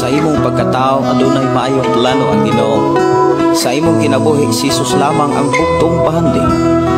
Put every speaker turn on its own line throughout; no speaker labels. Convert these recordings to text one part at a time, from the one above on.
Sa imong pagkatao adunay maayong plano ang Ginoo. Sa imong kinabuhi, si Jesus lamang ang bugtong bahandi.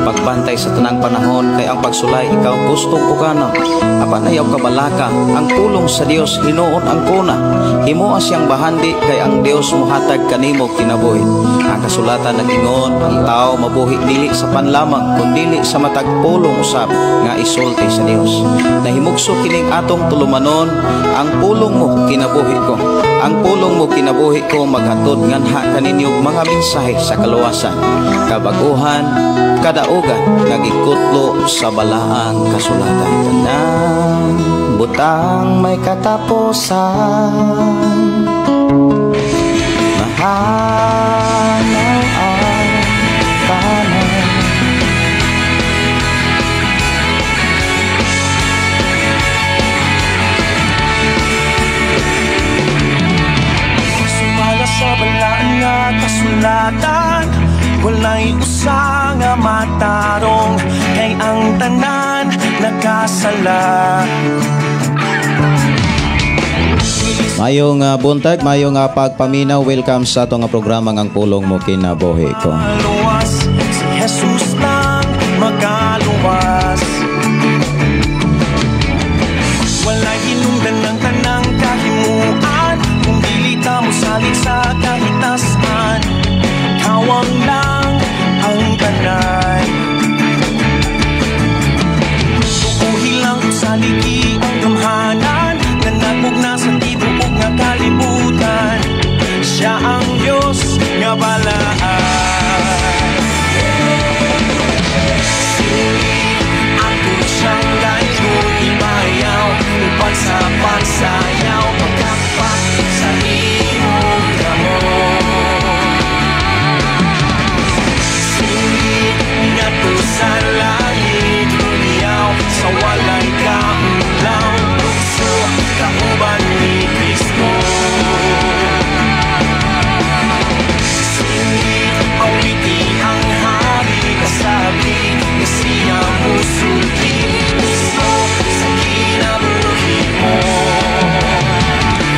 Pagbantay sa tanang panahon kay ang pagsulay ikaw gustong uganon. Apan ayaw kabalaka, ang pulong sa Dios hinuon ang kuna. Himoa siyang bahandi kay ang Dios mohatag kanimo kinabuhi. Ang kasulatan nag-ingon, ang tao mabuhi dili sa pan lamang kundili sa matag pulong usab nga isulti sa Dios. Nahimugso kining atong tulumanon, ang pulong mo kinabuhi ko. Ang pulong mo kinabuhi ko maghatod nganha kaninyo mga mensahe sa kaluwasan, kabaguhan, kadaugan nga gikutlo sa balaang kasulatan. Tanang butang may katapusan, mahanaw ang tanan.
Sumala sa balaan nga kasulatan, walay usa nga matarong, kay ang tanan nagkasala.
Mayong buntag, mayong pagpaminaw. Welcome sa atong programa ng Pulong Mo Kinabuhi Ko.
Luwas, si Jesus lang makaluwas. Walay hinungdan ng tanang kahimuan, kung dili ta mosalig sa kahitasan, kawang lang ang tanan. Tuuhi lang kung saligi ang gamhanan, nga nagmugna sa tibuok nga kalibutan. Siya ang Diyos nga balaan. Singit ako siyang daygon ibayaw, uban sa pagsayaw, pagkapak sa imong kamot. Singit ngadto sa langit, humiyaw sa walay kaulaw, lukso kauban ni Kristo. Singit awiti ang hari, kasabi nga siya musulti mismo sa kinabuhi mo.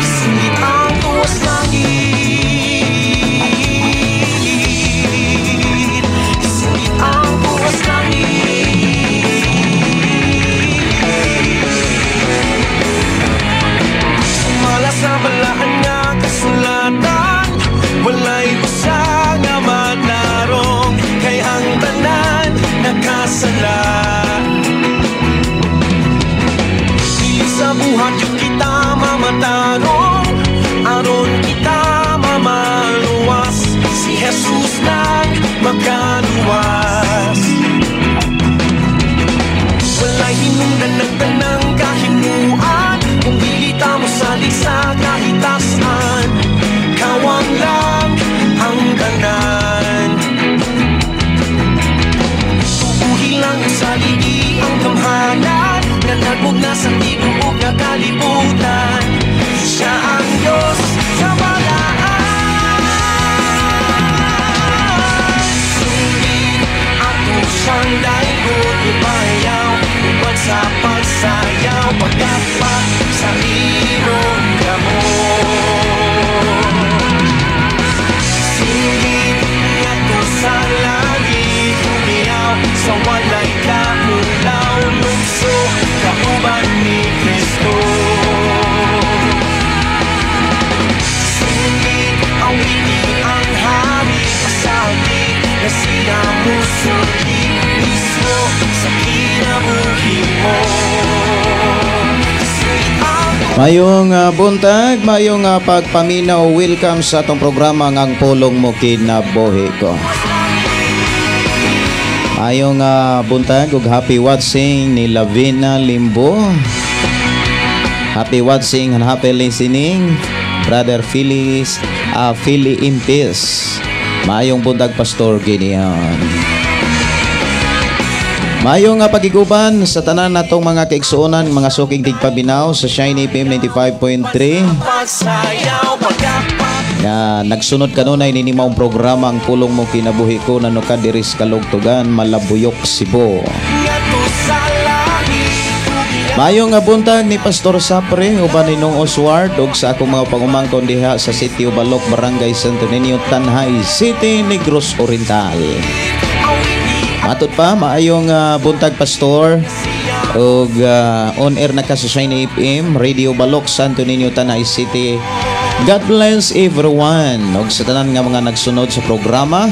Singit ang tuwas langit, singit ang tuwas langit. Sumala sa balaan nga kasulatan, walay usa nga matarong, kay ang tanan nakasala. Dili sa buhat yun kita mamatarong, aron kita mamaluwas, si Jesus lang makaluwas. Walay hinungdan ng tanang kahimuan, kung dili ta mosalig sa kahitasan, kawang lang ang tanan. Tuuhi lang ang saligi ang gamhanan, nga nagmugna sa tibuok nga kalibutan. Siya ang Diyos sa balaan. Singit ato siyang daygon ibayaw, uban sa pagsayaw, pagkapak sa imong kamot. Singit ngadto sa langit, humiyaw sa walay kaulaw, lukso kauban ni Kristo. Singit awiti ang hari, kasabi nga siya musulti mismo sa kinabuhi mo. Singit ang
Mayong buntag, mayong pagpaminaw. Welcome sa atong programa ng Pulong Mo Kinabuhi Ko. Mayong buntag ug happy watching ni Lavina Limbo. Happy watching and happy listening, Brother Phyllis, Philly Impis. Mayong buntag, Pastor Gideon. Mayong nga pagiguban sa tanan natong mga kaigsuonan, mga suking tigpaminaw sa Shiny FM 95.3.
Pagsayaw, pagkapak
Na nagsunod kanunay nini maong programa ang Pulong Mo Kinabuhi Ko nanuka diri sa Kalugtugan, Malabuyok, Cebu.
Ngadto sa langit.
Maayong nga buntag ni Pastor Sapre uban ni Nong Oswald ug sa akong mga pangumangkon diha sa Sitio Balok, Barangay Santo Niño, Tanjay City, Negros Oriental. Matod pa, maayong buntag, Pastor, ug on air na ka sa Shiny FM, Radio Balok, Santo Niño, Tanjay City. God bless everyone ug sa tanan nga mga nagsunod sa programa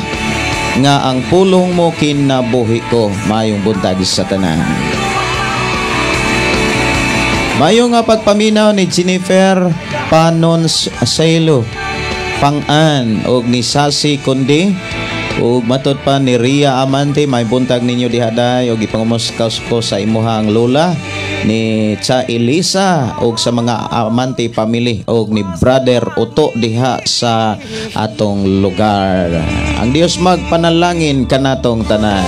nga "Ang Pulong Mo Kinabuhi Ko". Maayong buntag sa tanan. Maayong nga pagpaminaw ni Jennifer Panon Sailo Pangan og ni Sasi Kundi ug matod pa ni Ria Amante. May buntag ninyo diha day og ipangumusta ko sa imuhang lola ni Cha Elisa og sa mga Amante family og ni Brother Otto diha sa atong lugar. Ang Dios magpanalangin kanatong tanan.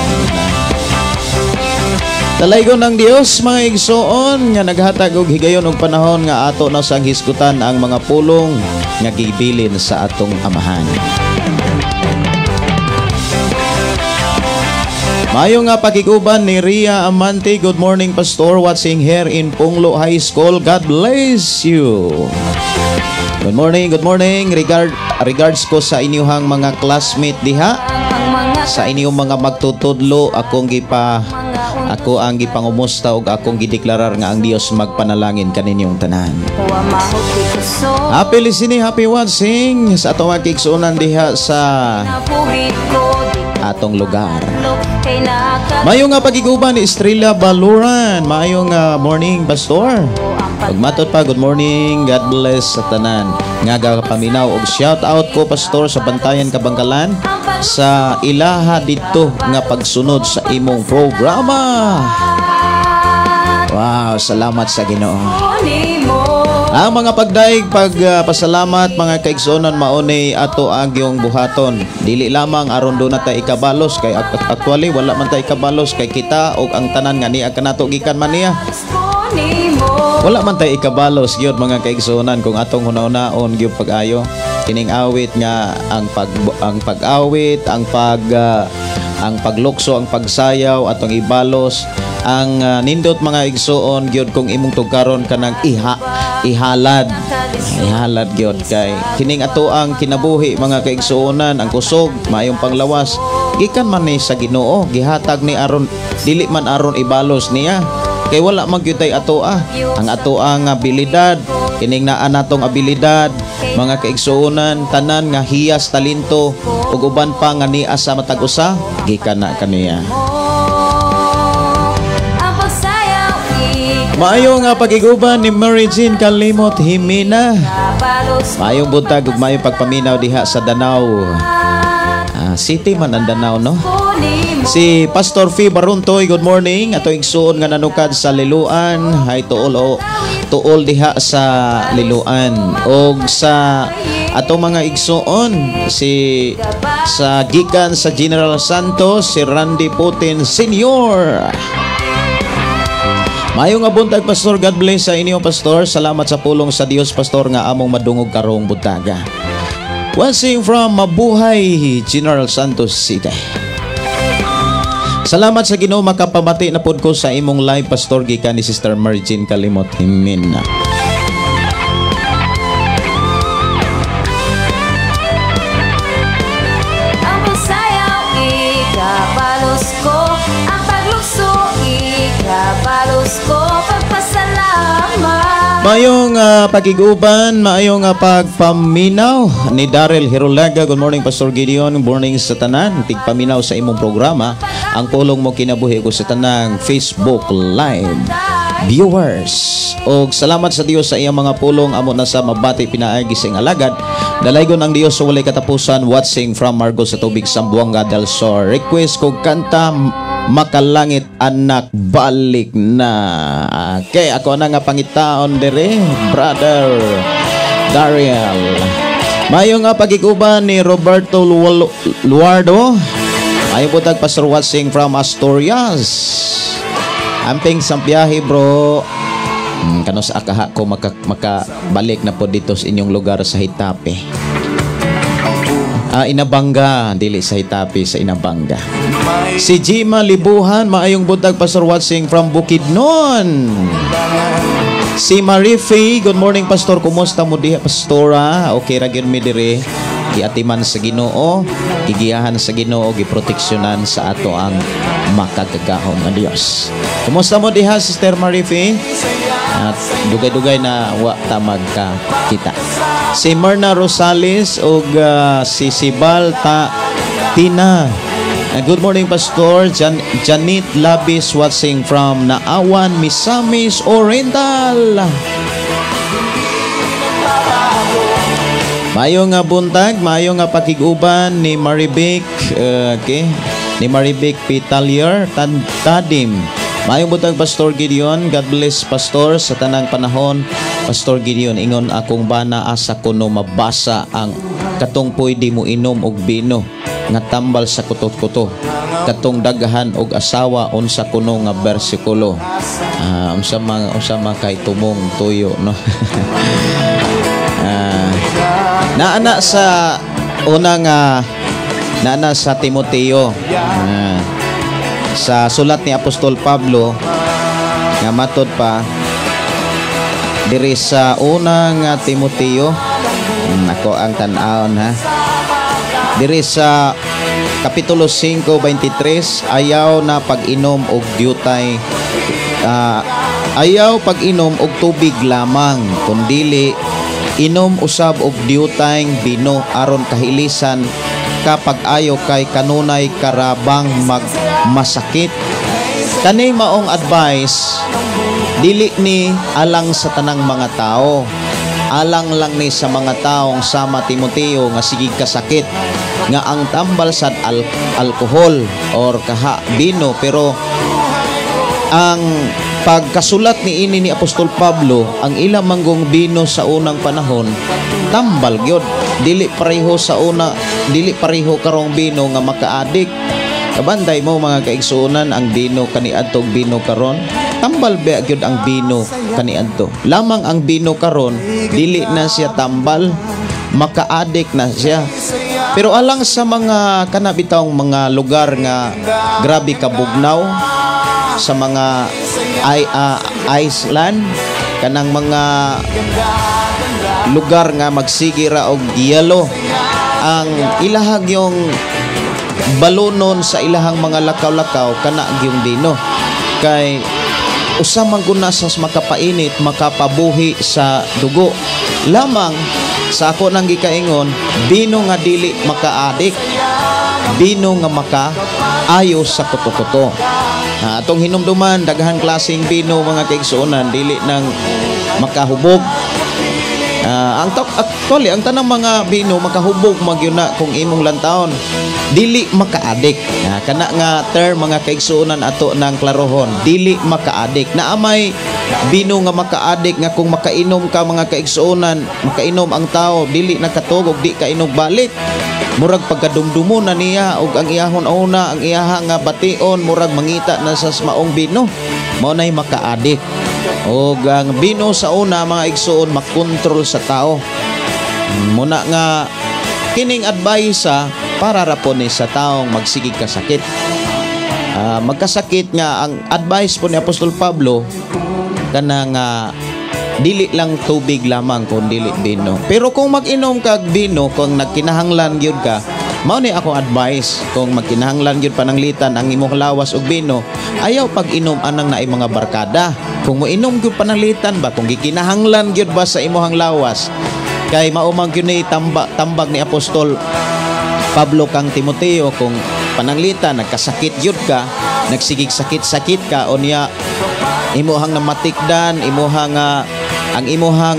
Dalaygon ang Dios, mga igsoon, nga naghatag og higayon og panahon nga ato na sang hisgutan ang mga pulong nga gibilin sa atong Amahan. Mayo nga pakiguban ni Ria Amante. Good morning, Pastor, watching here in Punglo High School. God bless you. Good morning, good morning. Regards ko sa inyong mga classmate diha. Sa inyong mga magtutudlo, ako ang gipangumusta ug akong gideklarar nga ang Dios magpanalangin kaninyong tanan. Happy listening, happy watching sa atong mga kaigsuonan diha sa atong lugar. Mayo nga pagiguban ni Estrella Baluran. Maayong morning, Pastor. Ug matod pa, good morning. God bless sa tanan nga gapaminaw og shout out ko, Pastor, sa Bantayan Kabangkalan sa ilaha didto nga pagsunod sa imong programa. Wow, salamat sa Ginoo. Ang mga pagdaig, pagpasalamat, mga kaigsuonan, mauni ato ang iyong buhaton. Dili lamang aron duna ta ikabalos, kay actually wala man ta ikabalos, kay kita og ang tanan nga niya kanato gikan man niya. Wala man tay ikabalos gyud, mga kaigsuonan, kung atong hunahunaon gyud pag-ayo. Kining awit nga ang pag-awit, ang paglukso, ang pagsayaw atong ibalos. Ang nindot, mga igsuon, gyud kung imong tugkaron kanang ihalad. Ihalad gyud kay kining ato ang kinabuhi, mga kaigsuonan, ang kusog, maayong panglawas, gikan man ni sa Ginoo, gihatag ni aron dili man aron ibalos niya. Kay wala man gyud tay atoa. Ang atoa nga abilidad, kining naa natong abilidad, mga kaigsuonan, tanan nga hiyas, talento ug uban pa nga niya sa matag usa, gikan na kaniya. Maayo nga pagiguban ni Mary Jean Kalimot Himina. Maayong buntag ug maayong pagpaminaw diha sa Danao. City man ang Danao, no? Si Pastor Fee Baruntoy, good morning. Ato igsuon nga nanukad sa Liloan. Hi to all, oh, to all diha sa Liloan. Og sa atong mga igsuon si sa gikan sa General Santos, si Randy Putin Senior. Maayong nga buntag, Pastor. God bless sa inyo, Pastor. Salamat sa pulong sa Dios, Pastor, nga among madungog karong buntaga. Watching from Mabuhay, General Santos City. Salamat sa Ginoo, makapamati na pod ko sa imong live, Pastor, gikan ni Sister Margin Kalimot Himin.
Ang pagsayaw, ikabalos ko. Ang paglukso, ikabalos ko. Pagpasalamat.
Maayong pagiguban, maayong pagpaminaw ni Daryl Hirulaga. Good morning, Pastor Gideon. Good morning sa tanan. Tigpaminaw sa imong programa, "Ang Pulong Mo Kinabuhi Ko", sa tanang Facebook Live viewers. Og salamat sa Dios sa iyang mga pulong amo na sa mabati pinaagi sa iyang alagad. Dalaygon ang Dios sa walay katapusan. Watching from Margos sa Tubig, Zamboanga del Sur. Request ko kanta "Makalangit Anak Balik Na". Okay, ako na nga pangitaon dire, Brother Dariel. Mayo nga pagiguban ni Roberto Luardo. Maayong buntag, Pastor, watching from Asturias. Amping sa biyahe, bro. Kano sa akaha ko makabalik na po dito sa inyong lugar sa Getafe. Ah, Inabanga, dili sa Hitapi, sa Inabanga. Si Jima Libuhan, maayong buntag, Pastor, watching from Bukidnon. Si Marife, good morning, Pastor, kumusta mo diha, Pastora? Okay ra gyud mi diri. Giatiman sa Ginoo, gigiyahan sa Ginoo, giproteksyonan sa ato ang makagagahom nga Dios. Kumusta mo diha, Sister Marife? At dugay-dugay na wa ta magkakita. Si Myrna Rosales ug si Sibal Ta Tina. Good morning, Pastor. Janet Labis watching from Naawan, Misamis Oriental. Mayo nga buntag, mayo nga pakig-uban ni Marivic, okay, ni Marivic Pitalier Tadim. Maayong buntag, Pastor Gideon. God bless, Pastor, sa tanang panahon. Pastor Gideon, ingon akong bana, asa kuno mabasa ang katong pwede mo inom og bino nga tambal sa kuto-kuto? Katong daghan og asawa, unsa kuno nga bersikulo? Ah, unsa man kay tumong tuyo, no? Ah, naana sa unang naana sa Timoteo. Ah, sa sulat ni Apostol Pablo nga matod pa diri sa unang Timoteo, ako ang tan-awon ha, diri sa Kapitulo 5:23, ayaw na pag-inom og diutay, ayaw pag-inom og tubig lamang, kundili inom usab og diutay bino aron kahilisan kapag ayo kay kanunay karabang magmasakit. Kani maong advice, dili ni alang sa tanang mga tao, alang lang ni sa mga taong sama Timoteo nga sige kasakit nga ang tambal sa alkohol or kaha bino. Pero ang pagkasulat ni ini ni Apostol Pablo, ang ilang manggong bino sa unang panahon tambal gyud, dili pareho sa una, dili pareho karong bino nga makaadik. Kabanday mo, mga kaigsuonan, ang bino kaniadto ug bino karon, tambal ba gyud ang bino kaniadto. Lamang ang bino karon dili na siya tambal, makaadik na siya. Pero alang sa mga kanabitawng mga lugar nga grabe kabugnaw, sa mga Iceland, kanang mga lugar nga magsige ra og yelo, ang ilahag yung balonon sa ilahang mga lakaw-lakaw kana gyung bino kay usa man gud na sa makapainit, makapabuhi sa dugo. Lamang sa ako nang gikaingon, bino nga dili makaadik, bino nga makaayo sa kuto-kuto. Atong hinumduman, daghang klaseng bino, mga kaigsuonan, dili nang makahubog. Ang actually ang tanang mga bino makahubog magyud na kung imong lantawon, dili makaadik. Kana nga term, mga kaigsuonan, ato nang klarohon, dili makaadik. Naamay bino nga makaadik nga kung makainom ka, mga kaigsuonan, makainom ang tao, dili nakatugog, di ka inog balik. Murag pagkadumdumo na niya og ang iyahon una, ang iyaha nga bation, murag mangita na sa maong bino. Mao nay makaadik. Og ang bino sa una, mga igsuon, makontrol sa tao. Muna nga kining advice para ra po ni sa taong magsigig kasakit. Magkasakit nga ang advice po ni Apostol Pablo kanang dili lang tubig lamang kun dili bino. Pero kung mag-inom kag bino, kung nagkinahanglan gyud ka, mao ni akong advice, kung magkinahanglan gyud pananglitan ang imong lawas og bino, ayaw pag-inom anang naay mga barkada. Kung moinom gyud pananglitan ba, kung gikinahanglan gyud ba sa imong lawas, kay mao man gyud ni tambag ni Apostol Pablo kang Timoteo, kung pananglitan nagkasakit gyud ka, nagsigig sakit-sakit ka, o niya imuhang namatikdan, imuhang ang imuhang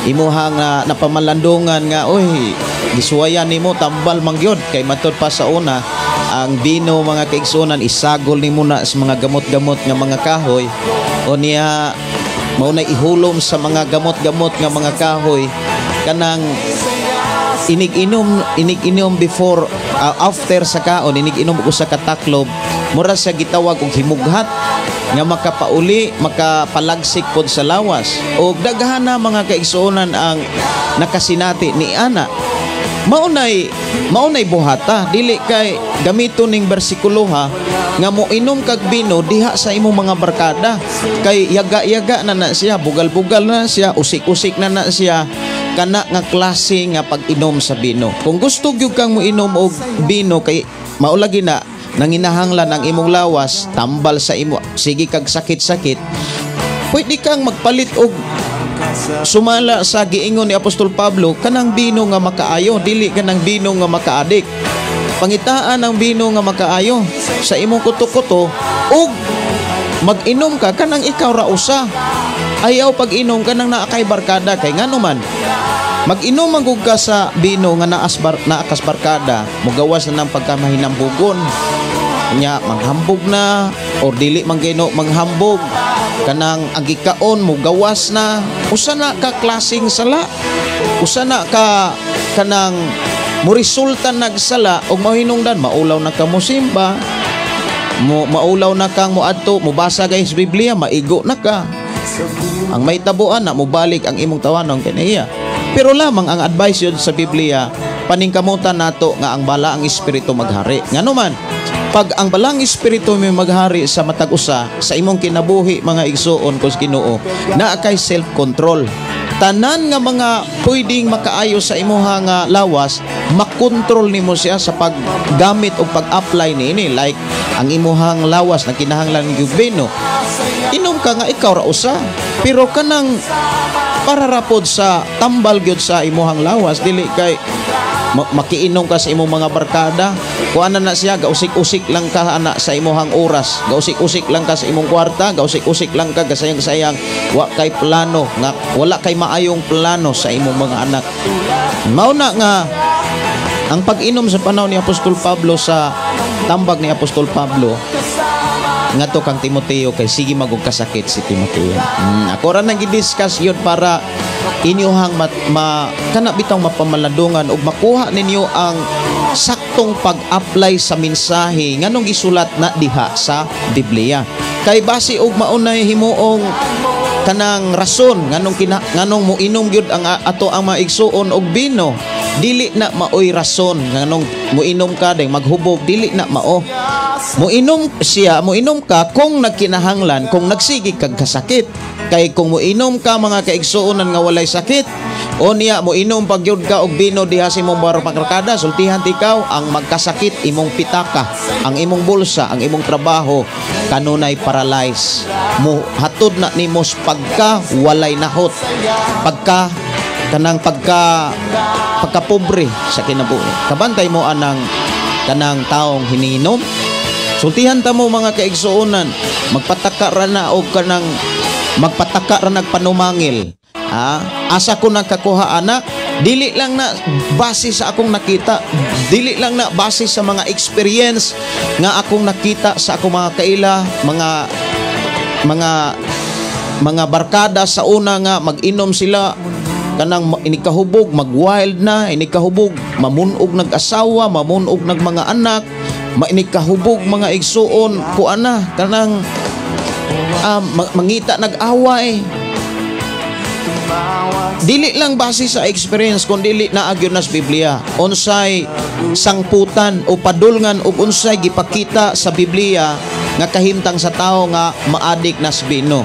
imuhang napamalandungan nga oy gisuwayan nimo, tambal man gyud. Kay matud pa sa una, ang bino, mga kaigsuonan, isagol nimo na sa mga gamot-gamot nga mga kahoy, o niya mao na ihulom sa mga gamot-gamot nga mga kahoy, kanang inig-inom before, after sa kaon, inig-inom og usa ka taklob, mura siya gitawag og himughat nga makapauli, makapalagsik pod sa lawas. Og daghan na, mga kaigsuonan, ang nakasinati ni ana. Maunay buhata, dili kay gamito ning bersikulo ha nga mo inom kag bino diha sa imong mga barkada kay yaga-yaga na na siya, bugal-bugal na siya, usik-usik na na siya, kana nga klase nga pag-inom sa bino. Kung gusto gyud kang moinom og bino kay maulagi na nanginahanglan ang imong lawas, tambal sa imo, sige kag sakit-sakit, pwede kang magpalit og sumala sa giingon ni Apostol Pablo, kanang bino nga makaayo, dili kanang bino nga makaadik. Pangitaan ang bino nga makaayo sa imong kuto-kuto ug mag-inom ka kanang ikaw ra usa. Ayaw pag-inom kanang naa kay barkada, kay ngano man mag-inom man gud ka sa bino nga naakas barkada, mugawas na ng pagkamahinambugon nya, manghambog na or dili man gino manghambog, kanang ang gikaon mugawas na. Usa na ka klaseng sala, usa na ka kanang moresulta nagsala og mahinungdan maulaw na ka mosimba mo, maulaw na kang moadto mobasa guys Biblia, maigo na ka. Ang may tabuan na mobalik ang imong tawanon kaniya. Pero lamang ang advice yun sa Biblia, paningkamutan nato nga ang Balaang Espiritu maghari. Ngano man, pag ang Balaang Espiritu may maghari sa matag usa sa imong kinabuhi, mga igsuon ko sa Ginoo, naa kay self-control. Tanan nga mga pwedeng makaayo sa imuha nga lawas, makontrol nimo siya sa paggamit o pag-apply niini. Like ang imuhang lawas na kinahanglan og bino, inom ka nga ikaw ra usa, pero kanang para rapod sa tambal gyud sa imuhang lawas, dili kay makiinom ka sa imong mga barkada, kuan na na siya, gausik-usik lang ka ana sa imuhang oras, gausik-usik lang ka sa imong kwarta, gausik-usik lang ka, gasayang-sayang, wa kay plano nga, wala kay maayong plano sa imong mga anak. Mao na nga ang pag-inom sa panahon ni Apostol Pablo, sa tambag ni Apostol Pablo ngadto kang Timoteo, kay sige magug kasakit si Timoteo. Ako ra nang gi-discuss yun para inyuhang ma kana bitong mapamalandungan ug makuha ninyo ang saktong pag-apply sa mensahe nganong gisulat na diha sa Biblia. Kay basi og maunay himuong kanang rason nganong moinom gyud ang ato ang maigsuon og bino, dili na maoy rason nganong moinom ka deng maghubog, dili na mao. Moinom siya, moinom ka kung nagkinahanglan, kung nagsige kag kasakit. Kay kung moinom ka, mga kaigsuonan, nga walay sakit, o niya moinom pag gyud ka og bino diha sa imong barkada, sultihan ikaw ang magkasakit imong pitaka, ang imong bulsa, ang imong trabaho kanunay paralyze. Mo hatod na nimo pagka walay nahot. Pagka kanang pagka pagkapobre sa kinabuhi. Kabantay mo anang kanang taong hininom. Sultihan ta mo, mga kaigsuonan, magpataka ra na og kanang magpataka ra nagpanumangil. Ah, asa ko nakakuha ana? Dili lang na base sa akong nakita, dili lang na base sa mga experience nga akong nakita sa akong mga kaila, mga barkada sa una nga mag-inom sila kanang inikahubog mag-wild na, inikahubog mamunog nag-asawa, mamunog nag mga anak, mainikahubog, mga igsuon, kuan na kanang mangita nag-away. Dili lang base sa experience kun dili naa gyud na sa Biblia unsay sangputan o padulngan ug unsay gipakita sa Biblia nga kahimtang sa tao nga maadik na sa bino.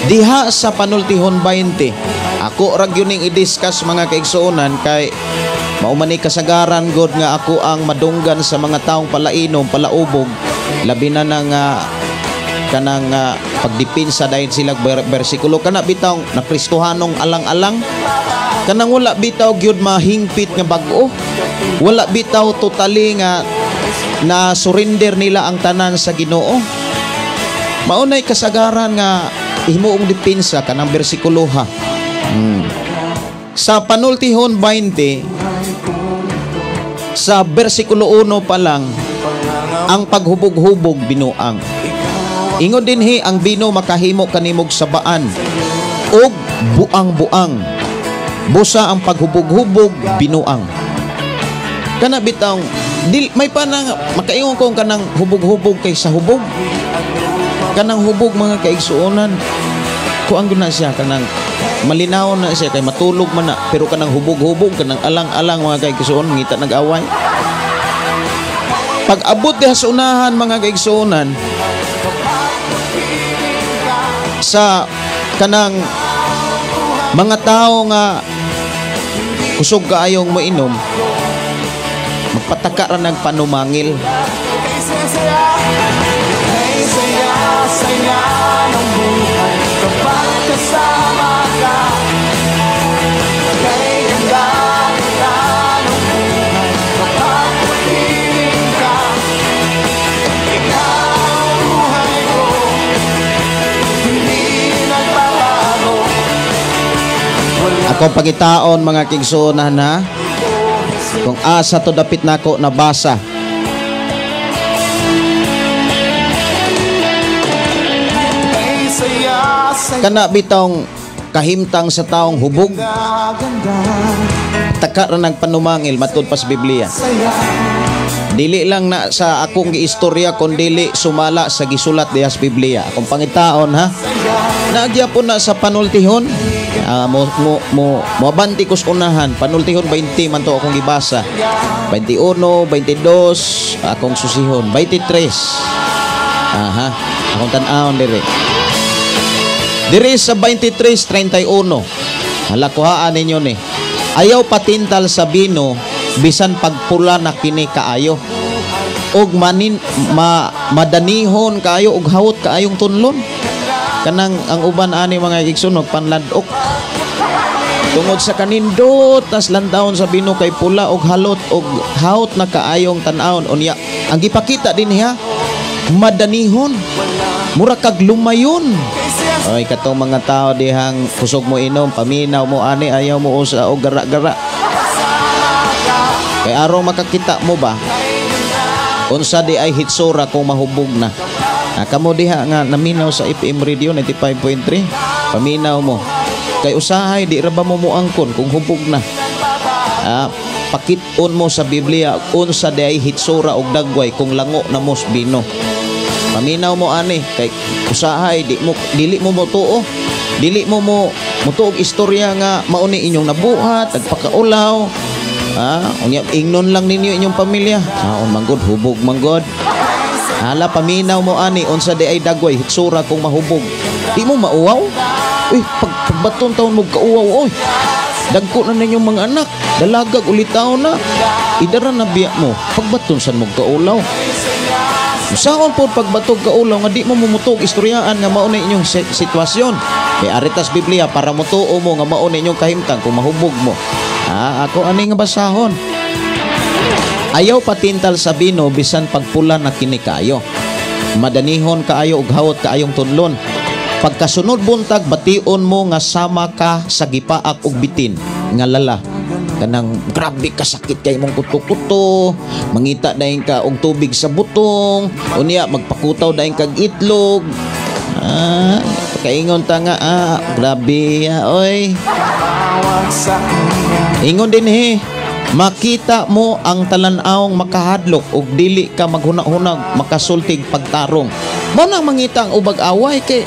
Diha sa Panultihon 20, ako ra gyud ning i-discuss, mga kaigsuonan, kay mao man ni kasagaran god nga ako ang madunggan sa mga taong palainom, palaubog, labi na nga kanang pagdepensa dahil sila bersikulo, kana bitaw na Kristohanong alang-alang, kanang wala bitaw gyud mahingpit nga bag-o, wala bitaw totally nga na surrender nila ang tanan sa Ginoo. Maunay kasagaran nga himuong depensa kanang bersikulo ha. Sa Panultihon 20, sa bersikulo 1 pa lang, ang paghubog-hubog binuang. Ingon dinhi, ang bino makahimo kanimog sabaan og buang-buang. Busa ang paghubog-hubog binuang. Kana bitawng dil, may panang makaingon ko kanang hubog-hubog kay sa hubog. Kanang hubog, mga kaigsuonan, kuang na siya kanang Malinaw na siya kay matulog man na, pero kanang hubog-hubog, kanang alang-alang mga kaigsuon, ngita nag-away. Pag abot diha sa unahan mga kaigsuonan, sa kanang mga tao nga kusog kaayong moinom, magpataka ra nagpanumangil.
Saya ng buhay kapag kasama ka. Kay ganda ganda ng buhay kapag piling ka. Ikaw ang buhay ko, hindi nagbabago.
Ako pagitaon mga kaigsuonan ha, kung asa to dapit nako nabasa. Kana bitong kahimtang sa taong hubog, taka ra nagpanumangil matud pa sa Biblia. Dili lang na sa akong giistorya kun dili sumala sa gisulat diha sa Biblia. Akong pangitaon ha. Nagyapon na sa panultihon. Moabanti ko sa unahan, panultihon 20 man to akong gibasa. 21, 22 akong susihon, 23. Aha, akong tan-awon diri. Diri sa 23:31. Hala, kuhaan ninyo ni. Ayaw patintal sa bino bisan pagpula na kini kaayo. Og manin madanihon kaayo og hawot kaayong tunlon. Kanang ang uban ani mga igsoon panladok. Tungod sa kanindot tas landawon sa bino kay pula og halot og hawot na kaayong tan-awon. Unya ang gipakita dinhi madanihon. Mura kag lumayon. Oy, katong mga tao dihang kusog mo inom, paminaw mo ani, ayaw mo usa og gara-gara. Kay aron makakita mo ba unsa di ay hitsura kung mahubog na. Kamo diha nga naminaw sa FM Radio 95.3, paminaw mo. Kay usahay di ra ba mo moangkon kung hubog na. Pakit-on mo sa Biblia unsa di ay hitsura og dagway kung lango na mo sa bino. Paminaw mo ani kay usahay di mo dili mo motuo. Dili mo motuog istorya nga mao ni inyong nabuhat, nagpakaulaw. Unya ingnon lang ninyo inyong pamilya. Saon man gud, hubog man gud. Hala, paminaw mo ani unsa di ay dagway hitsura kung mahubog. Di mo mauwaw. Uy, pagbaton taon mo kauwaw oy. Dagko na ninyong mga anak, dalagag ulitaw na. Idara na biya mo, pagbaton san mo kaulaw. Saon po pagbatog kaulaw nga di mo mumutog istoryaan nga mao na inyong sitwasyon. Kay aritas Biblia para motuo mo nga mao na inyong kahimtang kung mahubog mo. Ako ani nga basahon. Ayaw patintal sa bino bisan pagpula na kini kaayo. Madanihon kaayo og hawot kaayong tunlon. Pagkasunod buntag bation mo nga sama ka sa gipaak og bitin nga lala. Kanang grabe kasakit kay imong kuto-kuto, mangita dayon ka og tubig sa butong, unya magpakutaw dayon kag itlog. Pakaingon ta nga grabe oy. Ingon din he, makita mo ang talan-awong makahadlok og dili ka maghuna-hunag makasultig pagtarong. Mao nang mangita ang ubag away kay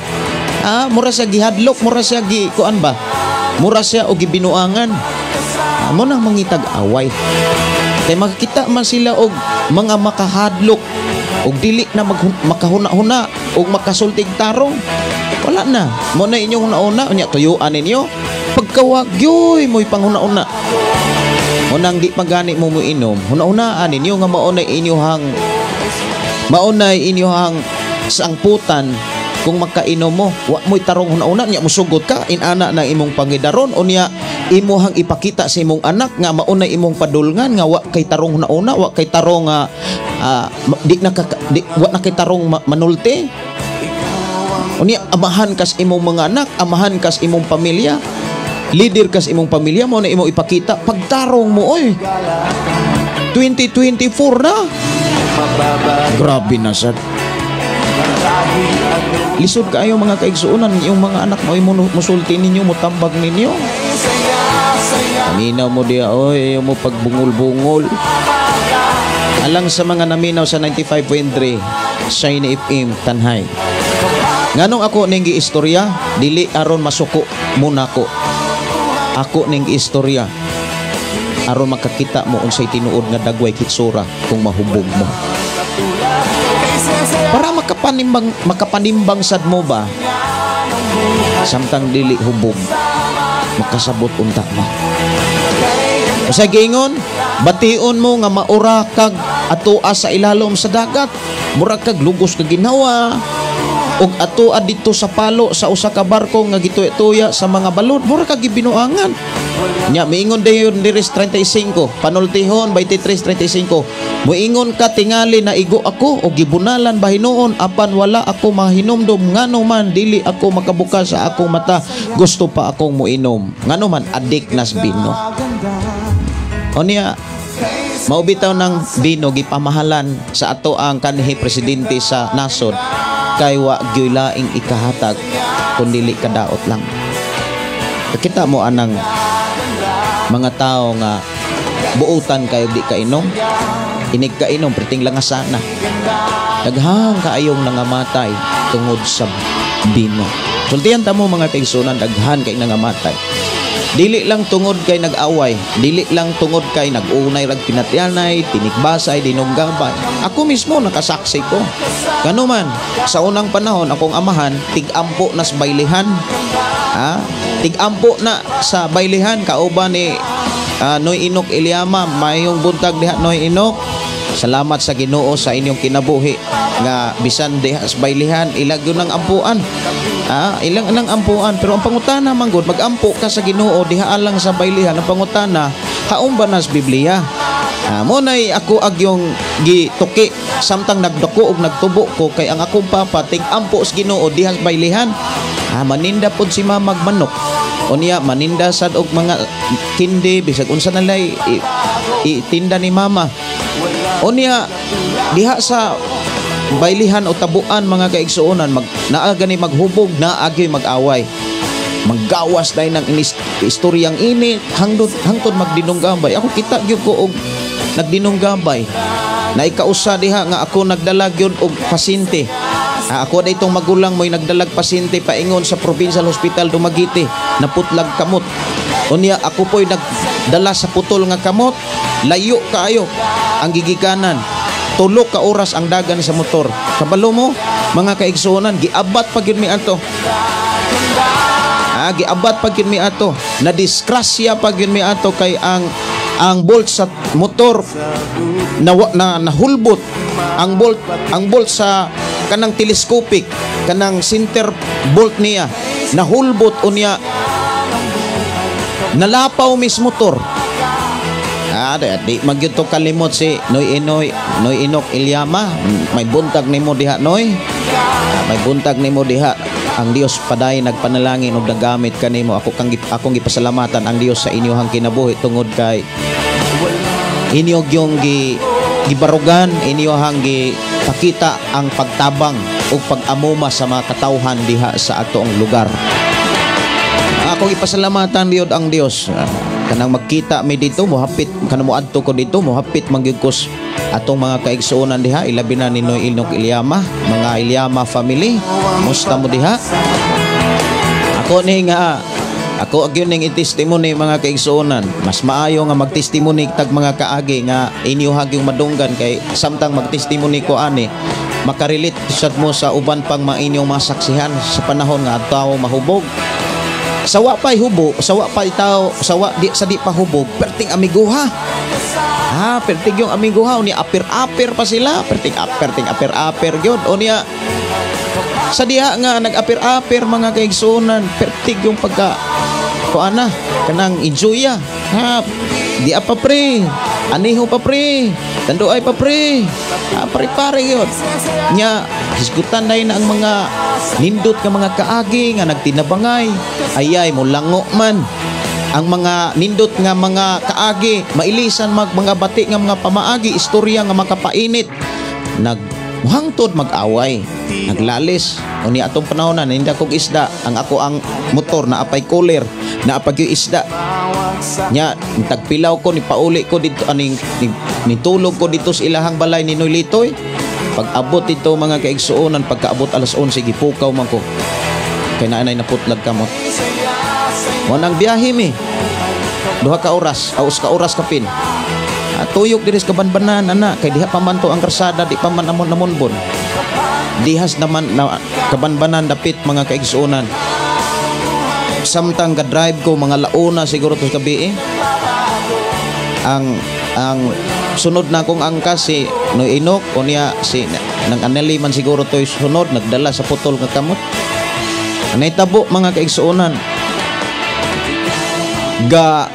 mura siya gihadlok, mura siya gi kuan ba? Mura siya og gibinuangan. Mo nang mangitag away. Kay makakita man sila og mga makahadlok og dili na makahuna-huna og makasultig tarong. Wala na. Mo na inyong huna-huna, unya tuyuan ninyo. Pagkawag yoy mo'y panghuna-huna. Mo nang di pa gani mo moinom, huna-hunaan ninyo nga mao na inyohang sangputan kung makainom mo. Wa mo'y tarong huna-huna nya musugot ka inana na imong pangidaron unya imuhang ipakita sa imong anak nga mao na imong padulngan nga wa kay tarong huna-huna, wa kay tarong di na ka, di, wa na kay tarong manulti. Unya amahan kas imong mga anak, amahan kas imong pamilya, leader kas imong pamilya, mao na imong ipakita pagtarong mo oy. 2024 na. Grabe na sad. Lisod kaayo mga kaigsuonan, yung mga anak mo musulti ninyo, mutambag ninyo. Paminaw mo diya, oy, ayaw mo pagbungol-bungol. Alang sa mga naminaw sa 95.3 Shiny FM Tanhay. Nganong ako ning giistorya, dili aron masuko mo nako. Ako ning giistorya aron makakita mo unsay tinuod nga dagway hitsura kung mahubog mo. Para makapanimbang sad mo ba samtang dili hubog, makasabot unta mo. Sa giingon, bation mo nga maura kag atoa sa ilalom sa dagat, mura kag lugos kag ginawa, ug atoa dito sa palo sa usa ka barko nga gituya-tuya sa mga balod, mura kag gibinuangan. Nya miingon dayon diris 35, panultihon 23:35. Muingon ka tingali na igo ako o gibunalan ba hinuon, apan wala ako mahinumdum, ngano man dili ako makabuka sa akong mata, gusto pa akong muinom. Ngano man adik nas bino. O niya, maubitaw ng bino gipamahalan sa ato ang kanhi presidente sa nasod, kay wa gyoy laing ikahatag kun dili kadaot lang. Kita mo anang mga tao nga buutan kayo di kainom, inig kainom perting langasana. Daghang kaayong nangamatay tungod sa bino. Sultihan ta mo mga kaigsunan, daghan kay nangamatay. Dili lang tungod kay nag-away, dili lang tungod kay nag-unay rag pinatyanay, tinikbasay, dinunggabay. Ako mismo nakasaksi ko. Gano man, sa unang panahon akong amahan tig-ampo na sa baylihan. Ha? Tig-ampo na sa baylihan kauban ni Noy Inok Eliama, mayong buntag diha Noy Inok. Salamat sa Ginoo sa inyong kinabuhi nga bisan diha sa baylihan ilag yun ang ampuan. Ilang nang ampuan, pero ang pangutana man gud, magampo ka sa Ginoo diha alang sa baylihan, ang pangutana haom ba nas Biblia? Mo nay ako agyong gituki samtang nagdako og nagtubo ko kay ang akong papa tig-ampo sa Ginoo diha sa baylihan. Maninda pod si mamag manok. Unya maninda sad og mga kindi bisag unsa na lay itinda ni mama. Unya diha sa baylihan o tabuan mga kaigsuonan, naa gani maghubog, naa gyud mag-away. Maggawas dahil ng istoryang init hangtod magdinunggabay. Ako kita gyud ko og nagdinunggabay. Naikausa diha nga ako nagdala gyud og pasyente. Ako na itong magulang mo'y nagdalag pasyente paingon sa Provincial Hospital Dumaguete, naputlag kamot. Unya ako po'y nagdala sa putol nga kamot, layo kaayo ang gigikanan. Tulo ka oras ang dagan sa motor. Kabalo mo, mga kaigsuonan, giabat pa gyud mi ato. Giabat pa gyud mi ato. Nadiskrasya pa gyud mi ato kay ang bolt sa motor na nahulbot. Ang bolt sa kanang telescopic, kanang center bolt niya nahulbot, unya nalapaw mis motor. Di magyud to kalimot si Noy Inoy, Noy Inok Ilyama. May buntag nimo diha Noy. May buntag nimo diha. Ang Dios paday nagpanalangin og nagamit kanimo. Ako kang akong gipasalamatan ang Dios sa inyohang kinabuhi tungod kay inyo gyung gibarugan, inyohang gipakita ang pagtabang ug pag-amuma sa mga katawhan diha sa atoong lugar. Akong ipasalamatan diod ang Dios. Kanang magkita mi dito, mohapit kanang moadto ko dito, mohapit man gyud ko atong mga kaigsuonan diha, ilabi na ni Noy Inok Ilyama, mga Ilyama family. Musta mo diha? Ako ni nga ako gyud ning i-testimony mga kaigsuonan. Mas maayo nga mag-testimony tag mga kaagi nga inyo hagyong madunggan kay samtang mag-testimony ko ani makarelate sad mo sa uban pang mga inyong masaksihan sa panahon nga adto mahubog. Sawa pa'y hubo, sawa pa'y tao, sawa di, sa di pa hubog, perting amiguha. Perting yung amiguha, unya apir-apir pa sila, perting apir-apir gyud. Unya sa diha nga nag-apir-apir mga kaigsuonan, perting yung pagka kuana kanang enjoya. Di pa pre, aniho pa pre, tanduay pa pre. Pare-pare gyud. Nya hisgutan na ang mga nindot nga mga kaagi nga nagtinabangay. Ayay mo lango man ang mga nindot nga mga kaagi, mailisan mag mga bati nga mga pamaagi, istorya nga makapainit. Nagmuhangtod mag-away, naglalis. Unya atong panahon na ninda kog isda, ang ako ang motor na apay cooler, na apay gyud isda. Nya tagpilaw ko ni pauli ko dito aning nitulog ko dito sa ilahang balay ni Noy Litoy. Pag abot dito, mga kaigsuonan, pagkaabot alas 11, gipukaw man ko. Kay naanay naputlag kamot. Mo nang biyahe mi. 2 ka oras, aos ka oras kapin. Ah, tuyok diri sa kabanbanan ana kay diha pa man to ang karsada, di pa man amon namonbon. Dihas naman na kabanbanan dapit, mga kaigsuonan. Samtang ga-drive ko, mga launa siguro to sa gabi eh. Ang sunod na akong angkas si Noy Inok o niya si nang Aneli man siguro to'y sunod nagdala sa putol nga kamot. Nahitabo, mga kaigsuonan, ga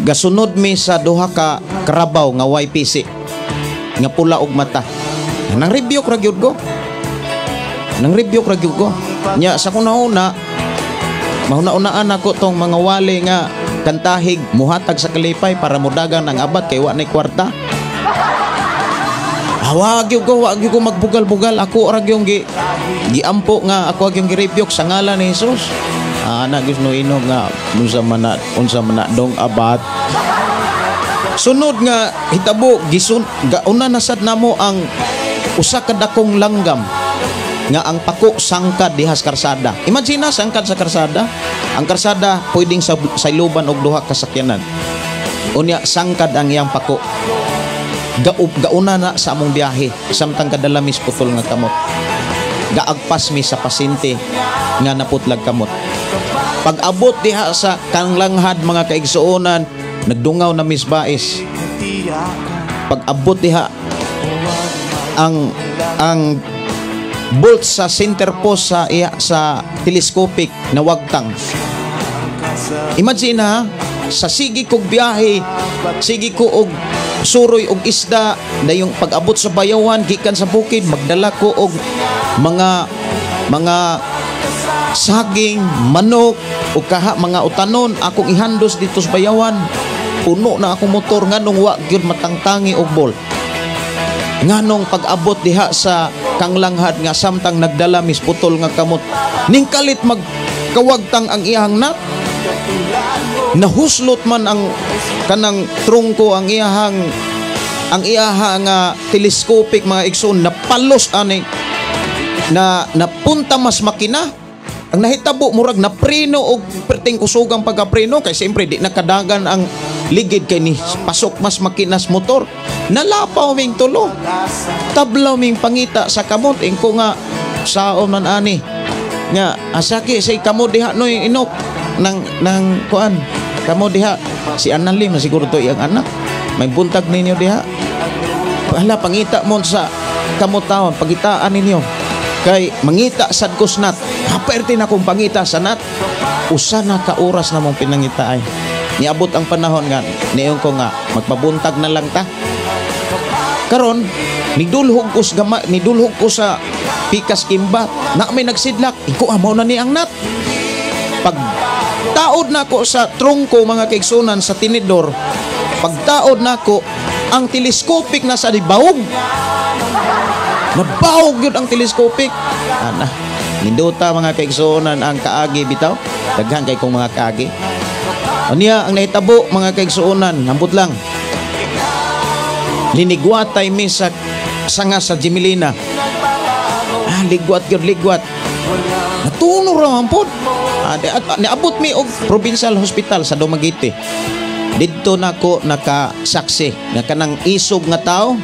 gasunod mi sa duha ka karabaw nga YPC nga pula og mata. Nang review ra gyud ko. Nang review ra gyud ko. Nya sa kuna-una, mahuna-unaan ako tong mga wali nga kantahig muhatag sa kalipay para mudagan ang abat kay wa nay kwarta. Ah, wag gyud ko, wag gyud ko magbugal-bugal. Ako ra gyud gi giampo nga ako gyud gi-rebuke sa ngalan ni Jesus. Ah, na gyud no inog nga unsa man na dong abat. Sunod nga hitabo, gisun gauna na sad namo ang usa ka dakong langgam nga ang pako sangkad dihas karsada. Imagine na sangkad sa karsada. Ang karsada pwedeng sa sayloban og duha ka sakyanan. Unya sangkad ang iyang pako. Gauna na sa among biyahe samtang kadala mis putol nga kamot. Gaagpas mi sa pasyente nga naputlag kamot. Pag abot diha sa kanglanghad, mga kaigsuonan, nagdungaw na mis bais. Pag abot diha, ang bolt sa center post sa iya, sa telescopic na wagtang. Imagine ha, sa sige kog biyahe, sige ko og suroy og isda, dayong pag-abot sa bayawan gikan sa bukid, magdala ko og mga saging, manok o kaha mga utanon akong ihandos dito sa bayawan. Puno na akong motor, nganong wa gyud matangtangi og bolt? Nganong pag-abot diha sa kanglanghad nga samtang nagdala mis putol nga kamot, ningkalit magkawagtang ang iyang nut, nahuslot man ang kanang trungko, ang iyahang nga telescopic, mga igsoon, napalos ani na napunta mas makina. Ang nahitabo, murag napreno og perting kusugang pagkapreno kay siyempre di nakadagan ang ligid kay ni pasok mas makinas motor. Nalapaw ming tulo, tablaw ming pangita sa kamot. Ingko nga saom nan ani nga asaki say kamo diha, Noy Inok, nang kuan kamo diha, si Analim na siguro to iyang anak, may buntag ninyo diha. Hala, pangita mo sa kamot taon, pagitaan ninyo kay mangita sad ko sa nut. Haperte na kong pangita sa nut. 1 na ka oras na mong pinangita ay niabot ang panahon nga niyon ko nga magpabuntag na lang ta. Karon nidulhog ko sa gama, nidulhog ko sa pikas kimba na may nagsidlak. Iko, ah, mao na ni ang nut. Pag taod nako sa trungko, mga kaigsunan, sa tinidor, pag taod nako, ang telescopic na sa bawog. Nabawog yun ang telescopic. Ana, nindota, mga kaigsuonan, ang kaagi bitaw. Daghan kay kong mga kaagi. Unya ang nahitabo, mga kaigsuonan, hambot lang. Linigwatay mi sa sanga sa Jimilina. Ah, ligwat gyud, ligwat. Natuno ra man pod. Ah, niabot mi og Provincial Hospital sa Dumaguete. Didto nako nakasaksi nga kanang isog nga tao,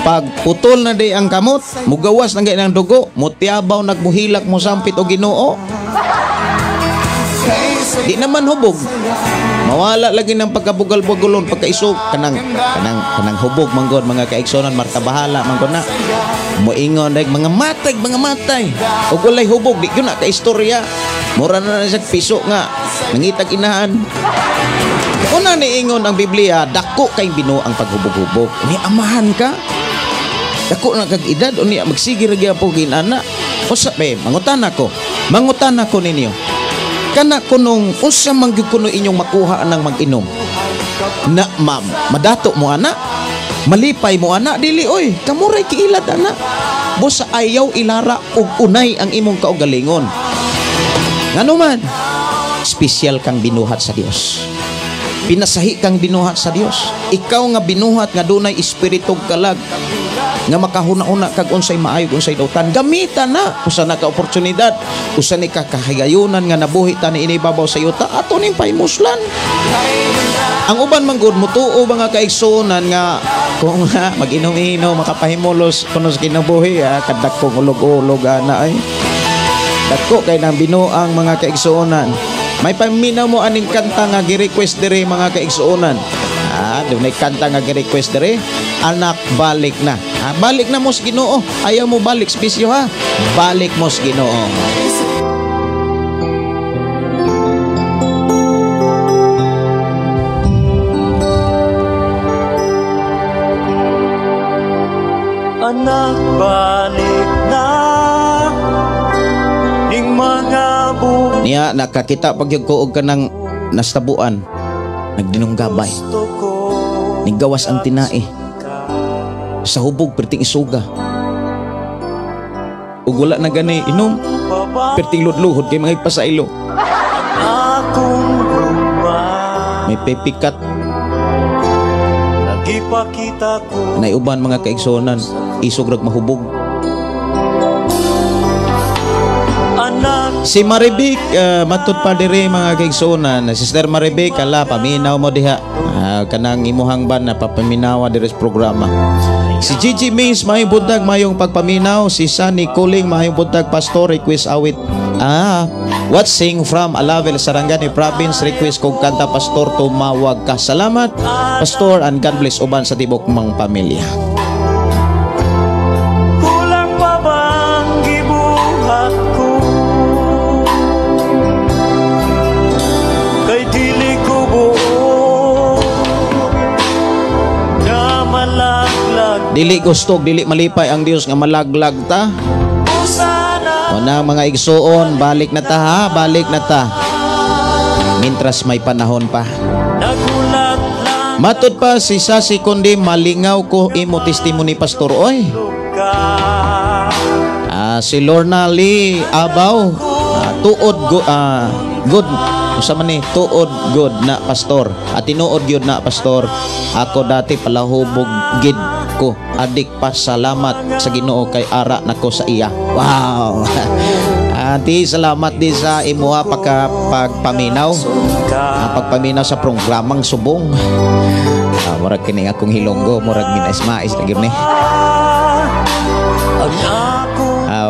pag putol na di ang kamot, mugawas na gay ng dugo, mutiabaw, nagmuhilak, musampit og Ginoo. Di naman hubog. Mawala lagi ng pagkabugal-bugulon pagkaisog kanang hubog manggod, mga kaigsonan, marta bahala manggod na. Moingon dahil mga matay, mga matay. Og walay hubog, di gyud na ka istorya. Mura na na siya piso nga nangitag inahan. Una niingon ang Biblia, dako kay Ginoo ang paghubog-hubog. Ni amahan ka. Dako na kag edad unya magsige ra gyapon ginana. Usa be, mangutana ko. Mangutana ko ninyo. Kana kunong unsa man gyud kuno inyong makuha anang mag-inom? Na ma, madato mo ana? Malipay mo ana? Dili oy, kamuray kiilad ana. Busa ayaw ilara og unay ang imong kaugalingon. Ngano man, espesyal kang binuhat sa Dios. Pinasahi kang binuhat sa Dios. Ikaw nga binuhat nga dunay espiritu kalag. Nga makahuna-una kag unsay maayo, unsay dautan, gamita na usa na ka oportunidad, usa ni ka kahigayunan nga nabuhi ta ni inibabaw sa yuta, ato ning pahimuslan. Ang uban man gud mutuo mga kaigsuonan nga kung mag-inom-inom makapahimulos kuno sa kinabuhi, kadakong ulog-ulog ana ay dako kay nang binuang mga kaigsuonan. May paminaw mo aning kanta nga gi-request diri mga kaigsuonan. Dunay kanta nga gi-request diri, anak balik na. Balik na mo sa Ginoo. Ayaw mo balik sa bisyo ha. Balik mo sa Ginoo.
Anak, balik na ning mga
niya nakakita pag yung ko og kanang nastabuan nagdinunggabay niggawas ang tinae sa hubog perting isuga ug wala na gani inom perting ludluhod kay mga ipasaylo may pepikat naiuban mga kaigsuonan isog rag mahubog. Si Maribik, matud pa diri mga kaigsuonan. Sister Maribik, ala paminaw mo diha. Kanang imuhang ban na papaminawa diri sa programa. Si Gigi Mays, maayong buntag, maayong pagpaminaw. Si Sunny Kuling, maayong buntag, pastor, request awit. Watching from Alavel, Sarangani Province, request kog kanta, pastor, tumawag ka. Salamat, pastor, and God bless uban sa tibok mang pamilya.
Kulang pa bang gibuhat ko? Kay dili ko buo na malaglag.
Dili gusto, dili malipay ang Dios nga malaglag ta. Una mga igsuon, balik na ta ha, balik na ta. Mintras may panahon pa. Matud pa si Sasi kundi malingaw ko imo testimony pastor oy. Si Lorna Lee Abaw, tuod go, good usa man ni tuod good na pastor. At tinuod gyud na pastor. Ako dati palahubog gid ko, adik pa, salamat sa Ginoo kay ara nako sa iya. Wow. Ati salamat di sa imuha pagpaminaw. Pagpaminaw sa programang subong. Murag kini akong Hilonggo, murag minais-mais na gyud ni.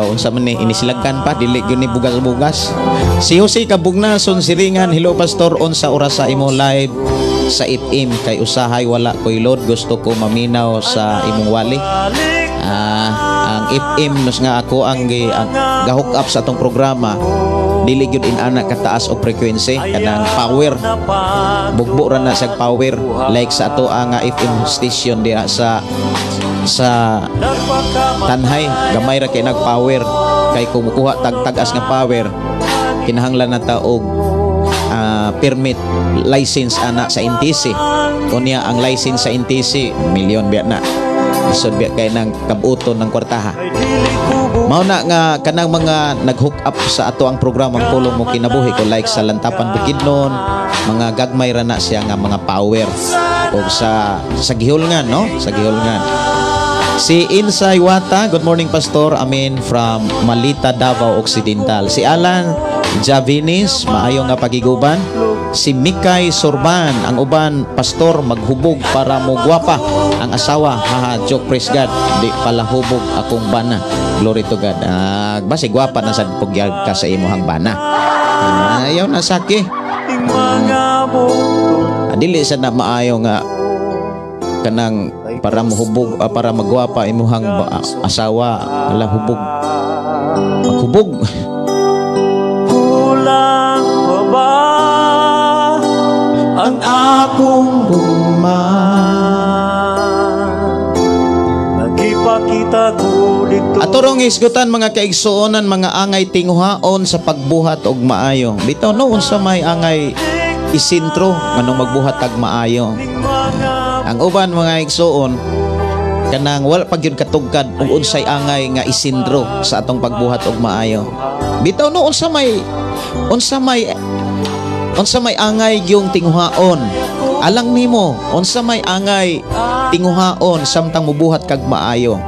Unsa man ni inisilagkan pa dili gyud ni bugas-bugas. Si Jose Kabugnason Siringan, hello pastor, unsa oras sa imo live sa FM kay usahay wala koy load, gusto ko maminaw sa imong wali. Ang FM nos nga ako ang ga-hook up sa atong programa, dili gyud inana kataas og frequency kanang power, bugbo ra na sa power like sa ato ang FM station diha sa Tanhay, gamay ra kay nag-power kay kumukuha tag-tagas nga power kinahanglan na ta og permit license ana sa NTC. Unya ang license sa NTC milyon biya na. Isod biya kay nang kabuton ng kwartaha. Mao na nga kanang mga nag-hook up sa ato ang programang Pulong Mo Kinabuhi ko like sa Lantapan Bukidnon, mga gagmay ra na siya nga mga power og sa gihulngan, no? Sa gihulngan. Si Insay Wata, good morning pastor, amin from Malita, Davao Occidental. Si Alan Javinis, maayo nga pagiguban. Si Mikay Sorban, ang uban pastor maghubog para mo gwapa ang asawa. Haha, joke, praise God. Di pala hubog akong bana. Glory to God. Basi gwapa na sad pugyag ka sa imuhang bana. Ayaw na saki. Dili sad na maayo nga kanang para mohubog, para magwapa imuhang asawa, ala hubog. Maghubog.
Kulang pa ba ang akong gugma? Nagipakita ko dito.
Atorong hisgutan mga kaigsuonan, mga angay tinguhaon sa pagbuhat og maayo. Bitaw no unsa may angay isintro nganong magbuhat tag maayo. Ang uban mga igsuon kanang wala pa gyud katugkad og unsay angay nga isintro sa atong pagbuhat og maayo. Bitaw no unsa may angay gyung tinguhaon Alang nimo, unsa may angay tinguhaon samtang mubuhat kag maayo?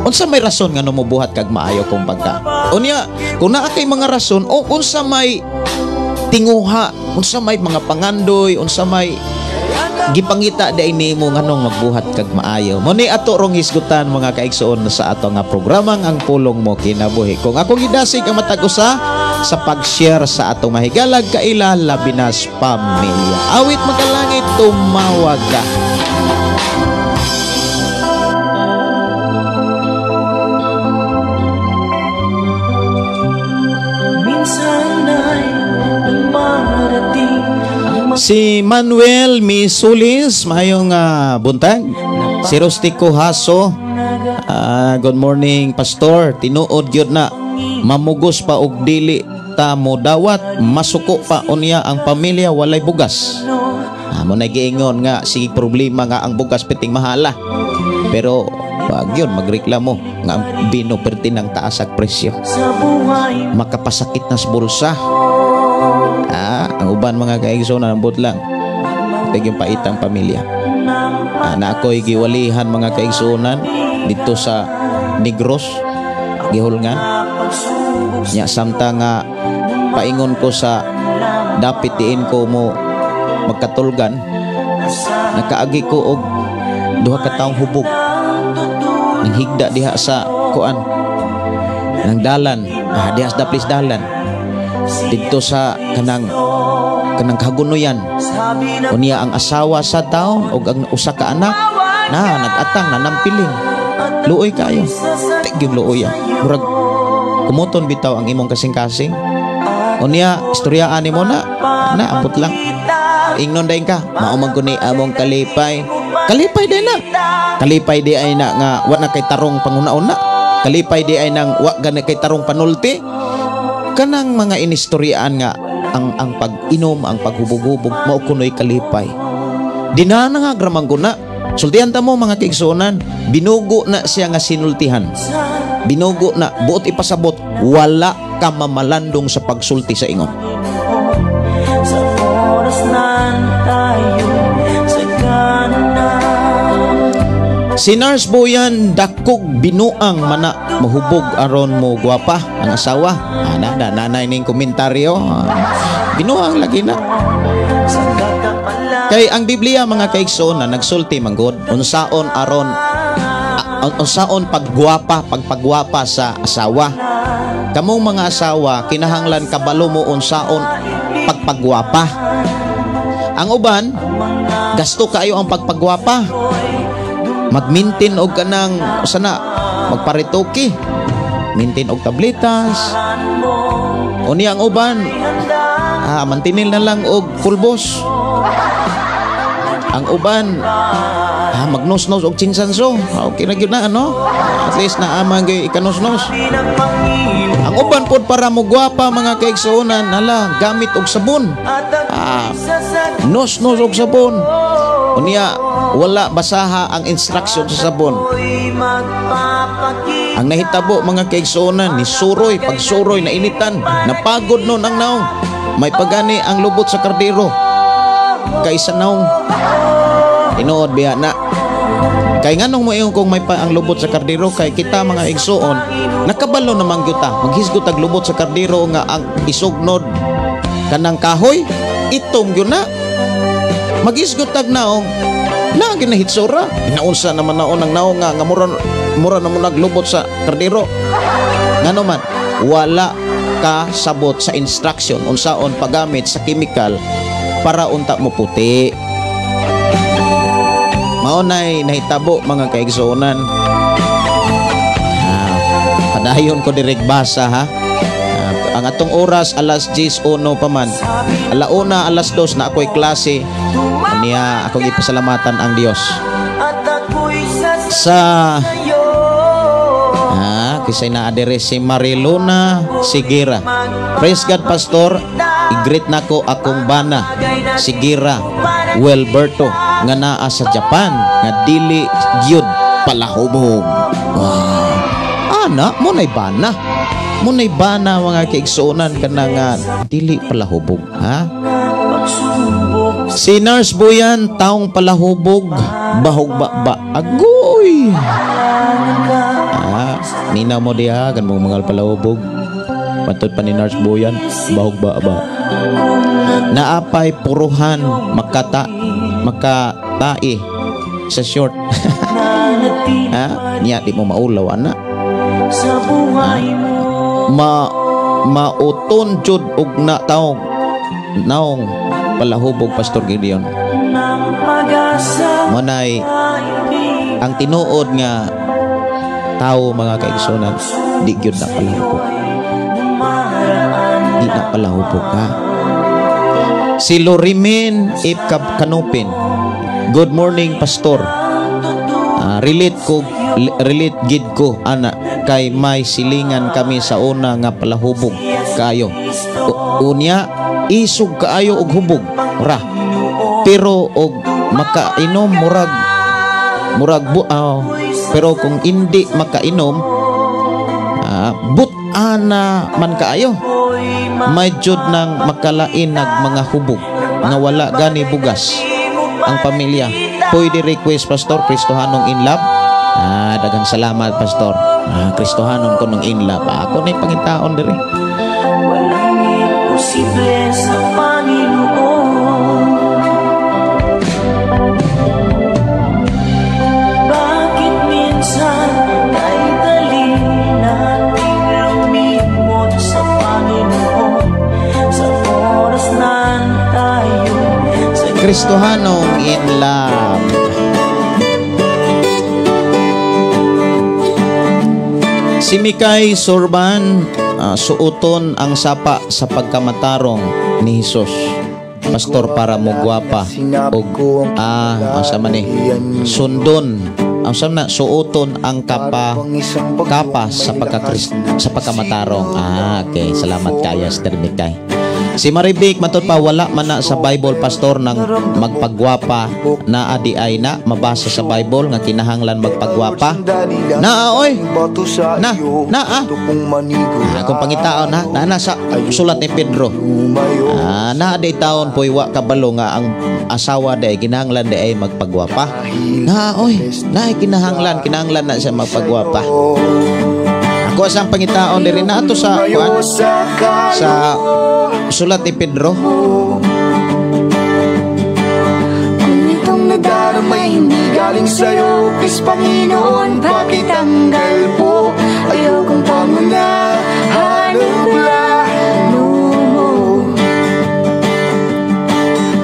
Unsa may rason nga mubuhat kag maayo kung pagka? Unya, kung naa kay mga rason o unsa may tinguha, unsa may mga pangandoy, unsa may gipangita day nimo nganong magbuhat kag maayo. Mo ni ato rong hisgutan mga kaigsoon sa ato nga programang Ang Pulong Mo Kinabuhi. Kung akong gidasig ang matag usa sa pag-share sa atong mahigalag kaila labi na sa pamilya. Awit makalangit, tumawag ka.
Minsan ay dumarating ang
Si Manuel Misulis, maayong buntag. Si Rustico Haso, good morning Pastor. Tinuod gyud na mamugos pa og dili ta mo dawat, masuko pa unya ang pamilya walay bugas. Mo na giingon nga sige problema nga ang bugas piting mahala. Pero wag yun magreklamo nga ang bino perti ng taas ag presyo. Makapasakit na sa bulsa. Ang uban mga kaigsoon nambot lang. Tig yung paitang pamilya. Na ako'y giwalihan mga kaigsuonan dito sa Negros, gihulngan. Nya samtang nga paingon ko sa dapit diin ko mo magkatulgan, nakaagi ko og duha ka taong hubog nanghigda diha sa kuan nang dalan, diha sa daplis dalan didto sa kanang kagunoyan. Unya ang asawa sa taon og ang usa ka anak na nagatang nanampiling. Luoy kayo. Tig yung luoy. Murag kumuton bitaw ang imong kasing-kasing. Unya istoryaan nimo na ambot lang. Ingnon dayon ka, mao man kundi among kalipay. Kalipay day na. Kalipay di ay na nga wa na kay tarong panguna-una. Kalipay di ay nang wa gani kay tarong panulti. Kanang mga inistoryaan nga ang pag-inom, ang paghubog-hubog mao kunoy kalipay. Dinana nga gramang guna. Sultihan ta mo mga kaigsuonan, binugo na siya nga sinultihan. Binugo na buot ipasabot, wala ka mamalandong sa pagsulti sa ingon.
Sa oras na tayo sagana.
Si Nurse Boyan dakog binuang mana mahubog aron mo gwapa ang asawa. Ana na nanay ning komentaryo. Binuang lagi na. Kay ang Biblia mga kaigsoon na nagsulti manggod unsaon aron unsaon paggwapa, pagpagwapa sa asawa. Kamong mga asawa kinahanglan kabalo mo unsaon pagpagwapa. Ang uban gasto kaayo ang pagpagwapa. Magmintin og kanang sana magparitoke, mintin og tabletas. Unya ang uban mantinil na lang og pulbos. Ang uban magnos-nos og chinsanso. Okay na gyud na ano? At least naa man gyud ikanos-nos. Ang uban pod para mo gwapa mga kaigsuonan, hala gamit og sabon. Nos-nos og sabon. Unya wala basaha ang instruction sa sabon. Ang nahitabo mga kaigsuonan ni suroy, pagsuroy na initan, napagod nun ang naong. May pagani ang lubot sa kardero kaysa naong. Tinuod biya na. Kay nganong moingon kung may pa ang lubot sa kardero, kay kita mga igsuon nakabalo namang gyud ta. Maghisgot tag lubot sa kardero nga ang isugnod kanang kahoy itom gyud na. Maghisgot tag naong lagi na hitsura. Inaunsa naman naon ang naong nga mura na mo naglubot sa kardero. Ngano man wala ka sabot sa instruction unsaon paggamit sa chemical para unta mo puti. Mao nay nahitabo mga kaigsuonan. Padayon ko direk basa ha. Ang atong oras alas 10:01 pa man. Alauna alas 2 na ako'y klase. Niya akong ipasalamatan ang Dios. Sa kisay na adere si Marilona Sigira. Praise God Pastor, i-greet nako akong bana Sigira Wilberto nga naa sa Japan nga dili gyud palahubog. Wow. Ana mo nay bana. Mo nay bana mga kaigsuonan kana nga dili palahubog, ha? Si Nurse Buyan, taong palahubog, bahog ba ba. Agoy! Ah, nina mo diha, kan mong mga palahubog. Matod pa ni Nurse Buyan, bahog ba ba. Naapay puruhan, makatai sa short. Ha? Niya, di mo maulaw, ana. Ha? Mauton jud og na taong naong palahubog, Pastor Gideon. Monay ang tinuod nga tao, mga kaigsunan, di gyud na palahubog. Di na palahubog ha. Si Lorimen Ipkab Kanupin. Good morning, Pastor. Ah, relate gid ko ana kay may silingan kami sa una nga palahubog kayo. Unya isog kaayo og hubog ra. Pero og makainom murag murag bu pero kung hindi makainom, but-ana man kaayo. May jud nang makalain nag mga hubog nga wala gani bugas ang pamilya. Pwede request, Pastor, Kristohanong in Love? Ah, daghang salamat, Pastor. Ah, Kristohanon ko ng in love. Ako na pangitaon diri.
Walang imposible sa Panginoon. Bakit minsan kay dali nating lumimot sa Panginoon sa oras na tayo sa
Kristohanong in Love. Si Mikay Sorban, suoton ang sapa sa pagkamatarong ni Hesus. Pastor, para mo gwapa og asa man ni sundon ang na suoton ang kapa sa pagkamatarong. Ah, okay, salamat kaya, Sister Mikay. Si Marivic matud pa, wala man na sa Bible, Pastor, nang magpagwapa na adi ay na mabasa sa Bible nga kinahanglan magpagwapa. Naa oy. Na na ah. Kung pangitaon ha, na na sa sulat ni Pedro. Ah, naa day taon poy wa kabalo nga ang asawa day kinahanglan day ay magpagwapa. Na oy, na kinahanglan na siya magpagwapa. Ako sa pangitaon diri na ato sa kuan sa sulat ni Pedro.
Kung itong nadarama hindi galing sa'yo, please Panginoon, pakitanggal po. Ayokong pangunahan ang plano mo.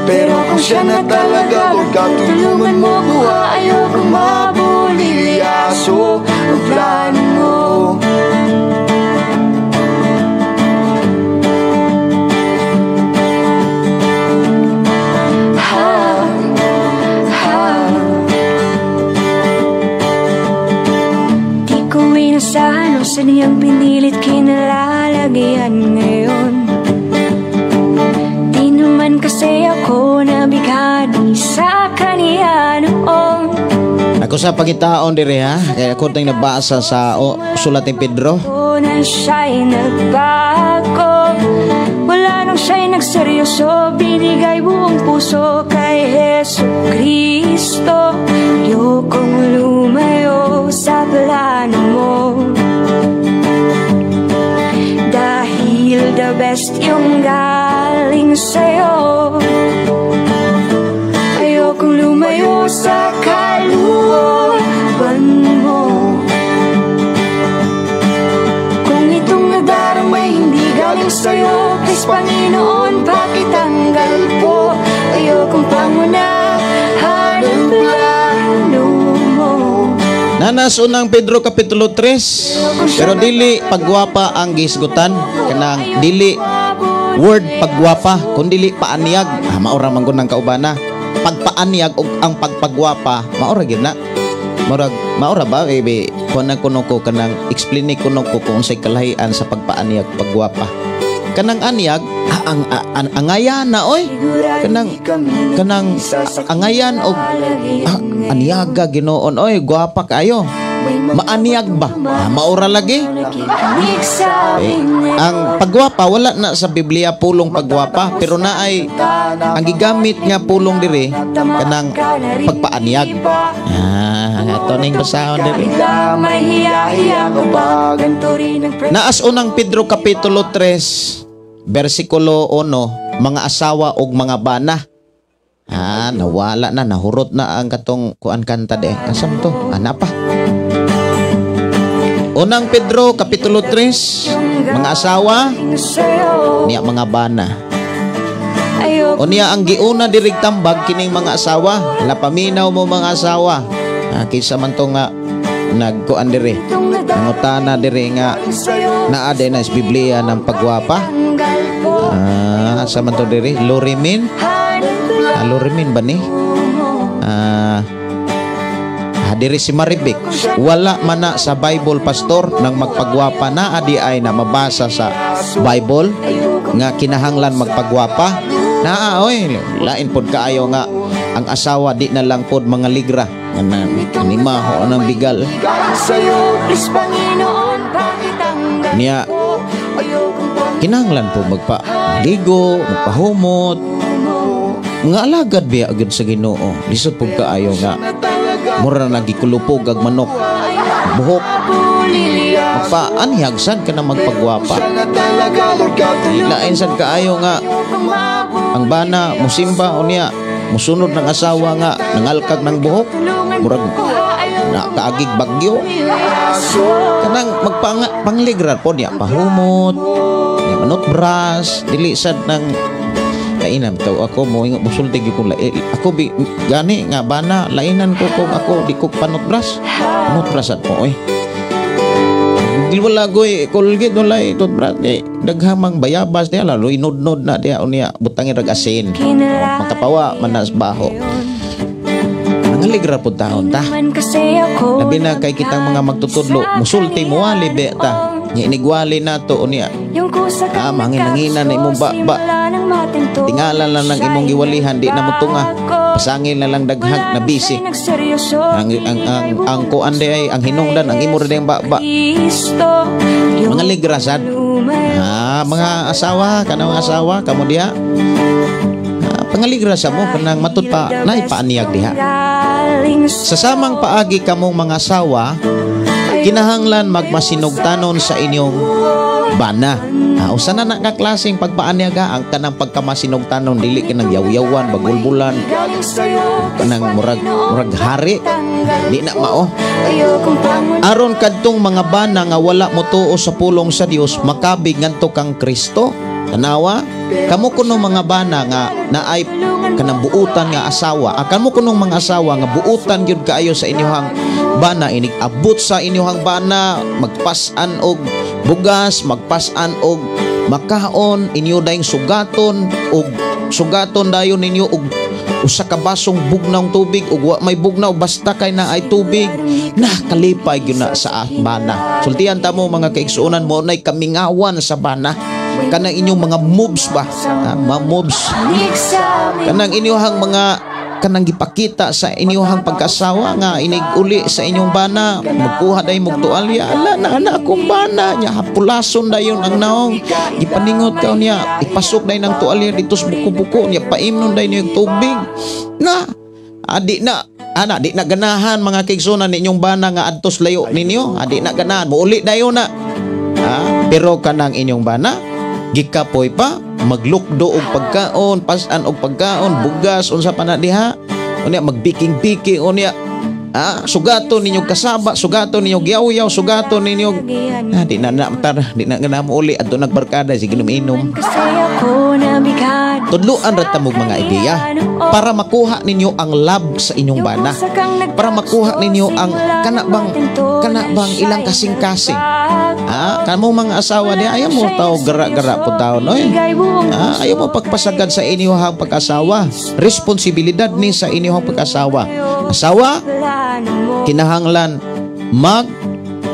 Pero kung siya na talaga, huwag ka tulungan mo buha. Ayokong mabulilyaso ang plano mo.
Sa niyang pinilit kinalalagyan ngayon. Di naman kasi ako nabigani sa kaniya noon.
Ako sa pagitaon diri ha, kaya ako tayong nabasa sa sulat ni Pedro.
Na siya'y nagbago, wala nang siya'y nagseryoso, binigay buong puso kay Hesu Kristo. Ayokong lumayo sa plano mo, dahil the best yung galing sa'yo. Ayokong lumayo sa kalooban mo. Kung itong nadarama hindi galing sa'yo, please Panginoon, pakitanggal po. Ayokong pangunahan ang plano mo.
Nanas unang Pedro Kapitulo 3. Pero dili pagwapa ang gisgutan, kanang dili word pagwapa, kundili paanyag. Ah, maura man gud nang kaubana. Pagpaanyag og ang pagpagwapa, maura gyud na. Murag maura ba baby? Kuan na kuno ko kanang explain ni kuno ko kung unsay kalahian sa pagpaanyag pagwapa. Kanang anyag ang angayan na oy. Kanang kanang angayan og anyaga Ginoon oy, gwapa kaayo. Maanyag ba? Ah, maura lagi.
Nakikinig sa
Eh,
amin.
ang pagwapa, wala na sa Biblia pulong pagwapa, pero naay ang gigamit nga pulong diri, kanang pagpaanyag. Ah, ato ning basahon diri.
May hiya-hiya ka ba? Ganto rin ang
Naas Unang Pedro kapitulo 3 bersikulo 1, mga asawa og mga bana. Ah, nawala na, nahurot na ang katong kuan kanta de. Asam to? Ana pa. Unang Pedro kapitulo 3, mga asawa
sa'yo.
Niya mga bana.
Ayoko
Unya ang giuna dirig tambag kining mga asawa. Lapaminaw mo, mga asawa. Ah, kinsa man to nga nagkuan diri? Nangutana diri nga naa din na sa Biblia ng pagwapa. Ah, sa man to diri? Lorimin? Ah, Lorimin ba ni? Ah, ah, diri si Maribik. "Wala man na sa Bible, Pastor, nang magpagwapa." Na adi ay na mabasa sa Bible nga kinahanglan magpagwapa. Naa oy, lain pod kaayo nga ang asawa di na lang pod mga ligra. Nga ni maho ng bigal. Niya kinahanglan po magpa ligo, magpahumot, mga alagad biya agad sa Ginoo. Lisod pud kaayo nga mura na gikulupog ag manok. Buhok. Magpaanhiyag sad ka na magpagwapa. Lain sad kaayo nga ang bana musimba, unya musunod ng asawa nga nangalkag ng buhok, murag na kaagig bagyo. Kanang magpanga pangligra po niya, pahumot niya, manutbras, dili sad nang lainan to. Ako mo ingon, musulti gyud ko, ako bi gani nga bana, lainan ko kung ako di ko panutbras. Panutbras at mo oy. Di wala goy Colgate, wala toothbrush eh, daghamang bayabas diya, lalo inudnod na diya, unya butangin rag asin. Oh, makapawa man na sa baho. Nangaligra pud taon ta. Labi na kay kitang mga magtutudlo, musulti mo wali be ta. Nya inigwali nato unya. Ah, mangin-nangina na imong ba, ba. Tingalan lang ng imong giwalihan, di na motunga. Pasangil na lang daghag na busy. Ang kuan di ay ang hinungdan ang imo ra ba ba. Mga ligrasad. Ah, mga asawa, kanang mga asawa kamo diha. Ah, pangaligra sa mo kanang matud pa naipaaniyag diha. Sa samang paagi, kamong mga asawa, kinahanglan magmasinugtanon sa inyong bana. Ah, usa na na ka klaseng pagpaanyag ha, ang kanang pagkamasinugtanon, dili kanang yaw-yawan, bagulbulan, kanang murag murag hari, di na mao. Aron kadtong mga bana nga wala motuo sa pulong sa Dios makabig ngadto kang Kristo. Tanawa, kamo kuno mga bana nga naay kanang buutan nga asawa. Ah, kamo kunong mga asawa nga buutan gyud kaayo sa inyong bana, inig abot sa inyong bana, magpas-an og bugas, magpas-an og makaon, inyo dayong sugaton og sugaton dayon ninyo og usa ka basong bugnawng tubig ug wa may bugnaw, basta kay na ay tubig na, kalipay gyud na sa bana. Sultian ta mo, mga kaigsuonan, mo nay kamingawan sa bana, kanang inyong mga moves ba, ah, mga moves, kanang inyong mga kanang gipakita sa inyong pagkasawa nga inig uli sa inyong bana, magkuha day mog tualya, ala na ana akong bana nya, hapulason dayon ang naong, ipaningot ka niya, ipasok day ng tualya dito sa buko-buko niya, paimnon day niyo tubig na adi na ana, di na ganahan, mga kaigsuonan, ninyong bana nga adtos layo ninyo, adi na ganahan muuli dayon na. Ah, pero kanang inyong bana gikapoy pa maglukdo og pagkaon, pasan og pagkaon, bugas, unsa pa na diha, unya magbiking-biking, unya ah, sugato ninyo kasaba, sugato ninyo gyaw-yaw, sugato ninyo, ah, di na na tar, di na nga mo uli adto nagbarkada, sige inom. Tudluan ra ta mog mga ideya para makuha ninyo ang love sa inyong bana, para makuha ninyo ang kana bang ilang kasing-kasing. Ah, kamo mga asawa niya, ayaw mo tao gara-gara po tao, no? Eh? Ah, ayaw mo pagpasagad sa inyong pag-asawa. Responsibilidad ni sa inyong pag-asawa. Asawa, kinahanglan mag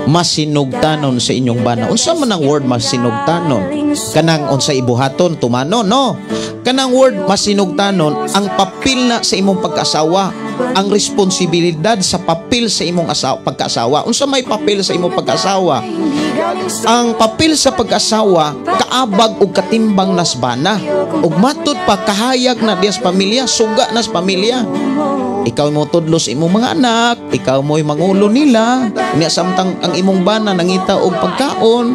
masinugtanon sa inyong bana. Unsa man ang word masinugtanon? Kanang unsa ibuhaton, tumanon, no? Kanang word masinugtanon, ang papel Papel na sa imong pagkaasawa, ang responsibilidad sa papel sa imong asawa, pagkaasawa. Unsa may papel sa imong pagkaasawa? Ang papel sa pag-asawa kaabag og katimbang nas bana. Ug matud pa kahayag na diya sa pamilya, suga na sa pamilya. Ikaw mo tudlo sa imong mga anak, ikaw mo'y mangulo nila. Niya samtang ang imong bana nangita og pagkaon,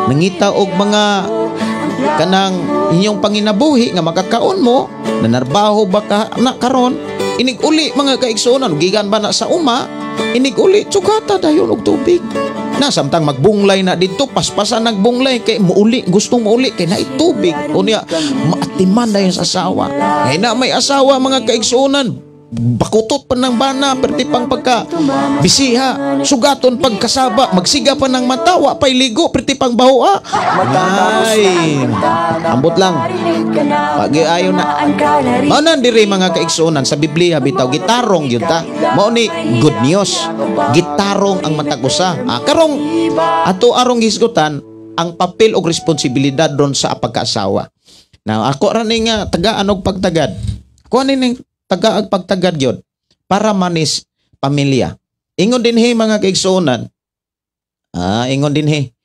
nangita og mga kanang inyong panginabuhi nga makakaon mo, nanarbaho ba ka na karon, inig uli mga kaigsuonan, gikan ba na sa uma, inig uli tsukata dayon og tubig. Na samtang magbunglay na didto, paspasan nagbunglay kay muuli, gustong muuli kay naay tubig. Unya maatiman dayon sa asawa. Kay na may asawa mga kaigsuonan, bakutot pa ng bana, perti pang pagka bisiha, sugaton pagkasaba, magsiga pa ng mata, wa pa'y ligo, perti pang baho. Ay, ambot lang. Pag ayo na. Mao na diri mga kaigsuonan sa Biblia bitaw gitarong gyud ta. Mao ni good news. Gitarong ang matag usa. Karong ato arong hisgutan ang papel og responsibilidad ron sa pagkaasawa. Now ako ra ni nga tagaan og pagtagad. Kuan ni tagaag pagtagad gyud para manis pamilya. Ingon dinhi mga kaigsuonan. Ingon dinhi.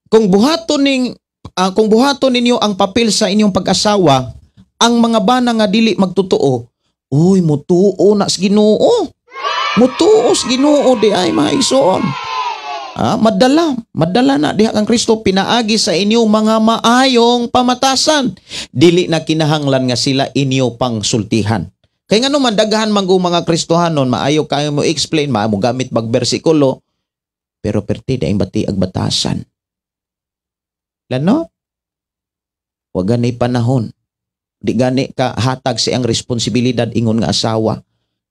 Kung buhaton ninyo ang papel sa inyong pag-asawa, ang mga bana nga dili magtotoo, uy, mutuo na sa Ginoo. Mutuo sa Ginoo di ay mga igsoon. Madala na diha kang Kristo pinaagi sa inyo mga maayong pamatasan. Dili na kinahanglan nga sila inyo pang sultihan. Kay ngano man daghan man mga Kristohanon, maayo kayo mo explain, maayo mo gamit bag bersikulo, pero perti daing bati ag batasan. Lano? Wa gani panahon. Di gani ka hatag sa iyang responsibilidad ingon nga asawa.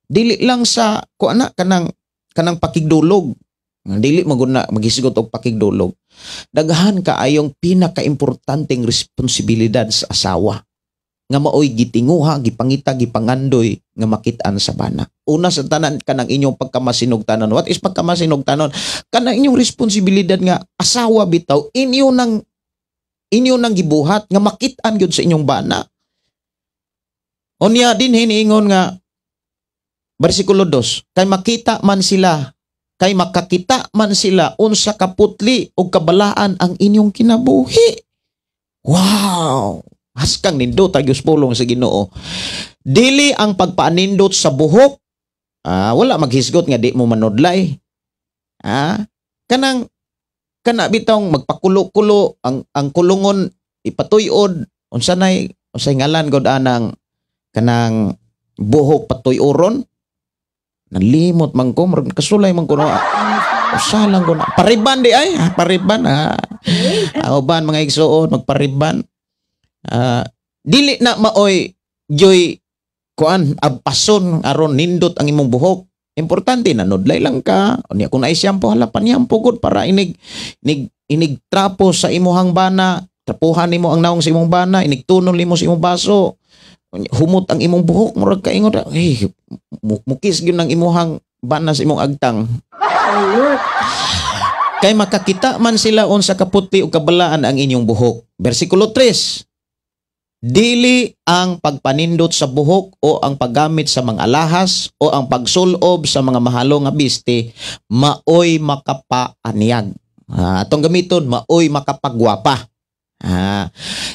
Dili lang sa kuan na kanang pakigdulog. Dili man gud na maghisgot og pakigdulog. Daghan kaayong pinakaimportanteng responsibilidad sa asawa nga maoy gitinguha, gipangita, gipangandoy nga makit-an sa bana. Una sa tanan kanang inyong pagkamasinugtanon. What is pagkamasinugtanon? Kanang inyong responsibilidad nga asawa bitaw inyo nang gibuhat nga makit-an gyud sa inyong bana. Unya din hiniingon nga bersikulo 2, kay makita man sila, kay makakita man sila unsa kaputli og kabalaan ang inyong kinabuhi. Wow! Haskang nindot ang Diyos pulong sa Ginoo. Dili ang pagpaanindot sa buhok. Wala maghisgot nga di mo manudlay. Kanang kana bitong magpakulo-kulo ang kulungon ipatuyod unsa nay unsay ngalan gud anang kanang buhok patuyoron, nalimot man ko, murag kasulay man ko no. Usa lang ko na pariban di ay pariban. Uban mga igsuon magpariban. Dili na maoy joy kuan ampason aron nindot ang imong buhok. Importante na nudlay lang ka. Unya kung naay shampoo, halapan shampoo gud para inig inig inig trapo sa imuhang bana, trapuhan nimo ang naong sa imong bana, inig tunol nimo sa imong baso. Unya, humot ang imong buhok, murag kaingon, eh, mukis gyud ang imuhang bana sa imong agtang. Kay makakita man sila unsa kaputli o kabalaan ang inyong buhok. Bersikulo 3. Dili ang pagpanindot sa buhok o ang paggamit sa mga alahas o ang pagsulob sa mga mahalo nga biste maoy makapaanyag. Atong gamiton maoy makapagwapa.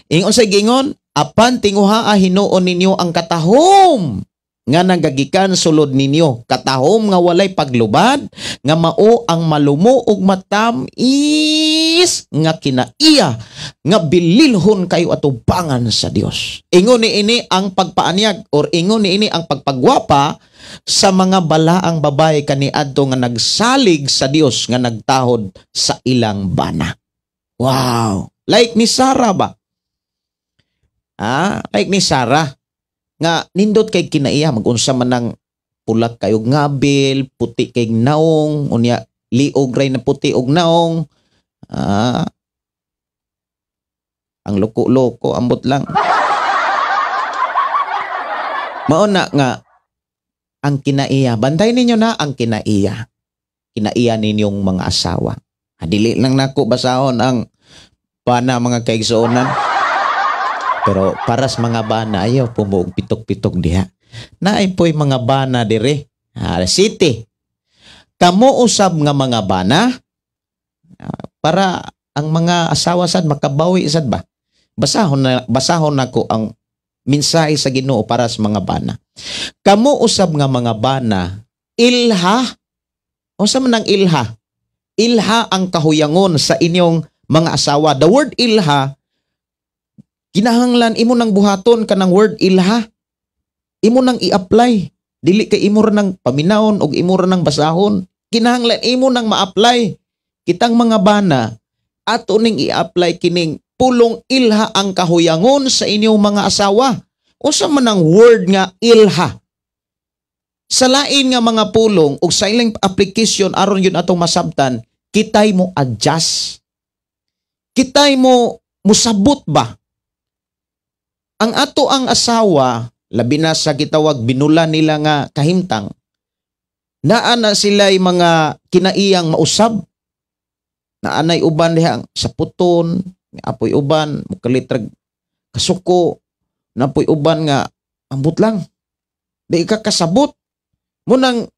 Ingon sa gingon, apan tinguhaa hinuon ninyo ang katahom nga nagagikan sulod ninyo, katahom nga walay paglubad, nga mao ang malumo ug matam-is nga kinaiya nga bililhon kayo atubangan sa Dios. Ingon niini ang pagpaanyag or ingon niini ang pagpagwapa sa mga balaang babae kaniadto nga nagsalig sa Dios nga nagtahod sa ilang bana. Wow, like ni Sarah ba? Like ni Sarah nga nindot kay kinaiya, magunsa man ng pulak kayo ngabil, puti kay naong, unya liog ray na puti og naong. Ang loko-loko, ambot lang. Mao na nga ang kinaiya, bantay ninyo na ang kinaiya. Kinaiya ninyong mga asawa. Dili lang nako basahon ang pana mga kaigsuonan. Pero para sa mga bana, ayaw po mo og pitok-pitok diha. Naay po'y mga bana dire. Ah, city. Kamo usab nga mga bana, para ang mga asawa sad makabawi sad ba? Basahon nako ang mensahe sa Ginoo para sa mga bana. Kamo usab nga mga bana, ilha. Unsa man ang ilha? Ilha ang kahuyangon sa inyong mga asawa. The word ilha, kinahanglan imo nang buhaton kanang word ilha. Imo nang i-apply. Dili kay imo ra nang paminawon og imo ra nang basahon. Kinahanglan imo nang ma-apply. Kitang mga bana, ato ning i-apply kining pulong ilha ang kahuyangon sa inyong mga asawa. Unsa man ang word nga ilha? Sa lain nga mga pulong ug sa ilang application aron yun atong masabtan, kitay mo adjust. Kitay mo musabot ba? Ang ato ang asawa, labi na sa gitawag binula nila nga kahimtang, naa na sila'y mga kinaiyang mausab. Naanay uban diha sa puton, apoy uban, mukalitrag kasuko, napoy uban nga ambot lang. Di ka kasabot. Munang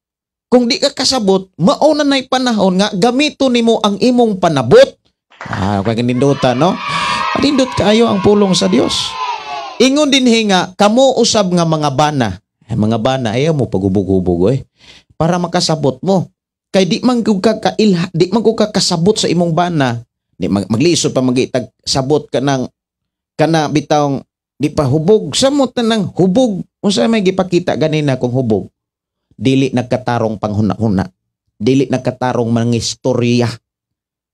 kung di ka kasabot, mao na na'y panahon nga gamito nimo ang imong panabot. Ah, kay nindota, no? Nindot kaayo ang pulong sa Dios. Ingon din nga kamo usab nga mga bana. Ay, mga bana, ayaw mo pagubog-hubog oy. Para makasabot mo. Kay di man gud ka kailha, di man gud ka kasabot sa imong bana. Di maglisod pa magitag sabot ka ng kana bitawng di pa hubog, samot na ng hubog. Unsa may gipakita ganina kung hubog? Dili nagkatarong panghuna-huna. Dili nagkatarong mangistorya.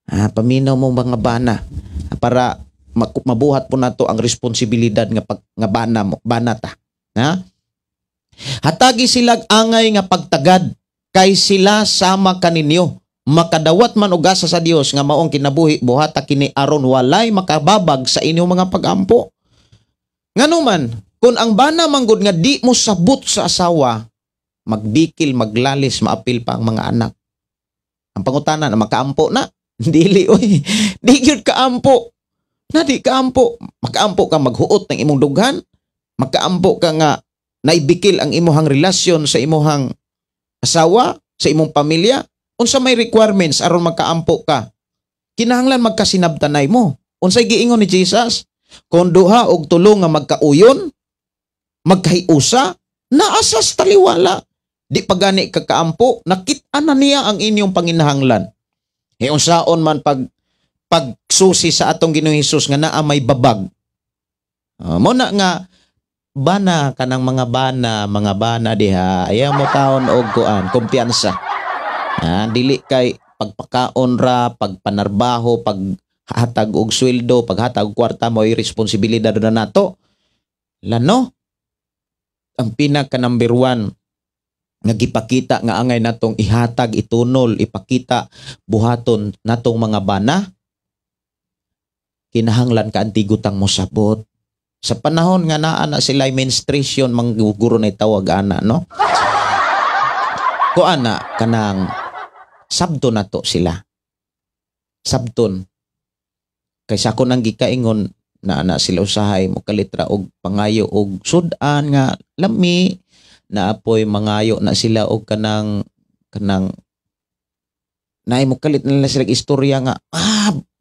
Ah, paminaw mo mga bana para mabuhat po nato ang responsibilidad nga pag, nga bana mo, bana ta. Ha? Hatagi silag angay nga pagtagad kay sila sama kaninyo. Makadawat man og gasa sa Dios nga maong kinabuhi, buhata kini aron walay makababag sa inyong mga pagampo. Ngano man, kung ang bana manggod nga di mo sabot sa asawa, magbikil, maglalis, maapil pa ang mga anak. Ang pangutana na makaampo na, dili oy, di gyud kaampo. Na di kaampo, makaampo ka maghuot ng imong dughan, makaampo ka nga naibikil ang imuhang relasyon sa imuhang asawa, sa imong pamilya. Unsa may requirements aron makaampo ka? Kinahanglan magkasinabtanay mo. Unsay giingon ni Jesus? Kung duha og tulo nga magkauyon, magkahiusa, naasas taliwala. Di pa gani ka kaampo, nakit-an na niya ang inyong panginahanglan. E unsaon man pag pagsusi sa atong Ginoong Hesus nga naa may babag. Mo na nga bana kanang mga bana diha, ayaw mo taon og kuan, kumpiyansa. Ah, dili kay pagpakaon ra, pagpanarbaho, paghatag og sweldo, paghatag og kwarta mo responsibilidad na nato. Lano, ang pinaka number one nga gipakita nga angay natong ihatag, itunol, ipakita, buhaton natong mga bana, kinahanglan ka antigutang mosabot. Sa panahon nga naa na sila menstruation, mangguguro na tawag ana, no? Ko ana kanang sabto na to sila. Sabton. Kaysa ako nang gikaingon na ana sila usahay mo kalitra og pangayo og sud-an nga lami, na apoy mangayo na sila og kanang kanang naay mo kalit na sila istorya nga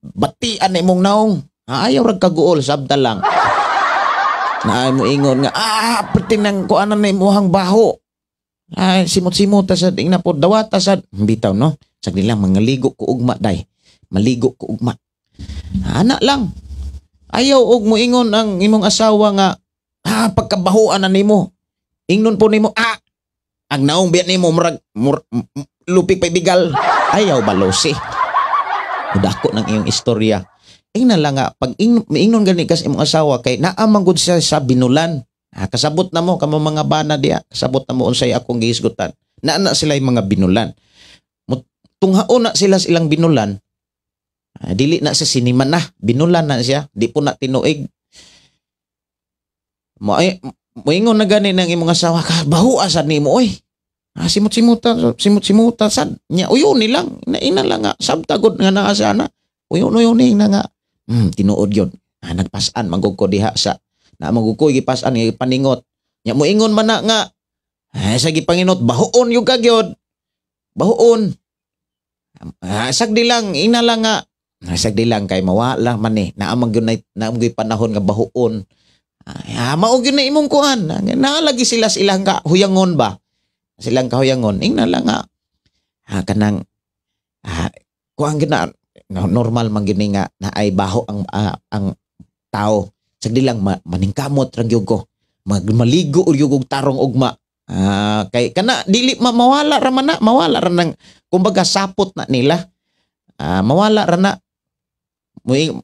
batian na imong naong. Ayaw rag kaguol, sabta lang. Naay mo ingon nga perti nang kuanan na imuhang baho. Ay simot-simot ta sad ingna po dawata sad bitaw, no. Sagdi lang mangaligo ko ugma day. Maligo ko ugma. Ana lang. Ayaw og moingon ang imong asawa nga pagkabahuan na nimo. Ingnon po nimo ang naong biya nimo murag lupik pay bigal. Ayaw balosi. Mudako ng iyong istorya. Ingnan lang nga pag miingnon gani kas imong asawa kay naa man gud siya sa binulan. Kasabot na mo kamo mga bana diya, kasabot na mo unsay akong gihisgutan. Naa na sila yung mga binulan. Tunghaon na sila sa ilang binulan. Dili na sa sinima na, binulan na siya, di po na tinuig. Mo ay moingon na gani ng imong asawa ka, bahu asad nimo oy. Simot-simuta, simot-simuta sad. Nya uyon nilang, naina lang nga sabtagod nga naa sana. Uyon uyon ni na nga. Tinuod yun. Nagpasan manggug ko diha sa Na magukoy gipasan nga gipaningot. Nya moingon man na nga ay, sa gipanginot bahuon yung kagyod. Bahuon. Sagdi lang ina lang nga sagdi lang kay mawala man ni naa man gyud naa man gyud panahon nga bahuon. Mao gyud na imong kuan. Naalagi sila sa ilang kahuyangon ba? Silang kahuyangon ingna lang nga kanang kuan gyud na normal man gyud ni nga naay baho ang tao. Sagdi lang maningkamot ra gyud ko. Magmaligo gyud og tarong ugma. Kay kana dili mawala ra man na, mawala ra nang kumbaga sapot na nila. Mawala ra na.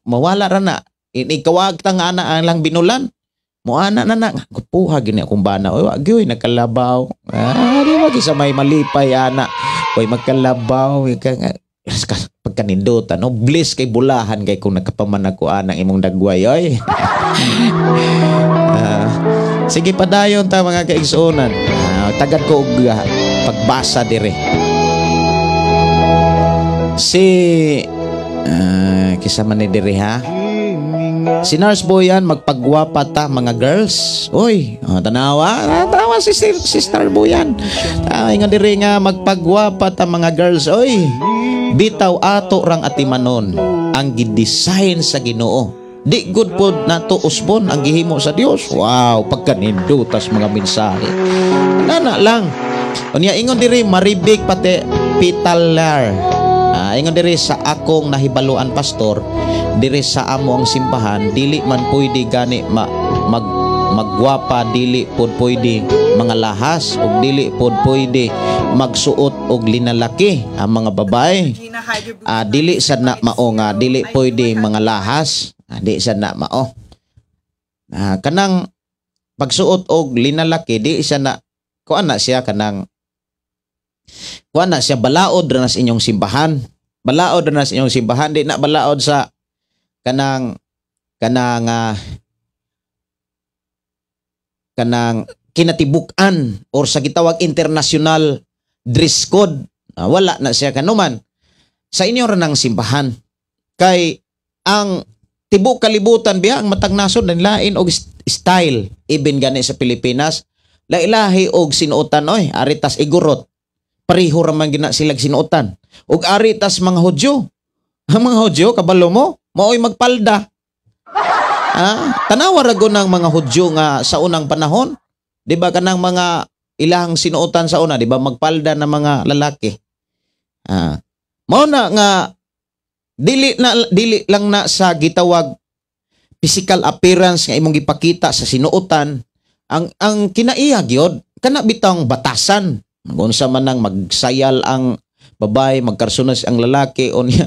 Mawala ra na. Ikawag ta nga ana ang lang binulan. Moana na na kupuha gini akong bana. Oy, wa gyud nagkalabaw. Di ba sa may malipay ana. Oy, magkalabaw ika nga pagkanindutan, no? Bliss kay bulahan kay kung nagkapaman ako anang imong dagway, oy. Sige, padayon ta mga kaigsuonan. Tagad ko og pagbasa dire. Si kisa man ni dire ha. Si Nurse Boyan, magpagwapa ta mga girls. Uy, oh, tanawa, tanawa si Sister Boyan. Ingon diri nga magpagwapa ta mga girls. Oy, bitaw ato rang atimanon ang gidesign sa Ginoo. Di good pod nato usbon ang gihimo sa Dios. Wow, pagkanindutas mga mensahe. Nana lang. Unya ingon diri maribik pati pitalar. Ingon diri sa akong nahibaluan pastor, diri sa amo ang simbahan dili man pwede gani magwapa, dili pod pwede mga lahas ug dili pod pwede magsuot og linalaki ang mga babae. Dili sad na mao nga dili pwede mga lahas, di sad na mao. Kanang pagsuot og linalaki di siya na kuan na siya kanang kuan na siya balaod ra na sa inyong simbahan. Balaod ra na sa inyong simbahan, di na balaod sa kanang kanang kanang kinatibuk-an or sa gitawag international dress code. Wala na siya kanuman sa inyo ra ng simbahan kay ang tibok kalibutan biya ang matag nasod lain og style, even gani sa Pilipinas lailahi og sinuotan. Oy, ari tas Igorot, pareho ra man gina silag sinuotan. Ug ari tas mga Hudyo, ang mga Hudyo kabalo mo maoy magpalda. Tanawa ra gud ng mga Hudyo nga sa unang panahon, di ba kanang mga ilang sinuotan sa una, di ba magpalda na mga lalaki. Mao na nga dili lang na sa gitawag physical appearance nga imong gipakita sa sinuotan ang kinaiya gyud kana bitang batasan. Unsa man nang magsayal ang babae, magkarsunas ang lalaki unya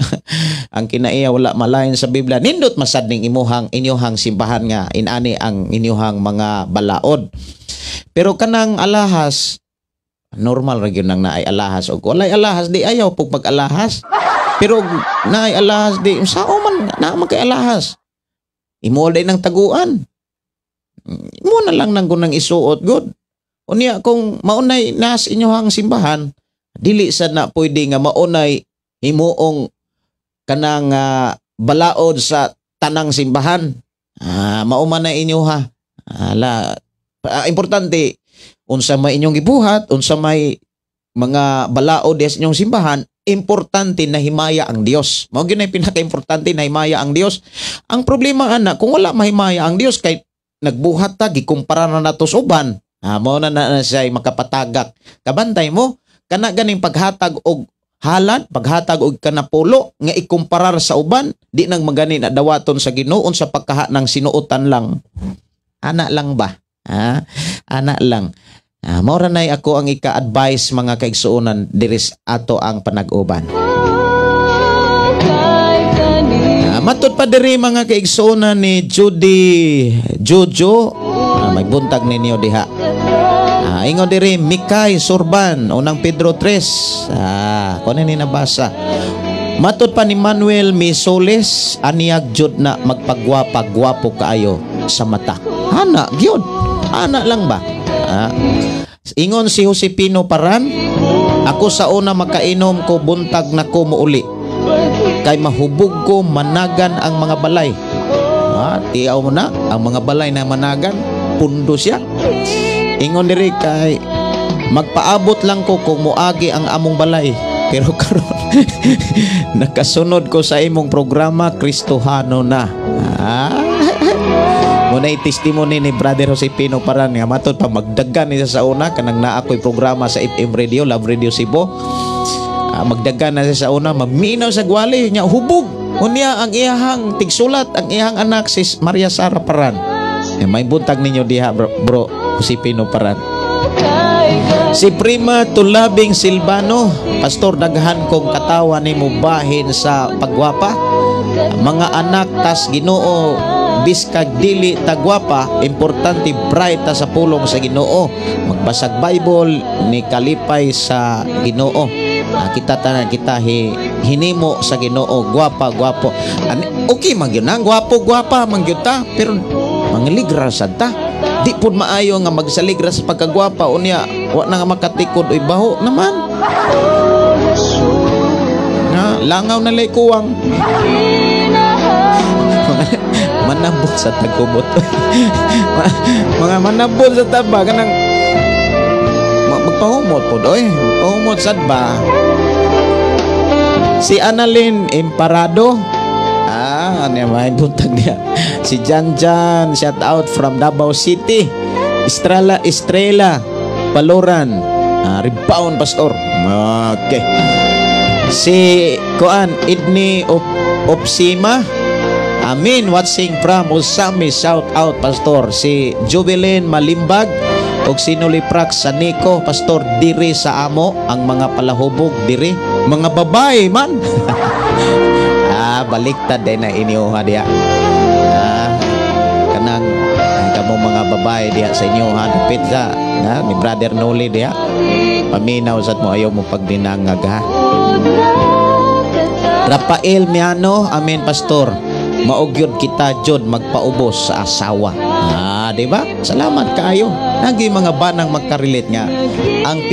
ang kinaiya wala malain sa Biblia. Nindot masad ning imuhang inyohang simbahan nga inani ang inyohang mga balaod. Pero kanang alahas, normal ra gyud nang naay alahas, og walay alahas di ayaw pug pag-alahas. Pero naay alahas di sao man naa man kay alahas. Imo day nang taguan. Imo na lang nang kunang isuot god. Unya kung maunay nas inyohang simbahan, dili sad na pwede nga maunay himuong kanang balaod sa tanang simbahan. Mao man na inyo ha. Importante unsa may inyong gibuhat, unsa may mga balaod sa inyong simbahan, importante na himaya ang Dios. Mao gyud na pinakaimportante na himaya ang Dios. Ang problema ana, kung wala mahimaya ang Dios kay nagbuhat ta gikumpara na nato sa uban. Mao na na siya makapatagak. Kabantay mo kana ganing paghatag og halad, paghatag og kanapulo nga ikumparar sa uban, di nang magani na dawaton sa Ginoo sa pagkaha ng sinuotan lang. Ana lang ba? Ana lang. Mao ra nay ako ang ika-advise mga kaigsuonan diri ato ang panag-uban. Matud pa diri mga kaigsuonan ni Judy Jojo, may buntag ninyo diha. Ingon diri Mikay Surban, unang Pedro 3. Kuno ni nabasa. Matud pa ni Manuel Misoles, aniag jud na magpagwapa gwapo kaayo sa mata. Ana gyud. Ana lang ba? Ingon si Josepino Paran, ako sa una makainom ko buntag na ko muuli. Kay mahubog ko managan ang mga balay. Ah, tiaw mo na ang mga balay na managan, pundo siya. Ingon diri kay magpaabot lang ko kung moagi ang among balay. Pero karon nakasunod ko sa imong programa, Kristohano na. Ah. Muna testimony ni Brother Jose Pino Paran nga matod pa magdagan niya sa una kanang naa ko'y programa sa FM Radio, Love Radio Cebu. Ah, magdagan na siya sa una, maminaw sa gwali nya hubog. Unya ang iyahang tigsulat, ang iyahang anak si Maria Sara Paran. Eh, may buntag ninyo diha, bro, bro Jose Pino Paran. Si Prima Tulabing Silvano, "Pastor, daghan kong katawa nimo bahin sa pagwapa. Mga anak tas Ginoo, biskag dili tagwapa, importante bright ta sa pulong sa Ginoo. Magbasag Bible ni kalipay sa Ginoo." Ah, kita tanan kita hinimo sa Ginoo, gwapa, gwapo. Ani, okay man gyud na, gwapo, gwapa man gyud ta, pero mangaligra sad ta. Di pud maayo nga magsaligra sa pagkagwapa, unya wa na nga makatikod, oy, baho naman. Nga langaw na lay kuwang. Manabot sa tagubot. Mga manabot sa taba kanang magpahumot pod oy. Magpahumot sad ba? Si Annalyn Imparado. Ah, ano yung may buntag niya. Si Jan Jan, shout out from Davao City. Estrella Estrella Paloran. Ah, rebound, pastor. Okay. Si Kuan Idni Opsima. Amin, watching from Usami, shout out, pastor. Si Jubilin Malimbag og si Noliprak Saniko, "Pastor, diri sa amo ang mga palahubog diri mga babae man." Ah, baliktad din na inyo ha diya. Ah, kanang ay, kamo mga babae diya sa inyo ha dapit sa na ni Brother Noli diya. Paminaw sad mo, ayaw mo pagdinangag ha. Rafael Miano, "Amen, pastor. Mao gyud kita jud magpaubos sa asawa." Ah, di ba? Salamat kaayo. Nagi mga banang magka-relate nga ang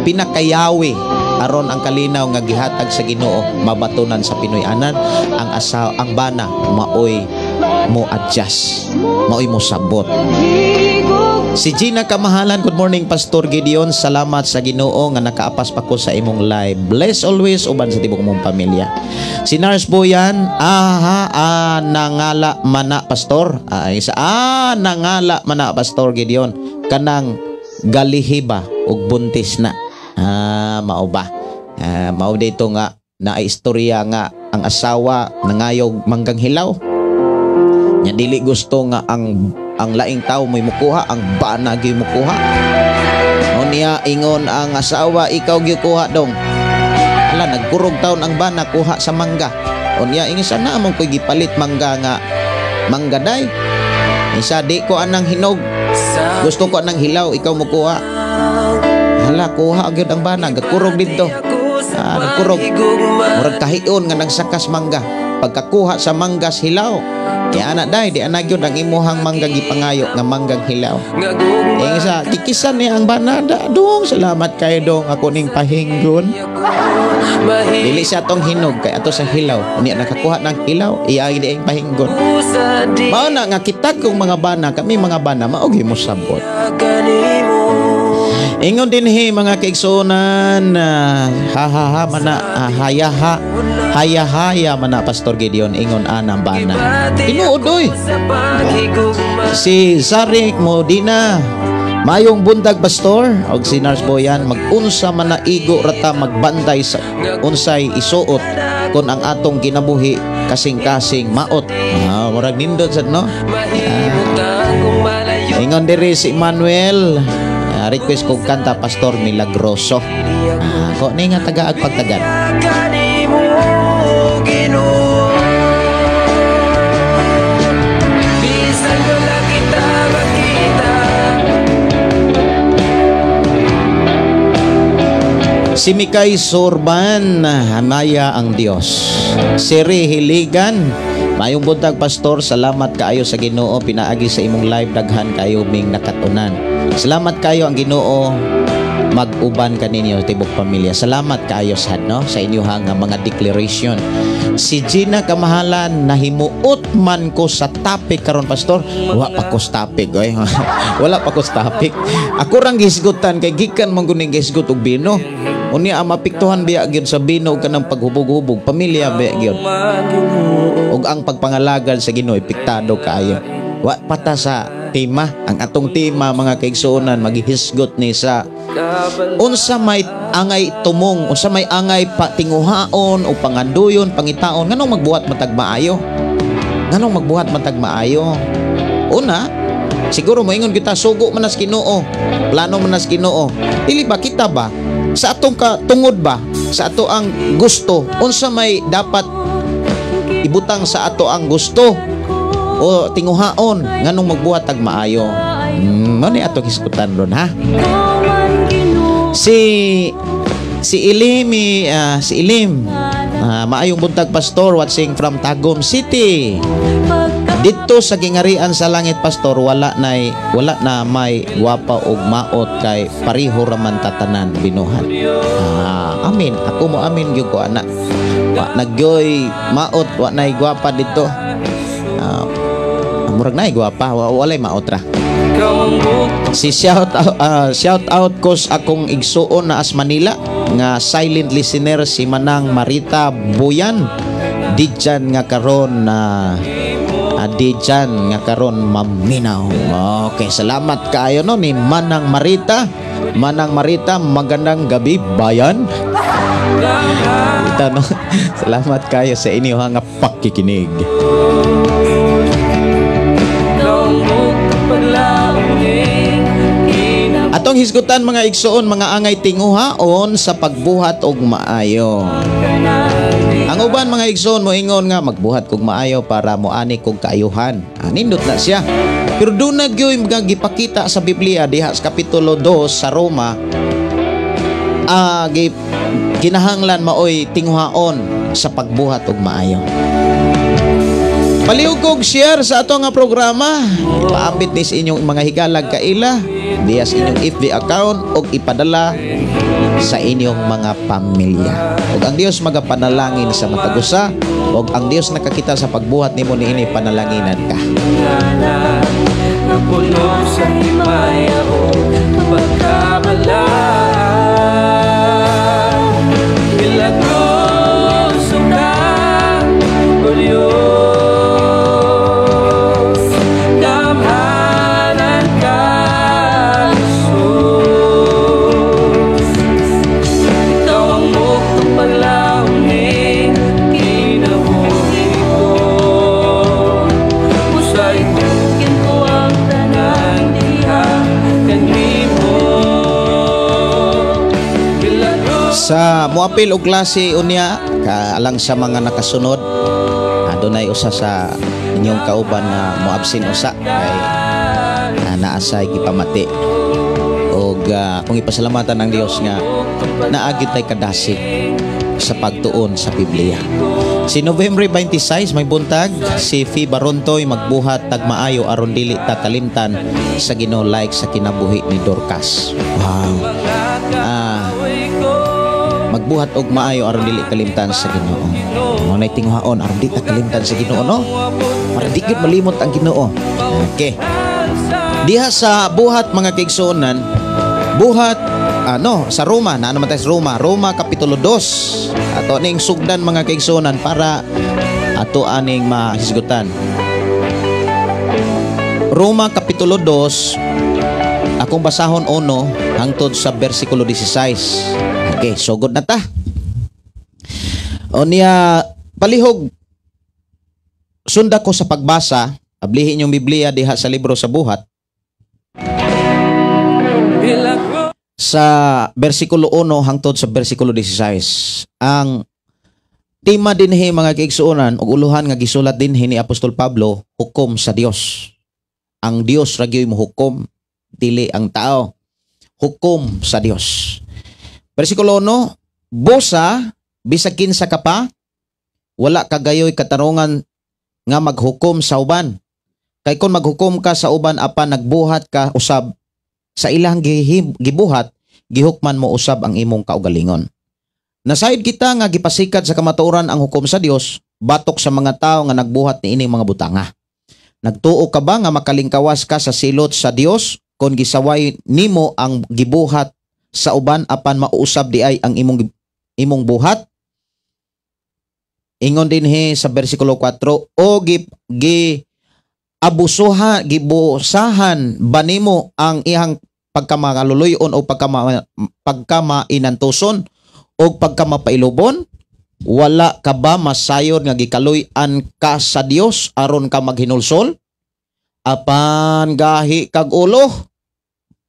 pinakayawi aron ang kalinaw nga gihatag sa Ginoo mabatunan sa Pinoy-anan, ang asa ang bana maoy mo adjust, maoy mo sabot. Si Gina Kamahalan, "Good morning, Pastor Gideon. Salamat sa Ginoo nga nakaapas pa ko sa imong live. Bless always uban sa tibok mong pamilya." Si Nars Boyan, "Aha, ah, nangala mana, Pastor." Ah, isa, ah, nangala mana, Pastor Gideon. Kanang galihiba ug buntis na. Ah, mao ba? Ah, mao dito nga na istorya nga ang asawa nangayog manggang hilaw. Nya dili gusto nga ang laing tao mo'y mukuha, ang bana gyud mukuha. Unya ingon ang asawa, "Ikaw gyud kuha dong." Ala, nagkurog taon ang bana kuha sa mangga. Unya ingon sa na mo ko'y gipalit mangga nga mangga day. Isa, "Di ko anang hinog. Gusto ko anang hilaw, ikaw mo kuha." Hala, kuha gyud ang bana, gakurog dito. Ah, nagkurog. Murag kahion nga nagsakas mangga. Pagkakuha sa manggas hilaw. Di ana day, di ana gyud ang imuhang mangga gipangayo nga manggang hilaw. Eh isa, kikisan niya ang bana, "Dong, salamat kayo dong, ako ning pahinggon." Dili siya tong hinog kay ato sa hilaw. Unya nakakuha ng hilaw, iya di ang pahinggon. Mao na nga kita kong mga bana, kami mga bana mao gyud mo sabot. Ingon dinhi mga kaigsuonan, ah, ha ha ha mana, ah, hayaha haya haya mana, Pastor Gideon, ingon ana bana. Tinuod oy. Si Zarik Modina, "Mayong buntag, pastor." Og si Nars Boyan, "Mag-unsa man na igo rata magbantay sa unsay isuot kon ang atong kinabuhi kasing-kasing maot." Ah, murag nindot sad no. Ah. Ingon diri si Manuel, ah, "Request kog kanta, Pastor, Milagroso." Ah, ko ni nga tagaag pagtagan.
Kanimo, Ginoo. Bisan wala kita makita.
Si Mikay Sorban, "Hamaya ang Dios." Siri Hiligan, "Mayong buntag, pastor, salamat kaayo sa Ginoo pinaagi sa imong live, daghan kayo ming nakatunan. Salamat kayo, ang Ginoo mag-uban kaninyo tibok pamilya." Salamat kaayo sad no sa inyong nga mga declaration. Si Gina Kamahalan, "Nahimuot man ko sa topic karon, Pastor." Wa pa ko sa topic oy. Wala pa ko sa topic. Ako rang gihisgutan kay gikan man gud ning gihisgot og bino. Unya ang mapiktuhan biya gyud sa bino ug kanang paghubog-hubog, pamilya biya gyud. Ug ang pagpangalagad sa Ginoo, epektado kaayo. Wa pa ta sa tema. Ang atong tema, mga kaigsuonan, maghihisgot ni sa unsa may angay tumong, unsa may angay patinguhaon o panganduyon, pangitaon nganong magbuhat man tag maayo. Nganong magbuhat man tag maayo? Una, siguro moingon kita, sugo man nas Ginoo, plano man nas Ginoo. Dili ba kita ba sa atong katungod ba, sa ato ang gusto, unsa may dapat ibutang sa ato ang gusto o tinguhaon nganong magbuhat tag maayo? Mao ni atong hisgutan ron, ha. Si Ilim, si Ilim. "Maayong buntag, Pastor, watching from Tagum City. Dito sa gingarian sa langit, Pastor, wala na may gwapa og maot kay pareho ra man tatanan binuhat." Ah, amin. Ako mo amin gyud ko ana. Wa nagyoy maot, wa nay gwapa dito. Murag nay gwapa, walay maot ra. Si shout out ko sa akong igsuon na as Manila nga silent listener, si Manang Marita Buyan. Dijan nga karon na dijan nga karon maminaw. Okay, salamat kaayo no ni Manang Marita. Manang Marita, magandang gabi, bayan. Ito, no? Salamat kayo sa inyo nga pakikinig.
Ikaw ang paglaom.
Atong hisgutan, mga igsuon, mga angay tinguhaon sa pagbuhat og maayo. Ang uban, mga igsuon, moingon nga magbuhat kog maayo para moani kog kaayuhan. Ah, nindot na siya. Pero doon na gyud mga gipakita sa Biblia diha sa kapitulo 2 sa Roma, kinahanglan maoy tinguhaon sa pagbuhat og maayo. Palihog kog share sa ato nga programa. Ipaambit ni sa inyong mga higalag kaila diya sa inyong FB account o ipadala sa inyong mga pamilya. Ug ang Dios magapanalangin sa matag usa, ug ang Dios nakakita sa pagbuhat nimo niini, panalanginan ka.
Napuno sa himaya o pagkabalaan. Milagroso ka, O Diyos. Gamhanan ka, Jesus. Ikaw ang buktong paglaom ning kinabuhi ko. Usay
Tugyan ko ang tanan diha
kanimo. Milagro
Sa moapil og klase unya kaalang sa mga nakasunod, adunay usa sa inyong kauban na moabsin usa kay naa say gipamati. Og kung ipasalamatan ang Dios nga naa gyud tay kadasig sa pagtuon sa Biblia. Si November 26, may buntag, si Fi Barontoy, "Magbuhat tag maayo aron dili ta kalimtan sa Ginoo like sa kinabuhi ni Dorcas." Wow. Magbuhat og maayo aron dili kalimtan sa Ginoo. Mao nay tinguhaon aron di ta kalimtan sa Ginoo, no? Para di gyud malimot ang Ginoo. Okay. Diha sa buhat, mga kaigsuonan, buhat ano sa Roma, na naman tayo sa Roma, Roma kapitulo 2. Ato ning sugdan, mga kaigsuonan, para ato aning mahisgutan. Roma kapitulo 2, akong basahon 1 hangtod sa bersikulo 16. Okay, sugod na ta. O niya, palihog sunda ko sa pagbasa, ablihin yung Biblia diha sa libro sa Buhat
Milagro
sa bersikulo 1 hangtod sa bersikulo 16. Ang tema dinhi, mga kaigsuonan, ug uluhan nga gisulat dinhi ni Apostol Pablo, hukom sa Dios. Ang Dios ra gyud mohukom, dili ang tao. Hukom sa Dios. Bersikulo 1, "Busa, bisag kinsa ka pa, wala ka gayoy katarungan nga maghukom sa uban. Kay kon maghukom ka sa uban apan nagbuhat ka usab sa ilang gibuhat, gihukman mo usab ang imong kaugalingon. Nasayod kita nga gipasikat sa kamatuoran ang hukom sa Dios. batok sa mga tawo nga nagbuhat niining mga butanga. Nagtuo ka ba nga makalingkawas ka sa silot sa Dios kon gisaway nimo ang gibuhat sa uban apan mauusab di ay ang imong imong buhat? Ingon dinhi sa bersikulo 4, o gi, gi abusuha gibusahan ba nimo ang iyang pagkamakaluluyon o pagkamainantuson o pagkamapailubon? Wala ka ba masayod nga gikaluy-an ka sa Dios aron ka maghinulsol? Apan gahi kag ulo,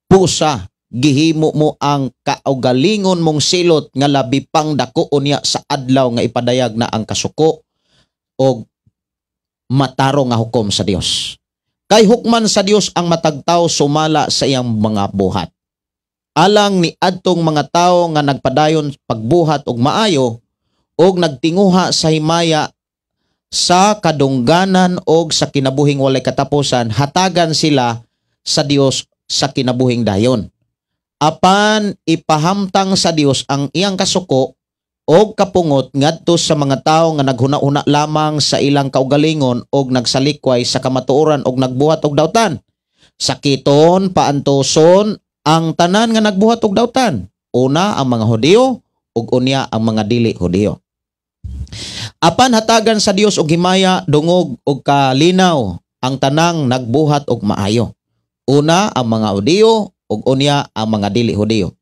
pusa, gihimo mo ang kaugalingon mong silot nga labi pang dako unya sa adlaw nga ipadayag na ang kasuko og matarong nga hukom sa Dios. Kay hukman sa Dios ang matag tawo sumala sa iyang mga buhat. Alang ni adtong mga tawo nga nagpadayon pagbuhat og maayo og nagtinguha sa himaya sa kadungganan og sa kinabuhing walay katapusan, hatagan sila sa Dios sa kinabuhing dayon. Apan ipahamtang sa Dios ang iyang kasuko og kapungot ngadto sa mga tawo nga naghuna-huna lamang sa ilang kaugalingon og nagsalikway sa kamatuoran og nagbuhat og dautan. Sakiton, paantoson ang tanan nga nagbuhat og dautan. Una ang mga Hudiyo ug unya ang mga dili Hudiyo. Apan hatagan sa Dios og himaya, dungog og kalinaw ang tanang nagbuhat og maayo. Una ang mga Hudiyo ug unya ang mga dili Hudiyo.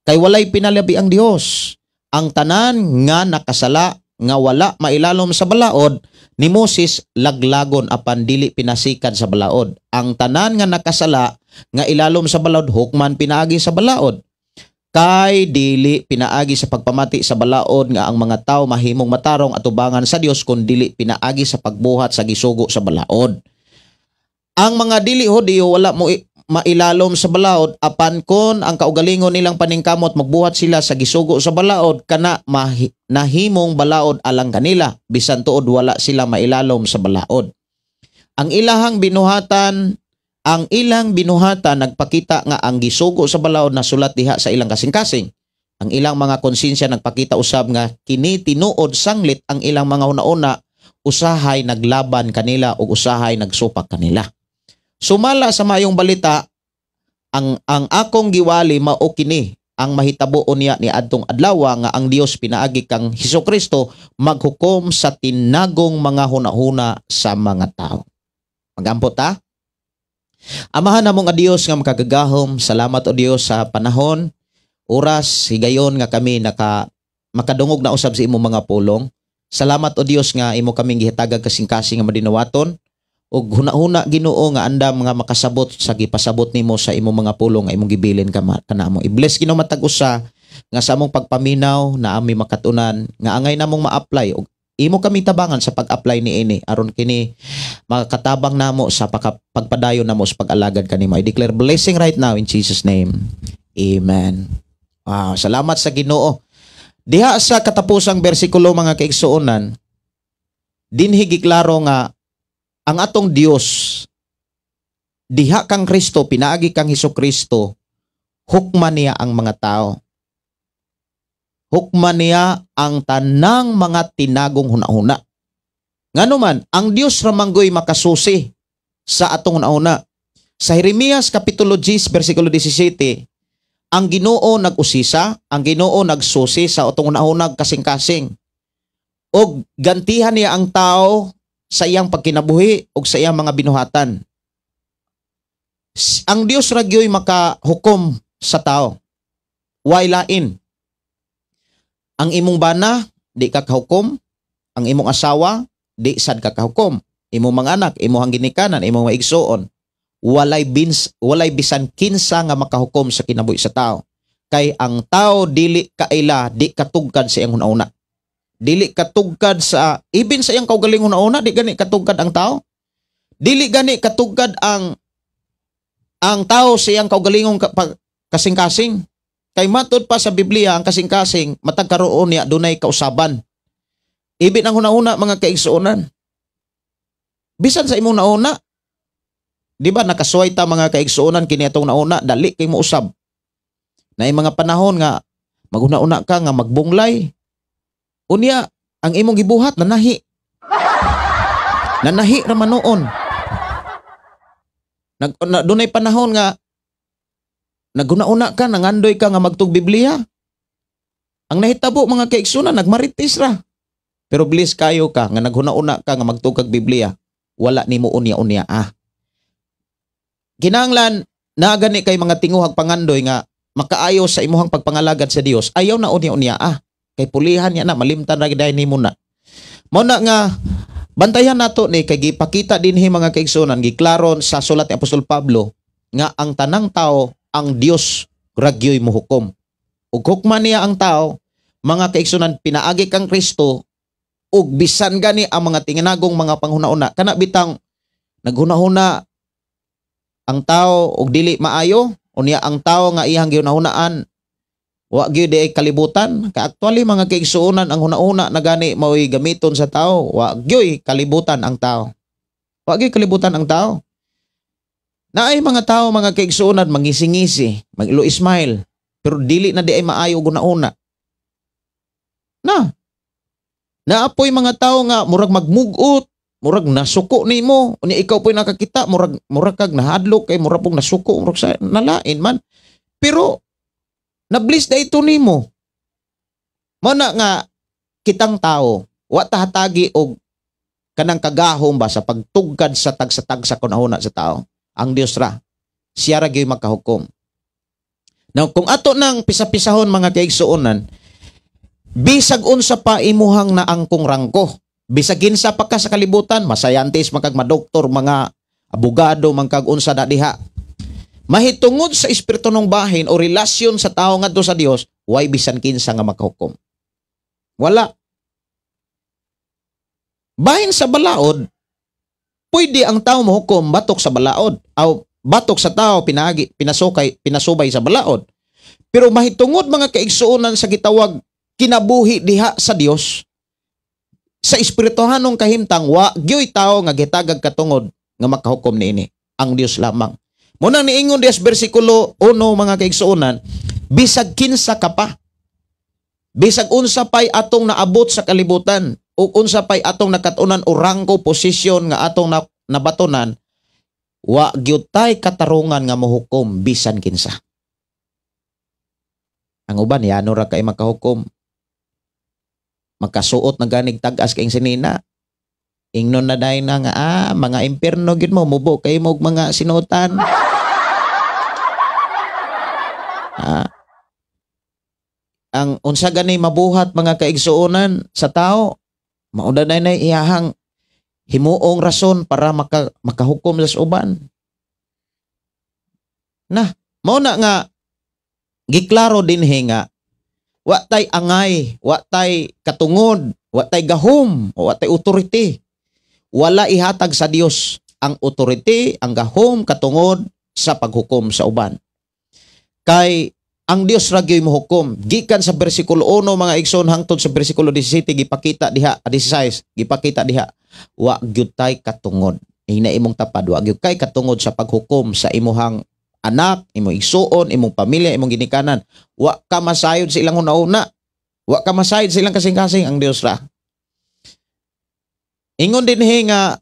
Kay walay pinalabi ang Dios. Ang tanan nga nakasala nga wala mailalom sa balaod ni Moses laglagon apan dili pinasikad sa balaod. Ang tanan nga nakasala nga ilalom sa balaod hukman pinaagi sa balaod. Kay dili pinaagi sa pagpamati sa balaod nga ang mga tao mahimong matarong atubangan sa Dios kun dili pinaagi sa pagbuhat sa gisugo sa balaod. Ang mga dili Hudiyo wala mo mailalom sa balaod, apan kon ang kaugalingon nilang paningkamot magbuhat sila sa gisugo sa balaod, kana nahimong balaod alang kanila bisan tuod wala sila mailalom sa balaod. Ang ilang binuhatan nagpakita nga ang gisugo sa balaod nasulat diha sa ilang kasing-kasing. Ang ilang mga konsensya nagpakita usab nga kini tinuod, sanglit ang ilang mga hunahuna usahay naglaban kanila ug usahay nagsupak kanila. Sumala sa mayong balita, ang akong giwali mao kini ang mahitabo unya ni adtong adlaw nga ang Dios pinaagi kang Hesukristo maghukom sa tinagong mga hunahuna sa mga tao. Magampo ta. Amahan namo nga Dios nga makagagahom, salamat o Dios sa panahon, oras, higayon nga kami makadungog na usab sa imong mga pulong. Salamat o Dios nga imo kaming gihatagan kasing-kasing nga madinawaton ug hunahuna, Ginoo, nga andam nga makasabot sa gipasabot nimo sa imong mga pulong nga imong gibilin kanamo. I-bless, Ginoo, matag usa nga sa among pagpaminaw na ami makatunan nga angay namong ma-apply ug imo kami tabangan sa pag-apply niini aron kini makatabang namo sa pagpadayon namo sa pag-alagad kanimo. I declare blessing right now in Jesus' name. Amen. Wow, salamat sa Ginoo. Diha sa katapusang bersikulo, mga kaigsuonan, dinhi giklaro nga ang atong Dios diha kang Kristo, pinaagi kang Hesus Kristo, hukman niya ang mga tao. Hukman niya ang tanang mga tinagong hunahuna. Ngano man, ang Dios ra manggoy makasusi sa atong hunahuna. Sa Jeremias kapitulo 10 bersikulo 17, ang Ginoo nag-usisa, ang Ginoo nagsusi sa atong hunahuna kasing-kasing. Og gantihan niya ang tao sa iyang pagkinabuhi ug sa iyang mga binuhatan. Ang Dios ra gyoy makahukom sa tao. Way lain. Ang imong bana di ka kahukom, ang imong asawa di sad ka kahukom, imong mga anak, imong ginikanan, imong mga igsuon. Walay bisan kinsa nga makahukom sa kinabuhi sa tao. Kay ang tao dili kaila, di katugkad sa iyang hunahuna. Dili katugkad sa ibin sa iyang kaugalingon hunahuna, di gani katugkad ang tao. Dili gani katugkad ang tao sa iyang kaugalingong kasing-kasing. Kay matud pa sa Biblia, ang kasing-kasing matag karoon niya dunay kausaban. Ibin ang hunahuna, mga kaigsuonan. Bisan sa imong nauna, di ba nakasuway ta, mga kaigsuonan, kini atong nauna dali kay mo usab. Na mga panahon nga maghuna-una ka nga magbunglay. Unya ang imong gibuhat nanahi. Nanahi ra man noon. Dunay panahon nga naghuna-una ka, nangandoy ka nga magtug Biblia. Ang nahitabo, mga kaigsunan, nagmarites ra. Pero bless kayo ka nga naghuna-una ka nga magtug kag Biblia, wala nimo unya-unya ah. Kinahanglan naa gani kay mga tinguhag pangandoy nga makaayo sa imuhang pagpangalagad sa Dios, ayaw na unya-unya ah. Kay pulihan niya na, malimtan ra gid nimo na. Mao na nga bantayan nato ni kay gipakita dinhi, mga kaigsunan, giklaron sa sulat ni Apostol Pablo nga ang tanang tao, ang Dios ra gyoy mohukom. Ug hukman niya ang tao, mga kaigsunan, pinaagi kang Kristo. Ug bisan gani ang mga tinginagong mga panghuna-una, kana bitang naghuna-huna ang tao og dili maayo, unya ang tao nga iyang gihunahunaan wa gyud ay kalibutan. Kay actually, mga kaigsuonan, ang huna-huna na gani mao'y gamiton sa tao. Wa gyud kalibutan ang tao, wa gyud kalibutan ang tao. Naay mga tao, mga kaigsuonan, mangisi-ngisi, mag-ilo smile, pero dili na diay maayo og huna-huna na. Naapoy mga tao nga murag magmugot, murag nasuko nimo. Unya ikaw po'y nakakita, murag kag nahadlok kay murag pong nasuko, murag sa nalain man. Pero na-bless na ito nimo. Mao na nga kitang tao, wa ta hatagi og kanang kagahom ba sa pagtugkad sa tagsa-tagsa kunahuna sa tao. Ang Dios ra. Siya ra gyud makahukom. Now, kung ato nang pisa-pisahon, mga kaigsuonan, bisag unsa pa imuhang naangkong rangko, bisag kinsa pa ka sa kalibutan, masayantist man kag, madoktor, mga abogado man kag, unsa na diha. Mahitungod sa espiritu ng bahin o relasyon sa tao ngadto sa Dios, way bisan kinsa nga makahukom. Wala. Bahin sa balaod, pwede ang tao mohukom batok sa balaod. Aw, batok sa tao pinagi, pinasukay, pinasubay sa balaod. Pero mahitungod, mga kaigsuonan, sa gitawag kinabuhi diha sa Dios, sa espirituhanong kahimtang, wa gyoy tao nga gitagag katungod nga makahukom niini. Ang Dios lamang. Munang niingon diya sa bersikulo 1, mga kaigsuonan, bisag kinsa ka pa, bisag unsa pay atong naabot sa kalibutan, o unsa pay atong nakatunan o rangko, posisyon nga atong nabatonan, wa gyud tay katarungan nga mohukom bisan kinsa. Ang uban yano ra kay makahukom. Makasuot na ganig tag-as kayong sinina. Ingnon na dayon na nga, ah, mga impierno gyud mo, mubo kay mo og mga sinutan. Ah. Ang unsa gani mabuhat, mga kaigsuonan, sa tao, mao na na iyahang himuong rason para makahukom sa uban. Na, mao na nga giklaro dinhi nga wa tay angay, wa tay katungod, wa tay gahom, wa tay authority. Wala ihatag sa Dios ang authority, ang gahom, katungod sa paghukom sa uban. Kay ang Dios ra gyud mohukom. Gikan sa bersikulo 1, mga igsoon, hangtod sa bersikulo 17, gipakita diha, 16 gipakita diha wa gyud tay katungod. Ina imong tapad, wa gyud kay katungod sa paghukom sa imuhang anak, imong igsuon, imong pamilya, imong ginikanan. Wa ka masayod sa ilang hunahuna. Wa ka masayod sa ilang kasing-kasing, ang Dios ra. Ingon dinhi nga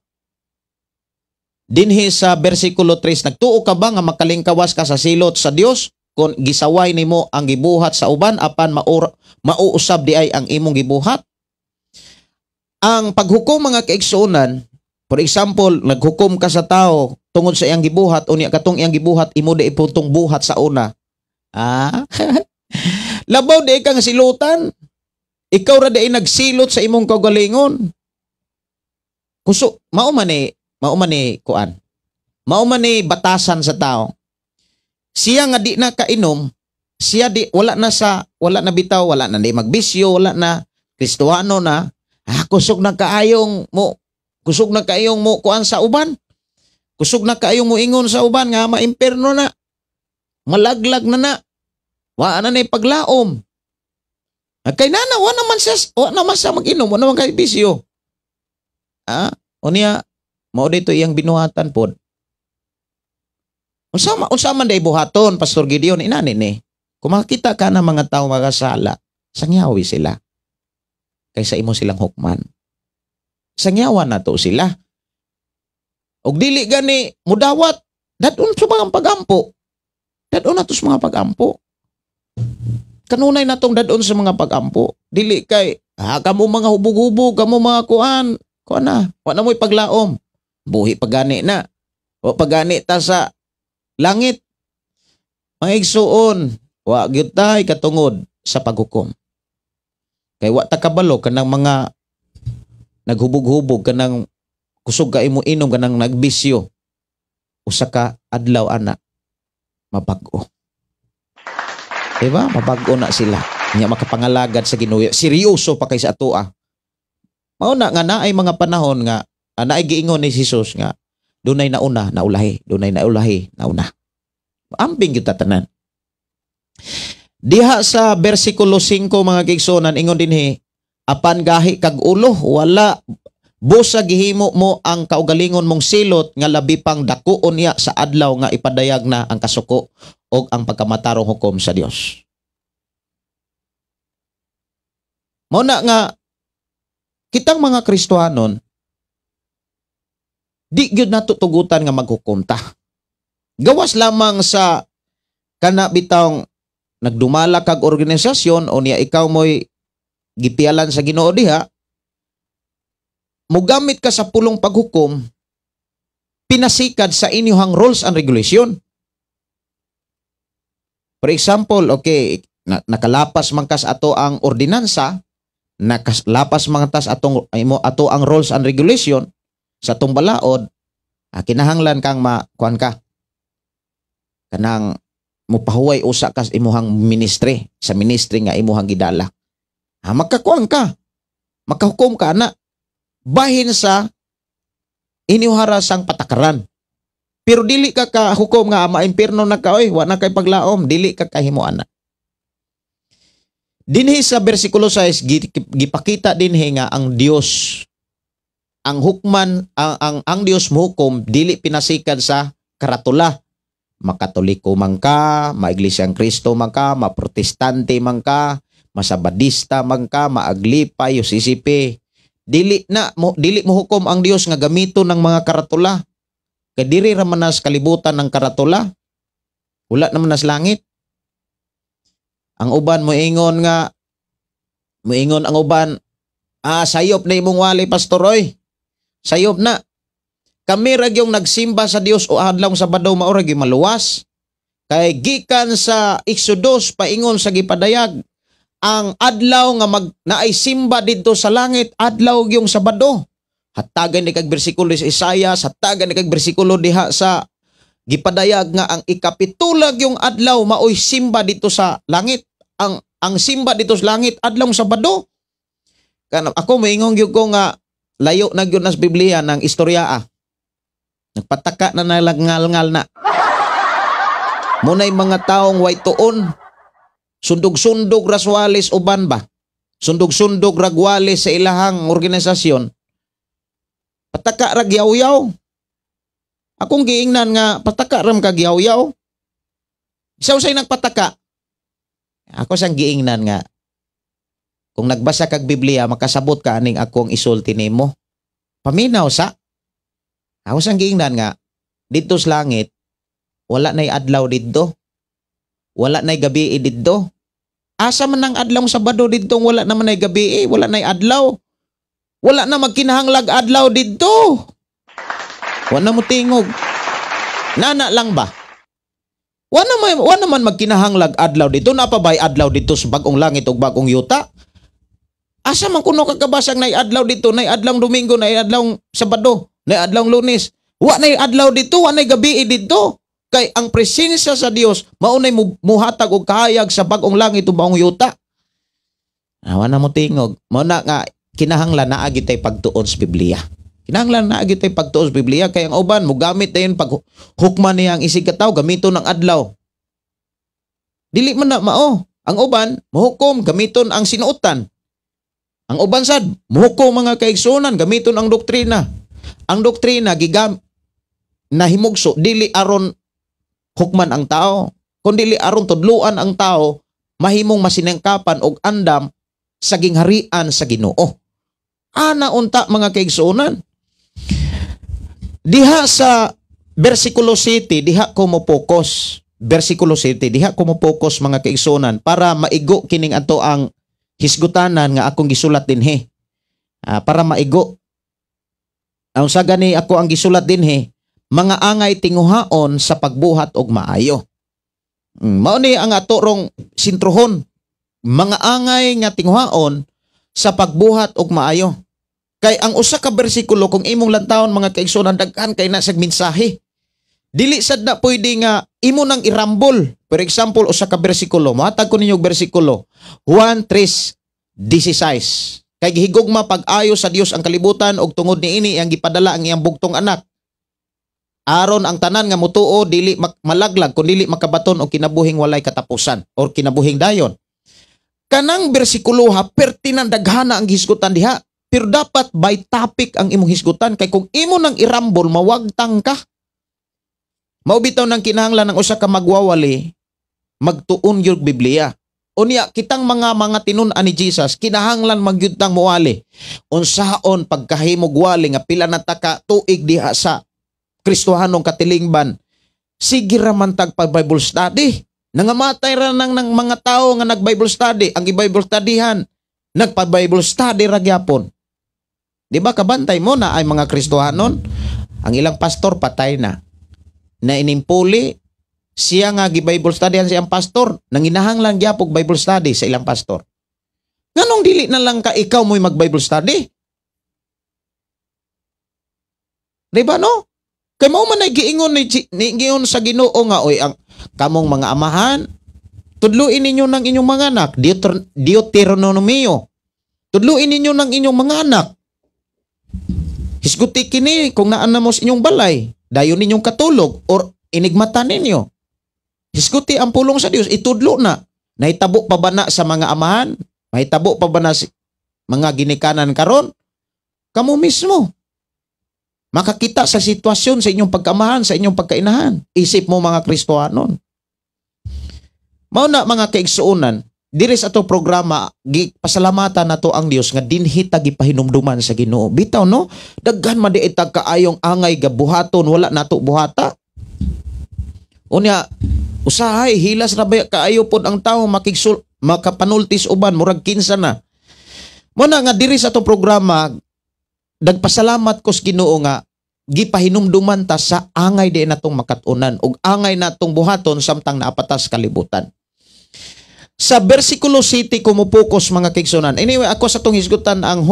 dinhi sa bersikulo 3, nagtuo ka ba nga makalingkawas ka sa silot sa Dios kung gisaway nimo ang gibuhat sa uban apan mauusab di ay ang imong gibuhat? Ang paghukom, mga kaigsuonan, for example, naghukom ka sa tao tungod sa iyang gibuhat, unya katong iyang gibuhat imo di iputong buhat sa una. Ah. Labaw di kang silutan. Ikaw ra di nagsilot sa imong kaugalingon. Kuso mao man ni kuan. Mao man ni batasan sa tao. Siya nga di na kainom, siya di wala na sa wala na bitaw, wala na di magbisyo, wala na, Kristohano na. Ah, kusog na kaayong mo kuan sa uban. Kusog na kaayong mo ingon sa uban nga maimperno na. Malaglag na na. Wa na ni paglaom. Ah, kay nana wa naman siya mag-inom, wa naman kay bisyo. Ah, unya mao dito iyang binuhatan pod. Unsa man day buhaton, Pastor Gideon, inani ni? Kung makita ka ng mga tao makasala, sangyawi sila. Kaysa imo silang hukman. Sangyawan na to sila. Og dili gani mudawat, dadon sa mga pagampo. Dadon nato sa mga pagampo. Kanunay natong dadon sa mga pagampo. Dili kay kamo mga hubog-hubog, kamo mga kuan, kuan na, wa na mo'y paglaom. Buhi pagani na. Wa pagani ta sa langit. Mga igsuon, wa gyud tay katungod sa paghukom. Kay wa ta kabalo kanang mga naghubog-hubog, kanang kusog ka imo inom, kanang nagbisyo. Usa ka adlaw ana mabag-o. Diba? Mabag-o na sila. Nya makapangalagad sa Ginoo. Seryoso pa kay sa atoa. Mao na nga naay mga panahon nga naay giingon ni Jesus nga dunay nauna, naulahi, dunay naulahi, nauna. Ambing gyud tanan. Diha sa bersikulo 5, mga kaigsuonan, ingon dinhi, apan gahi kag ulo, wala busa gihimo mo ang kaugalingon mong silot nga labi pang dakuon niya sa adlaw nga ipadayag na ang kasuko o ang pagkamatarong hukom sa Dios. Mao na nga kitang mga Kristohanon di gyud nato tugutan nga maghukom ta. Gawas lamang sa kana bitawng nagdumala kag organisasyon o niya ikaw mo'y gipialan sa Ginoo diha, mugamit ka sa pulong paghukom pinasikad sa inyong rules and regulation. For example, okay, nakalapas man kas ato ang ordinansa, nakalapas man tas atong imo ato ang rules and regulation sa atong balaod, kinahanglan kang makuan ka. Kanang mupahuway usa kas imuhang ministry, sa ministry nga imuhang gidala. Magkakuan ka. Makahukom ka na. Bahin sa inyuhara sang patakaran. Pero dili ka kahukom nga maimpirno na ka, oy, wa na kay paglaom, dili ka kahimo ana. Dinhi sa bersikulo 6 gipakita dinhi nga ang Dios ang hukman ang Dios mohukom dili pinasikad sa karatula. Makatoliko man ka, maiglesia ang Kristo man ka, maprotestante man ka, masabadista man ka, maaglipay, UCCP. Dili na mo dili mohukom ang Dios nga gamiton ng mga karatula. Kay diri ra man nas kalibutan ng karatula. Wala naman nas langit. Ang uban moingon nga moingon ang uban, sayop na imong wali, pastor oy. Sayop na. Kami ra gyung nagsimba sa Dios o adlaw Sabado mao ra gyud maluwas. Kay gikan sa Exodus paingon sa gipadayag, ang adlaw nga mag naay simba didto sa langit adlaw gyung Sabado. Hatagan ni kag bersikulo sa Isaias, hatagan ni kag bersikulo diha sa gipadayag nga ang ikapitulag yung adlaw maoy simba dito sa langit. Ang simba dito sa langit adlaw Sabado. Kanang ako moingon gyud ko nga layo na gyud nas Biblia ng istorya. Nagpataka na nalaggal-ngal na. Munay mga taong way tuon, sundog-sundog raswalis uban ba? Sundog-sundog ragwalis sa ilahang organisasyon. Pataka ra gyaw-yaw. Akong giingnan nga pataka ram ka gyaw-yaw. Isaw say nagpataka. Ako sang giingnan nga kung nagbasa kag Biblia makasabot ka aning akong isulti nimo. Paminaw sa. Ako sang giingnan nga didto sa langit wala nay adlaw didto. Wala nay gabi didto. Asa man ang adlaw Sabado didto, wala naman nay gabi, wala nay adlaw. Wala na magkinahanglag adlaw didto. Wala mo tingog. Nana lang ba? Wala naman magkinahanglag adlaw dito. Napabay adlaw dito sa bagong langit ug bagong yuta. Asa man kuno kakabasang nay adlaw dito, nay adlaw Domingo, nay adlaw Sabado, nay adlaw Lunes. Wa nay adlaw dito, wa nay gabi dito. Kay ang presensya sa Dios maunay muhatag og kahayag sa bagong langit ug bagong yuta. Wa na mo tingog. Mao na nga kinahanglan naa gyud tay pagtuon sa Biblia. Kinahanglan naa gyud tay pagtuon sa Biblia kay ang uban mogamit dayon pag hukman niya ang isig katawo gamiton ang adlaw. Dili man na mao. Ang uban mohukom gamiton ang sinuotan. Ang uban sad mohukom, mga kaigsuonan, gamiton ang doktrina. Ang doktrina gigam nahimugso dili aron hukman ang tao, kundi aron tudluan ang tao mahimong masinangkapan og andam sa gingharian sa Ginoo. Ana unta, mga kaigsuonan. Diha sa versikulo 7, diha ko mo focus. Versikulo 7, diha ko mo focus, mga kaigsuonan, para maigo kining ato ang hisgutanan nga akong gisulat dinhi. Para maigo. Ang sa gani ako ang gisulat dinhi, mga angay tinguhaon sa pagbuhat og maayo. Mao ni ang ato rong sintruhon. Mga angay nga tinguhaon sa pagbuhat og maayo. Kay ang usa ka bersikulo, kung imong lantawon, mga kaigsuonan, daghan kay na sag mensahe. Dili sad na pwede nga imo nang irambol. For example, usa ka bersikulo, mohatag ko ninyo og bersikulo. Juan 3:16. Kay gihigugma pag-ayo sa Dios ang kalibutan ug tungod niini iyang gipadala ang iyang bugtong anak, aron ang tanan nga mutuo dili malaglag kun dili makabaton og kinabuhing walay katapusan or kinabuhing dayon. Kanang bersikulo ha, perti nang daghana ang hisgutan diha. Pero dapat by topic ang imong hisgutan, kay kung imo nang irambol, mawagtang ka. Mao bitaw nang kinahanglan ng usa ka magwawali magtuon gyud Biblia. Unya kitang mga tinun-an ni Jesus, kinahanglan magyud tang muwali. Unsaon pagkahimog wali nga pila na ta ka tuig diha sa Kristohanong katilingban? Sige ra man tag pag Bible study. Nangamatay ra nang mga tao nga nag Bible study, ang i-Bible studyhan, nagpa Bible study ra gyapon. Di ba kabantay mo na ay mga Kristohanon, ang ilang pastor patay na. Na inimpuli siya nga gi-Bible studyan siyang pastor, nanginahanglan gyapon Bible study sa ilang pastor. Nganong dili na lang ka ikaw mo'y mag-Bible study? Di ba, no? Kay mao man ay giingon ni giingon sa Ginoo nga, oy, ang kamong mga amahan, tudluin ninyo ng inyong mga anak, Deuteronomio. Tudluin ninyo ng inyong mga anak. Hisguti kini kung naa na mo sa inyong balay, dayon ninyong katulog or inigmata ninyo. Hisguti ang pulong sa Dios, itudlo na. Nahitabo pa ba na sa mga amahan? Mahitabo pa ba na sa mga ginikanan karon? Kamo mismo makakita sa sitwasyon sa inyong pagkamahan, sa inyong pagkainahan. Isip mo mga Kristohanon. Mao na, mga kaigsuonan, diri sa ato programa, pasalamatan nato ang Dios nga dinhi ta gipahinumduman sa Ginoo. Bitaw, no, daghan man di itag kaayong angay gabuhaton wala nato buhata. Unya usahay hilas ra ba kaayo pod ang tawo makapanultis uban, murag kinsa na. Mao na nga diri sa ato programa, nagpasalamat ko sa Ginoo nga gipahinumduman ta sa angay di natong makat-unan ug angay natong buhaton samtang naapatas kalibutan. Sa versikulo 7 ko mo-focus, mga kaigsuonan. Anyway, ako sa tong hisgutan ang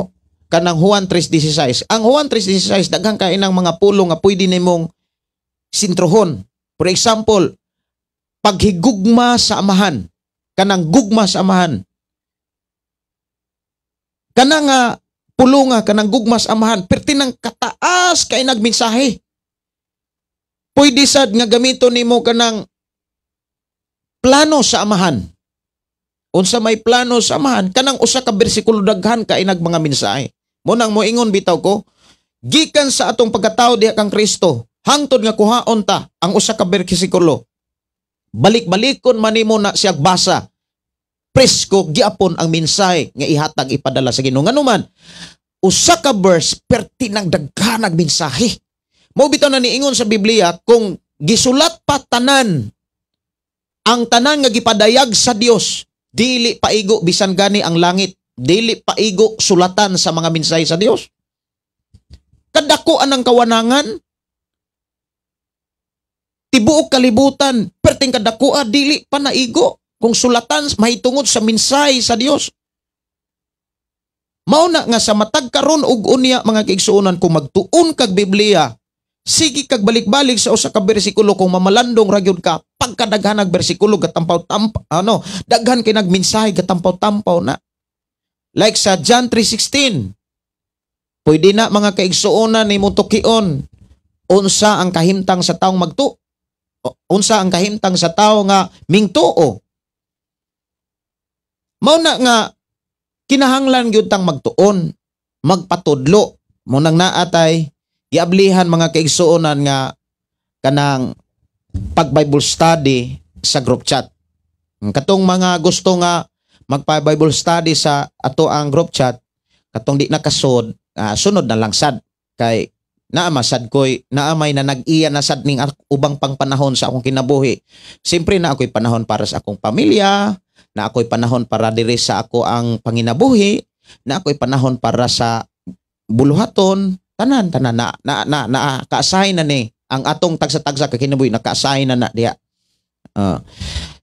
kanang Juan 3:16. Ang Juan 3:16, daghan kay nang mga pulong nga pwede nimong sintruhon. For example, paghigugma sa amahan, kanang gugma sa amahan. Kanang nga pulunga, kanang gugma sa amahan, perti nang kataas kay nagmensahe. Pwede sad nga gamiton nimo kanang plano sa amahan. Unsa may plano sa amahan, kanang usa ka bersikulo, daghan kay nag mga mensahe. Mo nang moingon bitaw ko, gikan sa atong pagkatao diha kang Kristo, hangtod nga kuhaon ta ang usa ka bersikulo. Balik-balikon man nimo na siya basa. Presko giapon ang mensahe nga ihatag ipadala sa Ginoo. Nganuman, usa ka verse perti nang daghan mensahe. Mao bitaw na niingon sa Biblia, kung gisulat pa tanan ang tanan nga gipadayag sa Dios, dili paigo bisan gani ang langit, dili paigo sulatan sa mga mensahe sa Dios. Kadako anang kawanangan, tibuok kalibutan, perting kadakoa dili pa naigo kung sulatan mahitungod sa mensahe sa Dios. Mao na nga sa matag karon ug unya, mga kaigsuonan, kung magtuon kag Biblia, sige kag balik-balik sa usa ka bersikulo kung mamalandong ra gyud ka, pagkadaghan og bersikulo gatampaw tamp ano, daghan kay nagmensahe, gatampaw-tampaw na. Like sa John 3:16. Pwede na, mga kaigsuonan, nimo tukion unsa ang kahimtang sa taong magtu unsa ang kahimtang sa tawo nga mingtuo. Mao na nga kinahanglan gyud tang magtuon, magpatudlo. Mo nang naatay giablihan, mga kaigsuonan, nga kanang pag Bible study sa group chat. Katong mga gusto nga magpa Bible study sa ato ang group chat, katong di nakasod, sunod na lang sad kay Naa masad koy, naa may na nag-iya na sad ning ubang pang panahon sa akong kinabuhi. Siyempre na ako'y panahon para sa akong pamilya, na ako'y panahon para diri sa ako ang panginabuhi, na ako'y panahon para sa buluhaton, tanan tanan na na na, na ka-assign na ni ang atong tagsa-tagsa ka kinabuhi, naka-assign na na diha.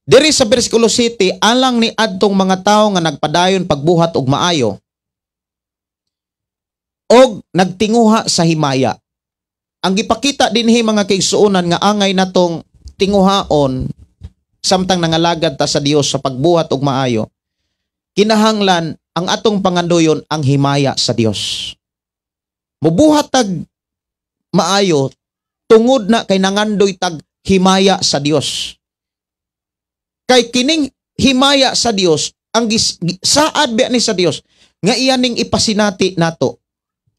Diri sa bersikulo 7, alang ni adtong mga tawo nga nagpadayon pagbuhat og maayo og nagtinguha sa himaya. Ang gipakita dinhi, mga kaigsuonan, nga angay natong tinguhaon samtang nangalagad ta sa Dios sa pagbuhat og maayo, kinahanglan ang atong pangandoyon ang himaya sa Dios. Mubuhat tag maayo tungod na kay nangandoy tag himaya sa Dios. Kay kining himaya sa Dios ang saad biya ni sa Dios nga iya ning ipasinati nato.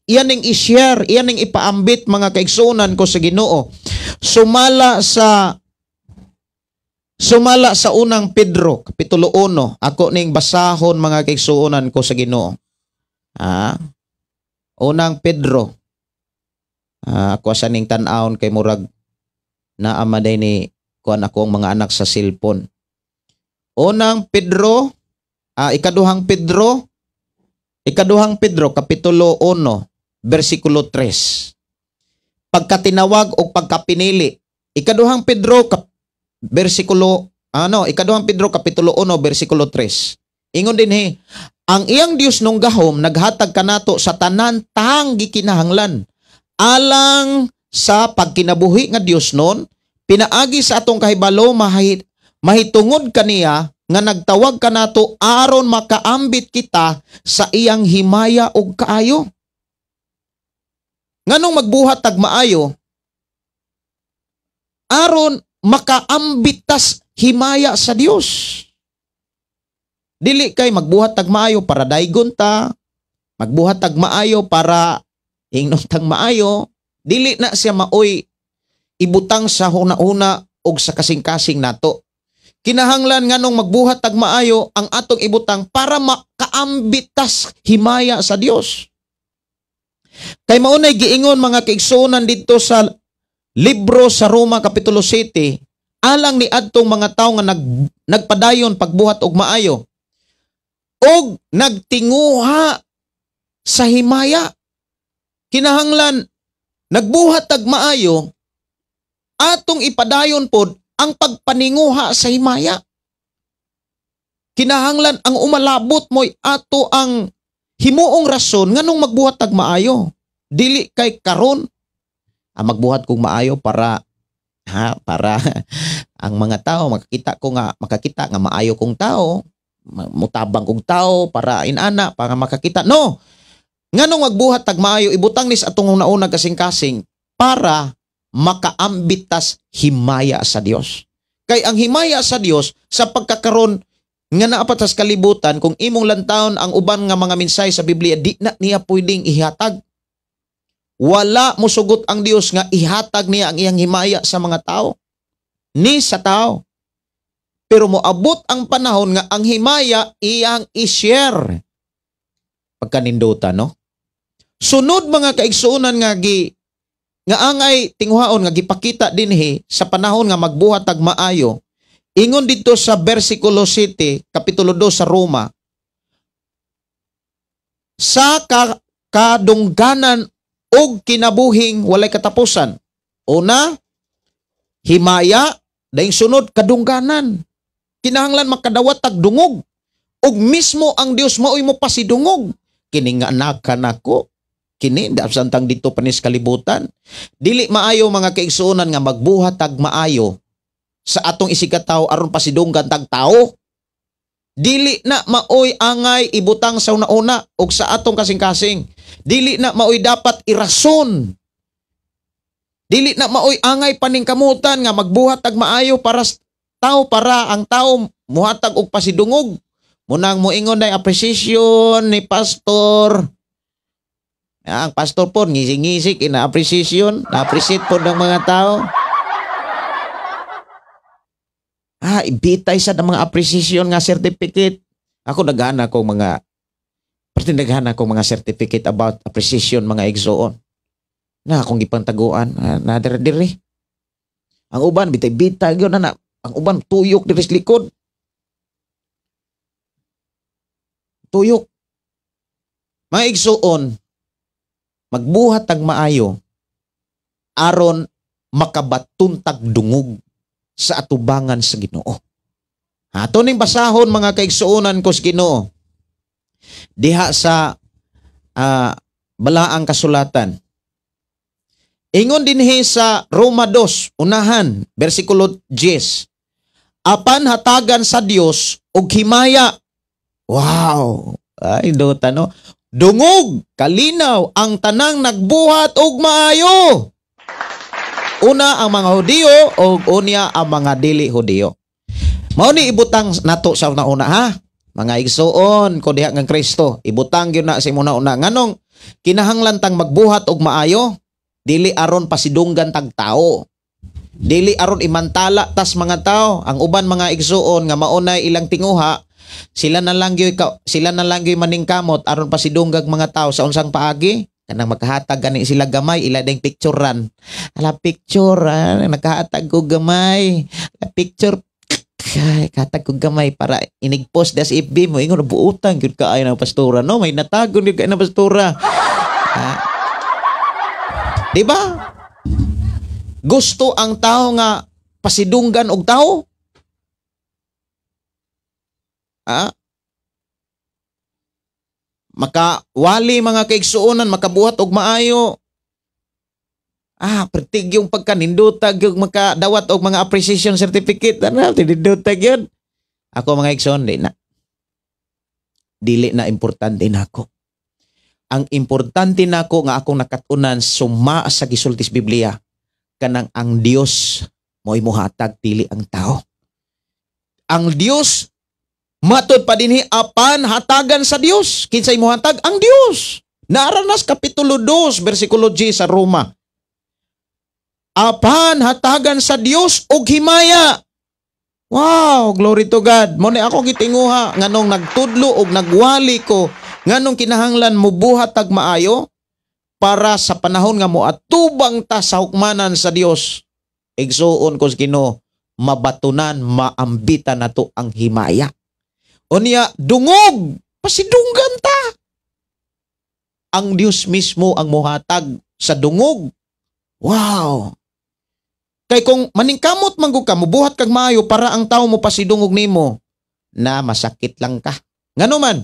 Iyan ning i-share, iyan ning ipaambit, mga kaigsuonan ko sa Ginoo. Sumala sa Unang Pedro, Kapitulo 1, ako ning basahon, mga kaigsuonan ko sa Ginoo. Ah. Unang Pedro. Ah, ako sa ning tan-awon kay murag naa man ni kuan ako ang mga anak sa cellphone. Unang Pedro, Ikaduhang Pedro, Kapitulo 1, versikulo 3. Pagkatinawag o pagkapinili. Ikaduhang Pedro kap, versikulo ano, Ikaduhang Pedro Kapitulo 1 versikulo 3. Ingon dinhi, ang iyang Dios nung gahom naghatag kanato sa tanan tang gikinahanglan alang sa pagkinabuhi nga Dios nun pinaagi sa atong kahibalo mahitungod kaniya nga nagtawag kanato aron makaambit kita sa iyang himaya ug kaayo. Nganong magbuhat tag maayo? Aron makaambit tas himaya sa Dios. Dili kay magbuhat tag maayo para daygon ta, magbuhat tag maayo para ingnon tag maayo, dili na siya maoy ibutang sa huna-huna og sa kasing-kasing nato. Kinahanglan nganong magbuhat tag maayo, ang atong ibutang para makaambit tas himaya sa Dios. Kay maunay giingon, mga kaigsuonan, didto sa libro sa Roma Kapitulo 7, alang ni adtong mga tawo nga nagpadayon pagbuhat og maayo og nagtinguha sa himaya. Kinahanglan nagbuhat tag maayo, atong ipadayon pod ang pagpaninguha sa himaya. Kinahanglan ang umalabot mo'y ato ang himuong rason nganong magbuhat tag maayo. Dili kay karon ang magbuhat kong maayo para ha para ang mga tao makakita nga maayo kong tao, mutabang kong tao para inana para makakita. No. Nganong magbuhat tag maayo, ibutang ni sa atong una kasing-kasing para makaambit tas himaya sa Dios. Kay ang himaya sa Dios sa pagkakaron nga naa pa tas kalibutan, kung imong lantawon ang uban nga mga mensahe sa Biblia, di na niya pwedeng ihatag. Wala mosugot ang Dios nga ihatag niya ang iyang himaya sa mga tao. Ni sa tao. Pero moabot ang panahon nga ang himaya iyang i-share. Pagkaninduta, no? Sunod, mga kaigsuonan, nga angay tinguhaon nga gipakita dinhi sa panahon nga magbuhat tag maayo, ingon dito sa versikulo 7, Kapitulo 2 sa Roma, sa kadungganan og kinabuhing walay katapusan. Una, himaya, dahil sunod, kadungganan. Kinahanglan makadawat tag dungog. Ug mismo ang Dios maoy mo pasidungog. Kini nga anak nako, kini samtang dito panis kalibutan. Dili maayo, mga kaigsuonan, nga magbuhat tag maayo sa atong isigkatawo aron pasidunggan tag tao. Dili na maoy angay ibutang sa una-una ug sa atong kasing-kasing. Dili na maoy dapat irason. Dili na maoy angay paningkamutan nga magbuhat tag maayo para tao, para ang tao muhatag og pasidungog. Munang moingon na appreciation ni pastor. Ya, ang pastor po, ngisi-ngisi, ina-appreciation, na-appreciate po ng mga tao. Ah, ibitay sa ng mga appreciation nga certificate. Ako naghahan ako mga certificate about appreciation, mga igsoon. Na akong gipantaguan na diri diri. Ang uban bitay-bitay gyud na, ang uban tuyok diri sa likod. Tuyok. Mga igsuon, magbuhat tag maayo aron makabaton tag dungog sa atubangan sa Ginoo. Ato ning basahon, mga kaigsuonan ko sa Ginoo, diha sa balaang kasulatan. Ingon dinhi sa Roma 2, unahan, bersikulo 10. Apan hatagan sa Dios og himaya. Wow! Ay, dota, no? Dungog, kalinaw, ang tanang nagbuhat og maayo. Una ang mga Hudiyo o unya ang mga dili Hudiyo. Mao ni ibutang nato sa una-una, ha? Mga igsuon ko diha nga Kristo, ibutang gyud na sa imong una. Nganong kinahanglan tang magbuhat og maayo? Dili aron pasidunggan tag tao. Dili aron imantala tas mga tao. Ang uban, mga igsuon, nga maunay ilang tinguha, sila na lang gyud maningkamot aron pasidunggag mga tao. Sa unsang paagi? Kanang makahatag gani sila gamay, ila ding picturean. Ala, picture, ah, nakahatag ko gamay. Ala, picture, ay, katag ko gamay para inig-post das FB mo ingon, buutan gyud kaayo ng pastora, no? May natagon gyud kaayo ng pastora. Ah. Di ba? Gusto ang tao nga pasidunggan og tao. Ah? Makawali, mga kaigsuonan, makabuhat og maayo. Ah, pertig yung pagkanindutag yung makadawat og mga appreciation certificate. Ano, tinindutag yun. Ako, mga igsoon, di na. Dili na importante na ako. Ang importante nako nga akong nakatunan suma sa gisultis Biblia, kanang ang Dios mo'y muhatag, dili ang tao. Ang Dios, matod pa dinhi, apan hatagan sa Dios. Kinsay muhatag? Ang Dios. Naaranas kapitulo 2 bersikulo 10 sa Roma. Apan hatagan sa Dios og himaya. Wow, glory to God. Mo ni ako gitinguha nganong nagtudlo og nagwali ko nganong kinahanglan mubuhat tag maayo para sa panahon nga moatubang ta sa hukmanan sa Dios. Igsuon ko sa Ginoo, mabatunan, maambitan nato ang himaya. Unya dungog, pasidunggan ta. Ang Dios mismo ang mohatag sa dungog. Wow. Kay kung maningkamot man gud ka, mubuhat kag maayo para ang tao mo pasidungog nimo, na masakit lang ka. Ngano man?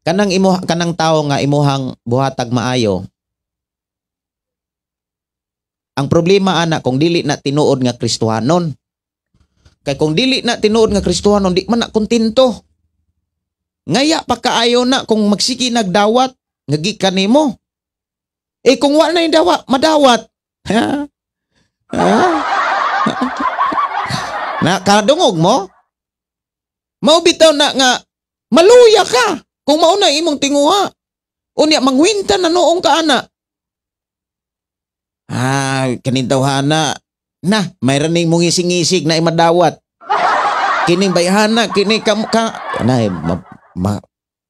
Kanang imo, kanang tao nga imuhang buhatag maayo. Ang problema ana kung dili na tinuod nga Kristohanon. Kay kung dili na tinuod nga Kristohanon, di man na kontento. Ngaya pa kaayo na kung magsige nagdawat nga gikan nimo. Eh kung wa na yung dawa, madawat. Ha? Ha? Na kadungog mo? Mao bitaw na nga maluya ka kung mao na imong tinguha. Unya mangwinta na noong ka ana. Ah, kaning tawhana. Na, mayroon ning mungising-ngisig na imadawat. Kining bayhana, kini ka, ka na, ma, ma,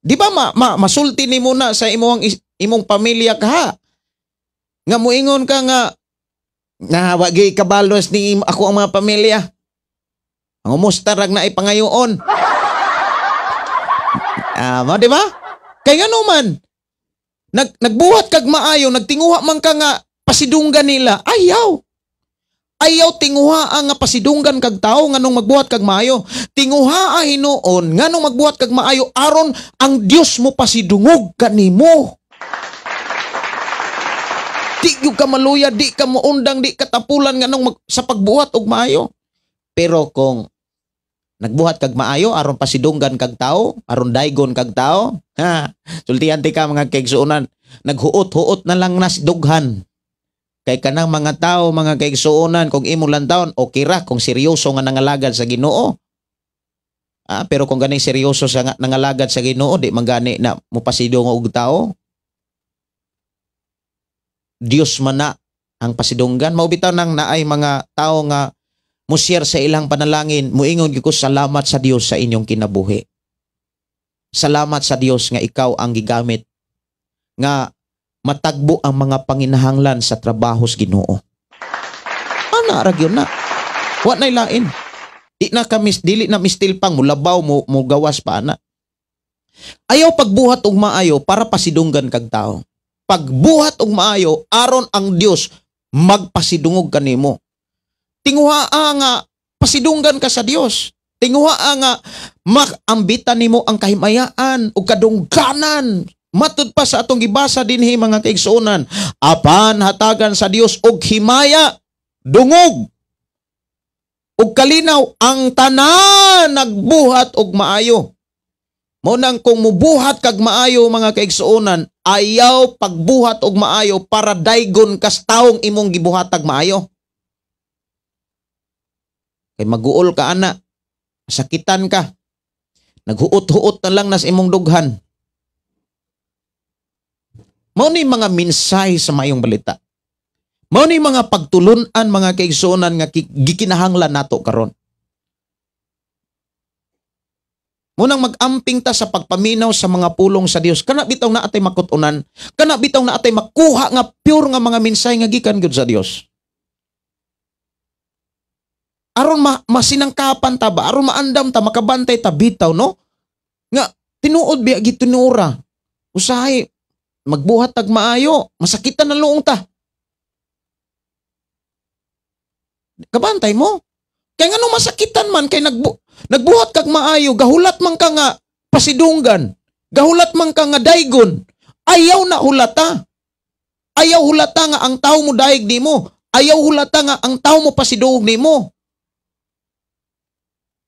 di ba masulti nimo na sa imong pamilya ka ha? Nga muingon ka nga na wa gyud kabalos ni ako ang mga pamilya. Ang umusta rag na ipangayoon. Ah, mo di ba? Kay ngano man nagbuhat kag maayo, nagtinguha man ka nga pasidunggan nila, ayaw. Ayaw tinguha ang nga pasidunggan kag tao nganong magbuhat kag maayo. Tinguha hinuon nganong magbuhat kag maayo aron ang Dios mo pasidungog kanimo. Di gyud ka maluya, di ka muundang, di ka tapulan nganong sa pagbuhat og maayo. Pero kung nagbuhat kag maayo aron pasidunggan kag tao, aron daygon kag tao, ha, sultihan ti ka, mga kaigsuonan, naghuot-huot na lang nas dughan. Kay kanang mga tao, mga kaigsuonan, kung imong lantawon, okay ra kung seryoso nga nangalagad sa Ginoo. Ah, pero kung ganing seryoso sa nga, nangalagad sa Ginoo, di man gani na mopasidungog og tao. Dios man na ang pasidunggan. Mao bitaw nang naay mga tao nga mo-share sa ilang panalangin, muingon gyud ko, salamat sa Dios sa inyong kinabuhi. Salamat sa Dios nga ikaw ang gigamit nga Matagbo ang mga panginahanglan sa trabaho sa Ginoo. Ana ra gyud na. Wa nay lain. Di na kami dili na mistil pang mulabaw mo mo gawas pa ana. Ayaw pagbuhat og maayo para pasidunggan kag tao. Pagbuhat og maayo aron ang Dios magpasidungog kanimo. Tinguha nga pasidunggan ka sa Dios. Tinguha nga maambitan nimo ang kahimayaan ug kadungganan. Matud pa sa atong gibasa dinhi mga kaigsuonan, apan hatagan sa Dios og himaya, dungog ug kalinaw ang tanan nagbuhat og maayo. Mao nang kung mubuhat kag maayo mga kaigsuonan, ayaw pagbuhat og maayo para daygon kas taong imong gibuhatag maayo. Kay maguol ka ana, sakitan ka. Naghuot-huot na lang nas imong dughan. Mao ni mga mensahe sa maayong balita. Mao ni mga pagtulun-an mga kaigsuonan nga gikinahanglan nato karon. Munang mag-amping ta sa pagpaminaw sa mga pulong sa Dios. Kana bitaw na atay makut-unan, kana bitaw na atay makuha nga pure nga mga mensahe nga gikan gyud sa Dios. Aron masinangkapan ta ba, aron maandam ta, makabantay ta bitaw, no? Nga tinuod biya gitinuora. Usahay magbuhat tag maayo, masakitan ang luong ta. Kabantay mo. Kay ngano masakitan man kay nagbuhat kag maayo, gahulat man ka nga pasidunggan, gahulat man ka nga daygon. Ayaw na hulata. Ayaw hulata nga ang tao mo daig nimo. Ayaw hulata nga ang tao mo pasidungog nimo.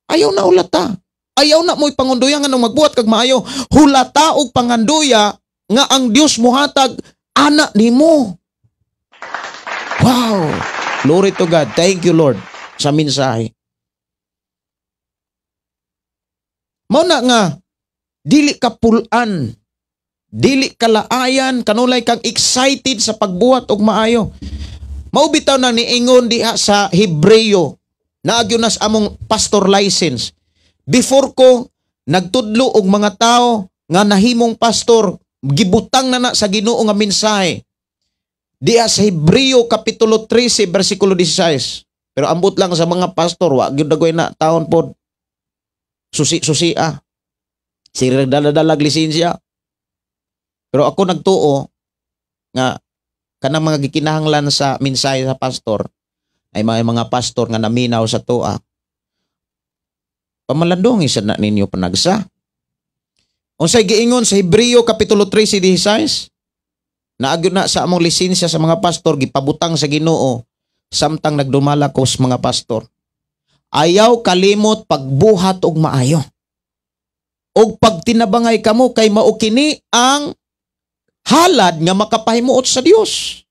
Ayaw na hulata. Ayaw na mo'y pangunduya nga nung magbuhat kag maayo. Hulata og panganduya nga ang Dios mohatag ana nimo. Wow! Glory to God. Thank you, Lord, sa mensahe. Mao na nga dili ka pulan, dili ka laayan, kanulay kang excited sa pagbuhat og maayo. Mao bitaw na niingon diha sa Hebreo, naagyo na sa among pastor license. Before ko nagtudlo og mga tao nga nahimong pastor, gibutang na na sa Ginoo nga mensahe. Diha sa Hebreo kapitulo 13 bersikulo 16. Pero ambot lang sa mga pastor, wa gyud dagoy na taon pod. Susi-susi ah. Sira dala-dalag lisensya. Pero ako nagtuo nga kanang mga gikinahanglan sa mensahe sa pastor ay mga pastor nga naminaw sa tuwa. Pamalandong isa na ninyo panagsa. Unsay giingon sa Hebreo kapitulo 13:16? Naagyo na sa among lisensya sa mga pastor, gipabutang sa Ginoo samtang nagdumala ko sa mga pastor. Ayaw kalimot pagbuhat og maayo. Og pagtinabangay kamo kay mao kini ang halad nga makapahimuot sa Dios.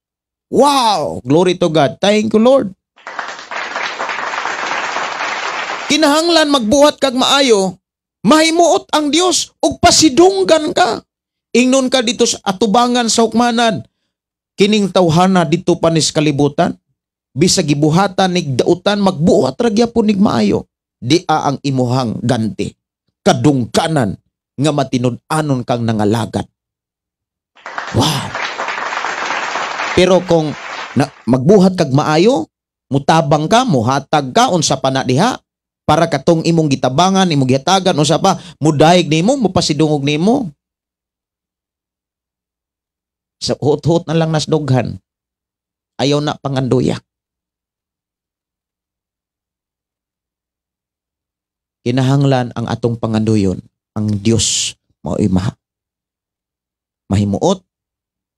Wow! Glory to God. Thank you, Lord. Kinahanglan magbuhat kag maayo, mahimuot ang Dios ug pasidunggan ka. Ingnon ka dito sa atubangan sa hukmanan. Kining tawhana dito pa nis kalibutan. Bisag gibuhatan nig dautan, magbuhat ra gyapon nig maayo. Di a ang imuhang ganti, kadungkanan nga matinud-anon kang nangalagad. Wow! Pero kung magbuhat kag maayo, mutabang ka, muhatag ka, unsa pa na diha, para katong imong gitabangan, imong gihatagan, unsa pa, mudayeg nimo, mupasidungog nimo. Sa hut-hut na lang nasdughan. Ayaw na panganduya. Kinahanglan ang atong panganduyon, ang Dios mao'y mahimuot,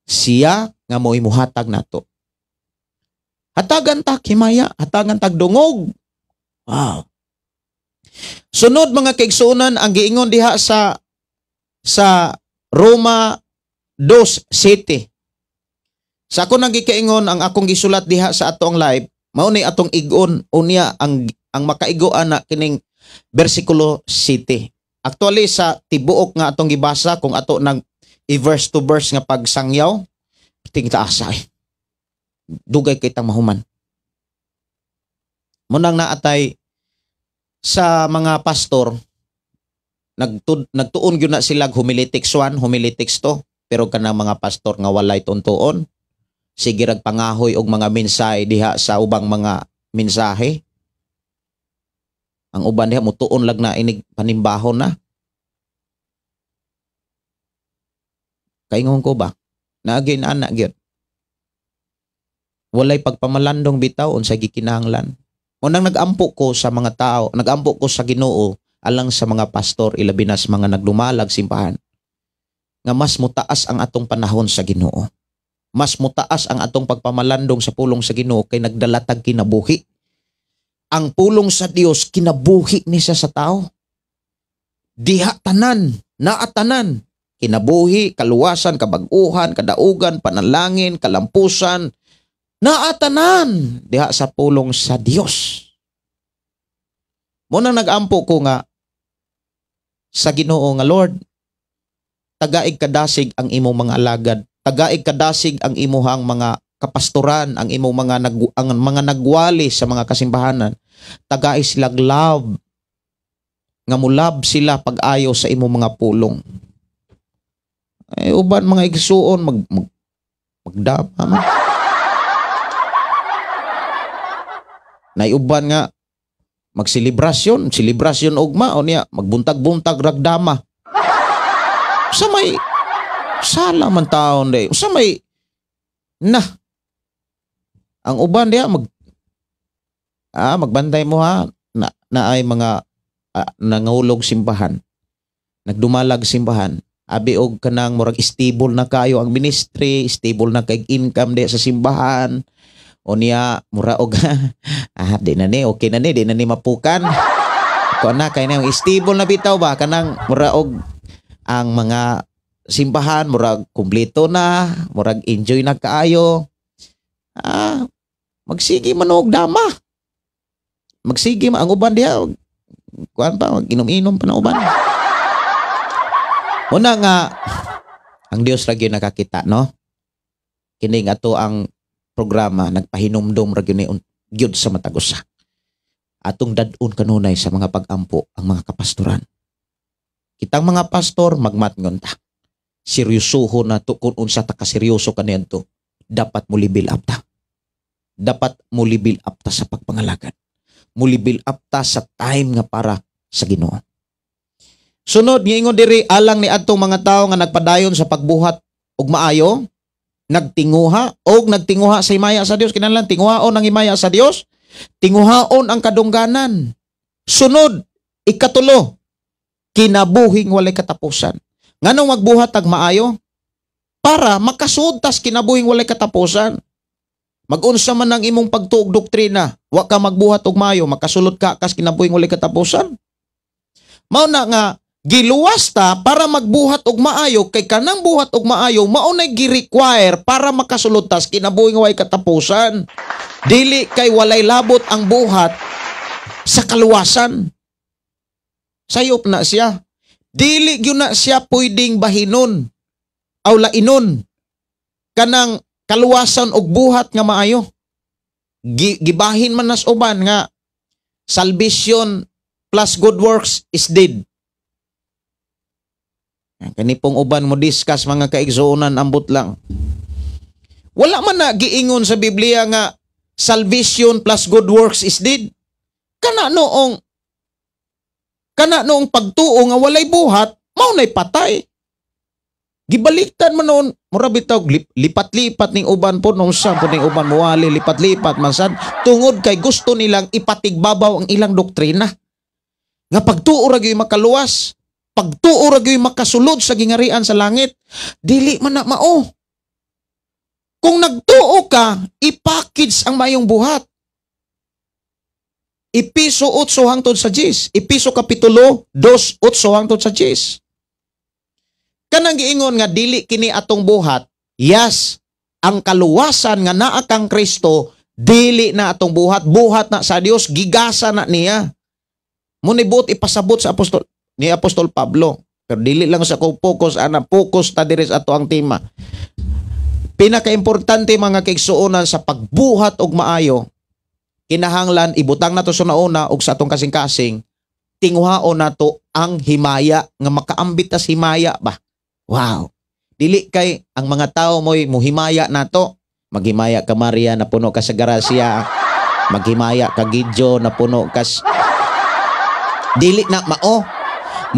siya nga mao'y muhatag nato. Hatagan ta himaya, hatagan tag dungog. Wow. Sunod mga kaigsuonan, ang giingon diha sa Roma 2:7. Sa ako nang gikaingon, ang akong gisulat diha sa ato ang live, mao ni atong igon unya ang makaigoan na kining bersikulo 7. Actually sa tibuok nga atong gibasa, kung ato nang i-verse to verse nga pagsangyaw, tingtaasa eh. Dugay kitang mahuman. Munang naatay sa mga pastor, nagtuon gyud na sila homiletics 1, homiletics 2. Pero kanang mga pastor nga walay tuntuon, sige rag pangahoy og mga mensahe diha sa ubang mga mensahe. Ang uban diha mutuon lag na inig panimbahon na. Kaingon ko ba? Naagin ana gyud. Walay pagpamalandong bitaw unsa gikinahanglan. Unang nagampo ko sa mga tao, nagampo ko sa Ginoo alang sa mga pastor, ilabi na sa mga nagdumalag simbahan, nga mas mutaas ang atong panahon sa Ginoo. Mas mutaas ang atong pagpamalandong sa pulong sa Ginoo kay nagdalatag kinabuhi. Ang pulong sa Dios kinabuhi ni siya sa tao. Diha tanan, naa tanan, kinabuhi, kaluwasan, kabag-uhan, kadaugan, panalangin, kalampusan, naa tanan diha sa pulong sa Dios. Munang nagampo ko nga sa Ginoo nga, Lord, tagaig kadasig ang imong mga alagad, tagaig kadasig ang imuhang mga kapastoran, ang imong mga ang mga nagwali sa mga kasimbahanan. Tagaig sila love, nga mulab sila pag-ayo sa imong mga pulong. Ay, uban mga igsuon magdama man. Naiuban nga magselebrasyon, selebrasyon ugma o niya magbuntag-buntag ragdama. Sa may sala man taon day. Sa may na ang uban diha magbantay mo ha na ay mga nangahulog simbahan, nagdumalag simbahan, abi og kanang murag stable na kayo ang ministry, stable na kay income diha sa simbahan. O niya mura og di na ni, okay na ni, di na ni mapukan. Ko na kay na stable na bitaw ba kanang mura og ang mga simbahan murag kumpleto na, murag enjoy na kaayo. Magsige man og dama. Magsige man ang uban diha, kuan pa mag inom-inom pa na uban. Una nga ang Dios ra gyud nakakita, no? Kini nga ato ang programa nagpahinumdom ra gyud ni gyud sa matag usa. Atong dad-on kanunay sa mga pag-ampo ang mga kapastoran. Kitang mga pastor magmatngon ta. Seryosohon na to kung unsa ta kaseryoso kaniadto. Dapat mo level up ta. Dapat mo level up ta sa pagpangalagad. Mo level up ta sa time nga para sa Ginoo. Sunod ngiingon diri alang ni adtong mga tawo nga nagpadayon sa pagbuhat og maayo, nagtinguha og nagtinguha sa himaya sa Dios. Kinahanglan tinguhaon ang himaya sa Dios, tinguhaon ang kadungganan. Sunod, ikatulo, kinabuhing walay katapusan. Nganong magbuhat tag maayo? Para makasud tas kinabuhing walay katapusan. Magunsa man ang imong pagtuog doktrina, wa ka magbuhat og maayo, makasulod ka kas kinabuhing walay katapusan. Mao na nga giluwas ta para magbuhat og maayo, kay kanang buhat og maayo mao nay gi-require para makasulod tas kinabuhing walay katapusan. Dili kay walay labot ang buhat sa kaluwasan. Sayop na siya. Dili gyud na siya pwedeng bahinon aw lainon kanang kaluwasan og buhat nga maayo. Gibahin man nas uban nga salvation plus good works is dead. Kani pong uban mo discuss mga kaigsuonan, ambot lang. Wala man na giingon sa Biblia nga salvation plus good works is dead. Kana noong pagtuo nga walay buhat, mao nay patay. Gibaliktad man noon, mura bitaw lipat-lipat ning uban po nung sa po ning uban muwali lipat-lipat man sad tungod kay gusto nilang ipatigbabaw ang ilang doktrina. Nga pagtuo ra gyud makaluwas, pagtuo ra gyud makasulod sa gingarian sa langit, dili man na mao. Kung nagtuo ka, ipackage ang mayong buhat. Episo 8 hangtod sa 10. Episo kapitulo 2:8 hangtod sa 10. Kanang giingon nga dili kini atong buhat, yes, ang kaluwasan nga naa kang Kristo, dili na atong buhat, buhat na sa Dios, gigasa na niya. Muni buot ipasabot sa apostol ni Apostol Pablo. Pero dili lang sa ko focus ana, focus ta diri sa ato ang tema. Pinakaimportante mga kaigsuonan sa pagbuhat og maayo, kinahanglan ibutang nato sa nauna og sa atong kasing-kasing, tinguhaon nato ang himaya nga makaambit tas himaya ba. Wow. Dili kay ang mga tao mo'y muhimaya nato. Maghimaya ka Maria na puno ka sa grasya. Maghimaya ka Gidyo na puno ka dili na mao.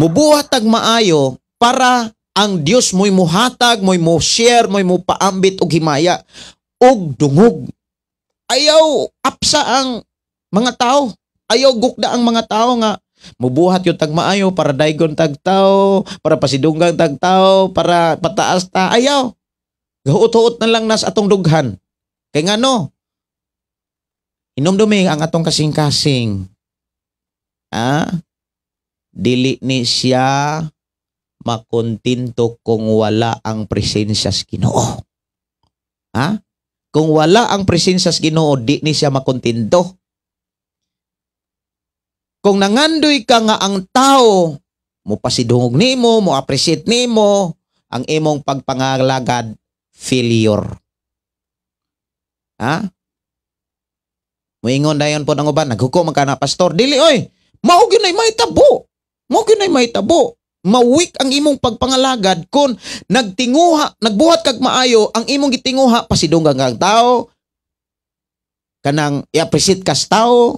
Mubuhat tag maayo para ang Dios mo'y muhatag, mo'y mo share, mo'y mo paambit og himaya og dungog. Ayaw apsa ang mga tao. Ayaw gukda ang mga tao nga mubuhat yung tag maayo para daygon tag tao, para pasidunggang tag tao, para pataas ta. Ayaw. Gahuot-huot na lang nas atong dughan. Kay ngano? Hinumdumi ang atong kasing-kasing. Ah? Dili ni siya makontento kung wala ang presensya sa Ginoo. Ha? Kung wala ang presensya sa Ginoo, di ni siya makontento. Kung nangandoy ka nga ang tao, mo pasidungog nimo, mo appreciate nimo, ang imong pagpangalagad, failure. Ha? Muingon dayon po ang uban, naghukom man ka na pastor. Dili oy, mao gyud nay mahitabo. Mao gyud nay mahitabo. Mawik ang imong pagpangalagad kung nagtinguha, nagbuhat kag maayo, ang imong gitinguha pasidunggan kang tao, kanang i-appreciate kas tao,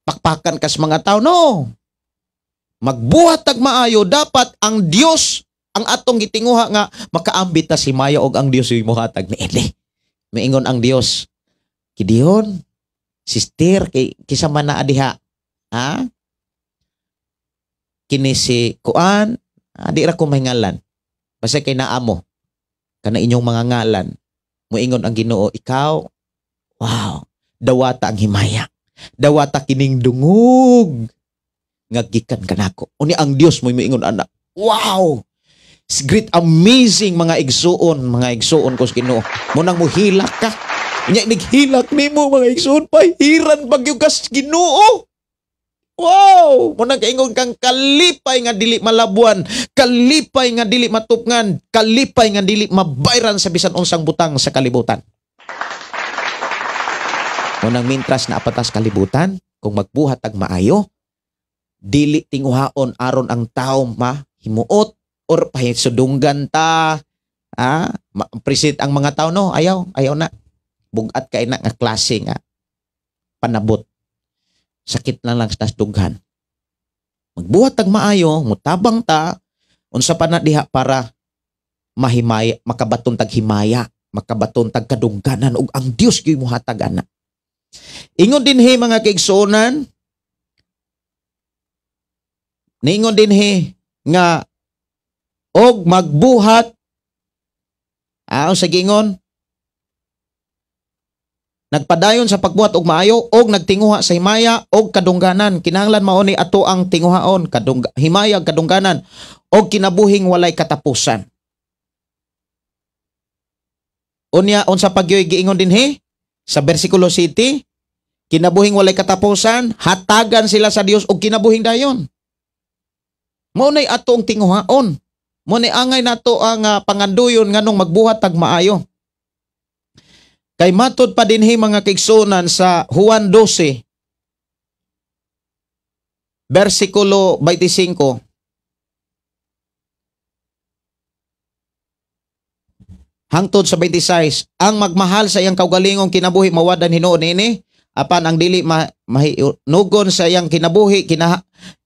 pakpakan kas mga tao. No. Magbuhat tag maayo, dapat ang Dios ang atong gitinguha nga makaambit ta si Maya og ang Dios yung muhatag ni Eli. Miingon ang Dios, Gideon, sister, kay kisa man naa diha. Ha? Kini si Kuan, di ra ko may ngalan. Basta kay naamo kana inyong mga ngalan. Muingon ang Ginoo, ikaw, wow, dawata ang himaya. Dawata kining dungog nga gikan kanako. Uni ang Dios mo miingon ana. Wow! It's great, amazing mga igsuon ko sa Ginoo. Munang muhilak ka. Unya nighilak nimo mga igsuon, pahiran bagyo kas Ginoo. Wow! Munang kaingon kang kalipay nga dili malabuan, kalipay nga dili matupngan, kalipay nga dili mabayran sa bisan unsang butang sa kalibutan. Munang mintras na apatas kalibutan, kung magbuhat ag maayo, dili tinguhaon aron ang tao mahimuot or pahisudunggan ta, ma-appreciate ang mga tao, no? Ayaw, ayaw na. Bugat kay na nga klase nga panabot. Sakit na lang sa dughan. Magbuhat tag maayo, mutabang ta, unsa pa na diha para mahimaya, makabaton tag himaya, makabaton tag kadungganan ug ang Dios gyud mohatag ana. Ingon dinhi mga kaigsuonan, niingon dinhi nga og magbuhat, sa giingon, nagpadayon sa pagbuhat og maayo og nagtinguha sa himaya og kadungganan. Kinahanglan mao ni ato ang tinguhaon, himaya kadungganan og kinabuhing walay katapusan. Unya unsa pagyoy giingon dinhi sa bersikulo 7, kinabuhing walay katapusan, hatagan sila sa Dios og kinabuhing dayon. Mao nay ato ang tinguhaon. Mao nay angay nato ang panganduyon nganong magbuhat tag maayo. Kay matod pa dinhi mga kaigsuonan sa Juan 12 bersikulo 25. Hangtod sa 26, ang magmahal sa iyang kaugalingong kinabuhi mawadan hinuon niini, apan ang dili mahinugon sa iyang kinabuhi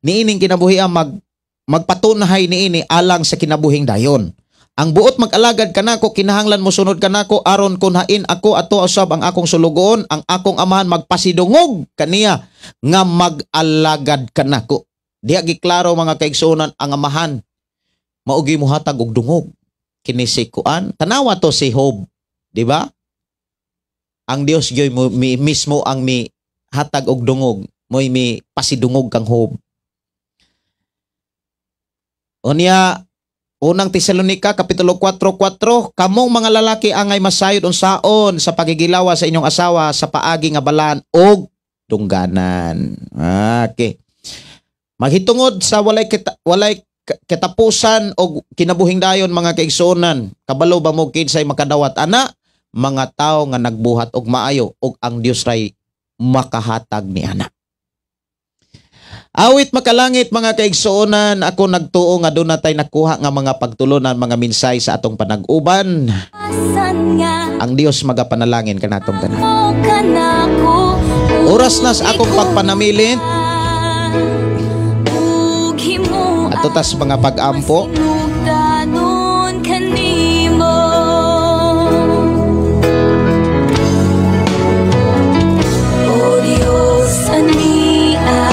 niining kinabuhi ang magpatunahay niini alang sa kinabuhing dayon. Ang buot mag-alagad kanako kinahanglan mosunod kanako aron kun hain ako ato usab ang akong sulugoon, ang akong amahan magpasidungog kaniya nga mag-alagad kanako. Diha giklaro mga kaigsuonan ang amahan maugi mohatag og dungog kini si kuan. Tanawa to si Job, di ba? Ang Dios gyud mismo ang mi hatag og dungog, mo'y mi pasidungog kang Job. Unya Unang Tesalonika kapitulo 4:4, kamong mga lalaki angay masayod unsaon sa pagigilawa sa inyong asawa sa paagi nga balaan og tungganan. Okay. Maghitungod sa walay katapusan og kinabuhing dayon mga kaigsuonan, kabalo ba mo kinsay makadawat ana? Mga tawo nga nagbuhat og maayo og ang Dios ray makahatag ni ana. Awit makalangit, mga kaigsuonan, ako nagtuo nga duna tay nakuha nga mga pagtulunan, mga minsay sa atong panag-uban.
Asan nga
Ang Dios magapanalangin kanatong tanan.
Mo kanako.
Oras na sa akong pagpanamilit.
Ug himo
Ato tas mga pag-ampo.
Sinugdanon kanimo. O Dios, ania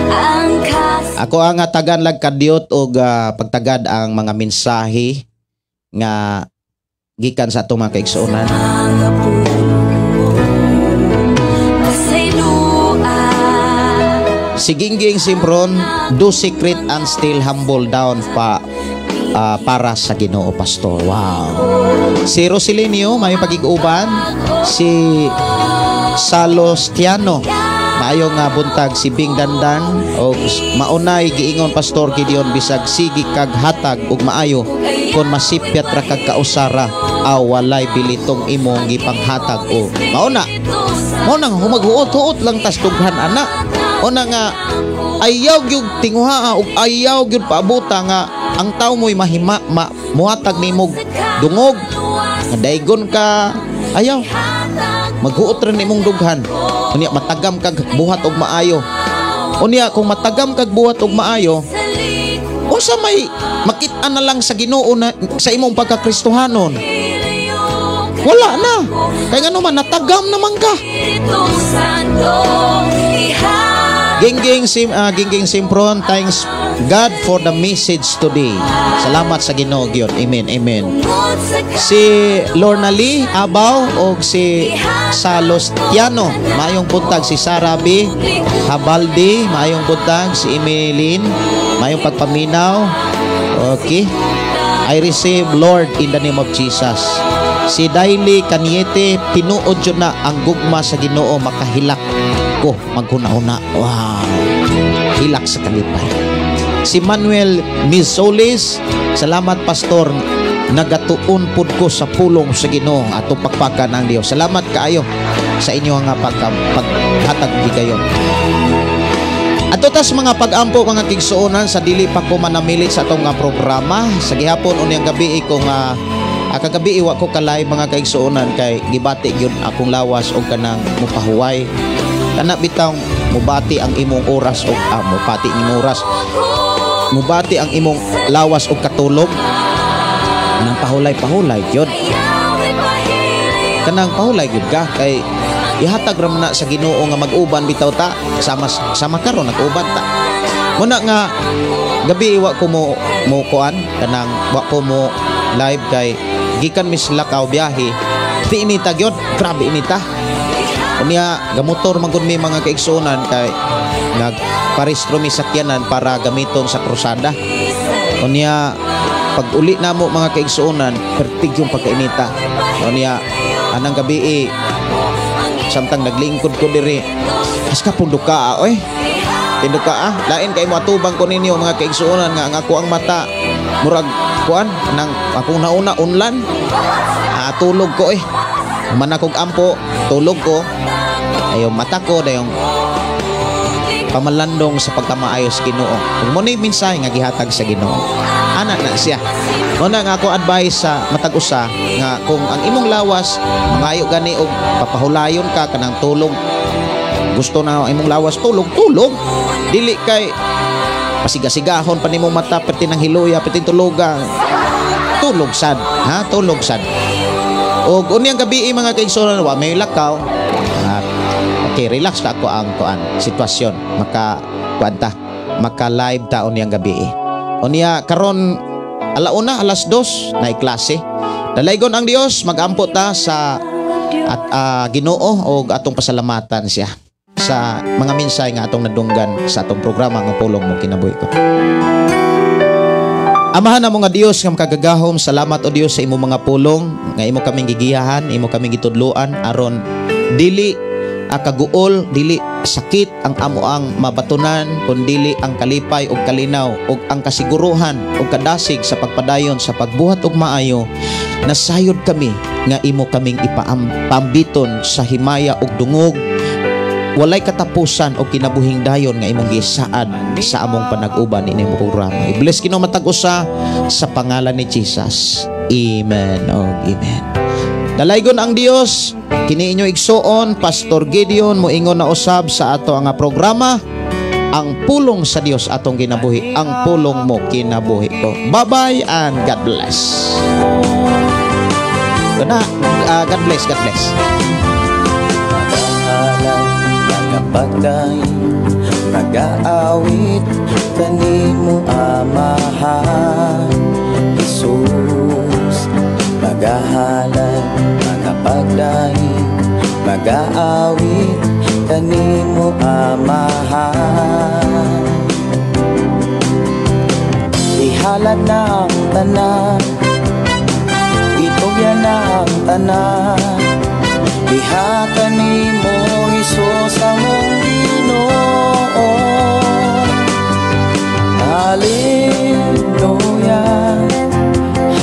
ang kas
Ako ang tagan lag kadyot og pagtagad ang mga mensahe nga gikan sa atong mga kaigsuonan.
Mga pulong pasayloa.
Si Gingging Simpron, do secret and still humble down pa para sa Ginoo, Pastor. Wow. Si Roselinio, may pagig-uban. Si Salostiano, maayong nga buntag. Si Bing Dandan og maunay giingon, Pastor Gideon, bisag sige kag hatag og maayo, kon masipyat ra kag kausara aw walay bilitong imong gipanghatag o mauna mo nang humaghuot-huot lang tas dughan ana. Una nga ayaw gyud tinguha ug ayaw gyud paabuta nga ang tawo mo'y mahima ma, muhatag nimo dungog nga daygon ka. Ayaw, maghuot ra nimong dughan. Unya matagam kag buhat og maayo. Unya kung matagam kag buhat og maayo, unsa may makit-an na lang sa Ginoo na sa imong pagkakristohanon? Wala na, kay ngano man natagam naman ka. Gingging Simpron, thanks God for the message today. Salamat sa Ginoo gyud. Amen. Amen. Si Lorna Lee Abaw og si Salostiano, maayong buntag. Si Sara B. Habaldi, maayong buntag. Si Emeline, maayong pagpaminaw. Okay. I receive, Lord, in the name of Jesus. Si Daily Caniete, tinuod jud na ang gugma sa Ginoo, makahilak ko maghuna-huna. Wow. Hilak sa kalipay. Si Manuel Misolis, salamat, Pastor, nagatuon pud ko sa pulong sa Ginoo. Atong pakpakan ang Dios. Salamat kaayo sa inyo nga paghatag gigayon. Ato tas mga pag-ampo, mga kigsuonan, sa dili pa ko manamilit sa atong nga programa sa gihapon unyang gabi ko nga kagabi wa ko kalay, mga kaigsuonan, kay gibati gyud akong lawas og kanang mupahuway, kana bitaw mubati ang imong oras og mupati ang imong oras, mubati ang imong lawas og katulog nang pahulay-pahulay gyud, kanang pahulay gyud ka kay ihatag ra man na sa Ginoo nga mag-uban bitaw ta sama sama karon nag-uban ta. Muna nga gabi wa ko mo mo kuan, kanang wa ko mo live kay gikan mis lakaw biyahe, ti inita gyud, grabe inita. Unya gamotor man gud mi, mga kaigsuonan, kay nagparehistro mi sakyanan para gamiton sa krusada. Unya pag uli namo, mga kaigsuonan, pertig yung pagkainita. Unya anang gabi eh, samtang naglingkod ko diri, as ka punduka oy, tinduka ah. Lain kay mo atubang ko ninyo, mga kaigsuonan, nga ang ako ang mata murag kuan nang akong nauna unlan. Tulog ko eh, man akong ampo, tulog ko ayo mata ko dayong pamalandong sa pagkamaayo sa Ginoo. Ug mo ni mensahe nga gihatag sa Ginoo. Ana na siya. Muna nga ako advice sa matag usa nga kung ang imong lawas mangayo gani og papahulayon ka, kanang tulog, gusto na ang imong lawas tulog, tulog. Dili kay pasigasigahon pa nimong mata perti ng hiluya, perti tuluga. Tulog sad, ha? Tulog sad. Og unyang gabi, mga kaigsuonan, wa may lakaw. Okay, relax ka ako ang kuan sitwasyon. Maka kuan ta, maka live ta unyang gabi. Unya karon alauna, 2:00 na klase. Dalaygon ang Dios, magampo ta sa at Ginoo og atong pasalamatan siya sa mga mensahe nga atong nadunggan sa atong programa nga Pulong Mo Kinabuhi Ko. Amahan namo nga Dios nga makagagahom, salamat o Dios sa imong mga pulong nga imo kaming gigiyahan, imo kaming gitudloan aron dili kaguol, dili sakit ang amo ang mabatunan, kun dili ang kalipay ug kalinaw ug ang kasiguruhan ug kadasig sa pagpadayon sa pagbuhat og maayo. Nasayod kami nga imo kaming ipaambiton sa himaya ug dungog. Walay katapusan o kinabuhing dayon nga imong gisaad sa among panag-uban ini programa. I-bless Ginoo matag usa sa pangalan ni Jesus. Amen og amen. Dalaygon ang Dios. Kini inyo igsuon, Pastor Gideon, moingon na usab sa ato ang programa, "Ang Pulong sa Dios Atong Kinabuhi." Ang pulong mo, kinabuhi ko. Bye-bye and God bless. Na, God bless, God bless.
Magahalad, magapagdaig, magaawit kanimo, Amahan Jesus. Magahalad, magapagdaig, magaawit kanimo, Amahan. Ihalad na ang tanan, itugyan na ang tanan, diha kanimo, Hesus, among Ginoo. Hallelujah,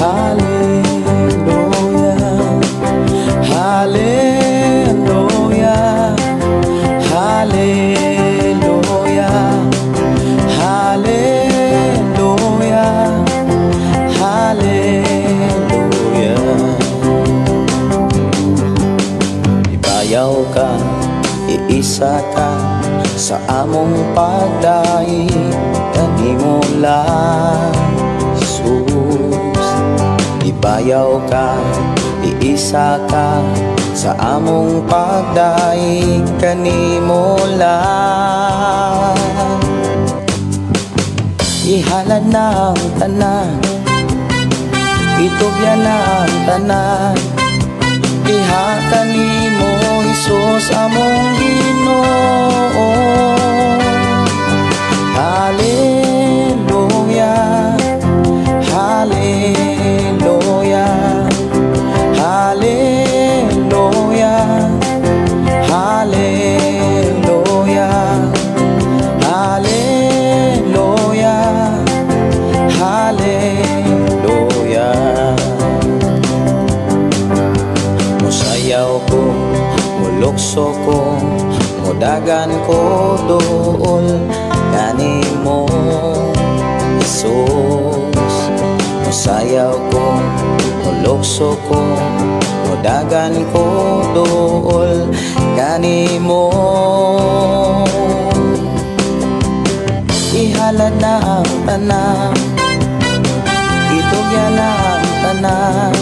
Hallelujah, Hallelujah, Hallelujah, Hallelujah, Hallelujah. Ibayaw ka, iisa ka sa among pagdaig kanimo lang, Jesus. Ibayaw ka, iisa ka sa among pagdaig kanimo lang. Ihalad na ang tanan, itugyan na ang tanan, diha kanimo, Hesus, among Ginoo. Hallelujah, Hallelujah, Hallelujah, Hallelujah, Hallelujah, Hallelujah. Musayaw ko, mulukso ko, mudagan ko duol kanimo, Jesus. Musayaw ko, mulukso ko, mudagan ko duol kanimo. Ihalad na ang tanan, itugyan na ang tanan.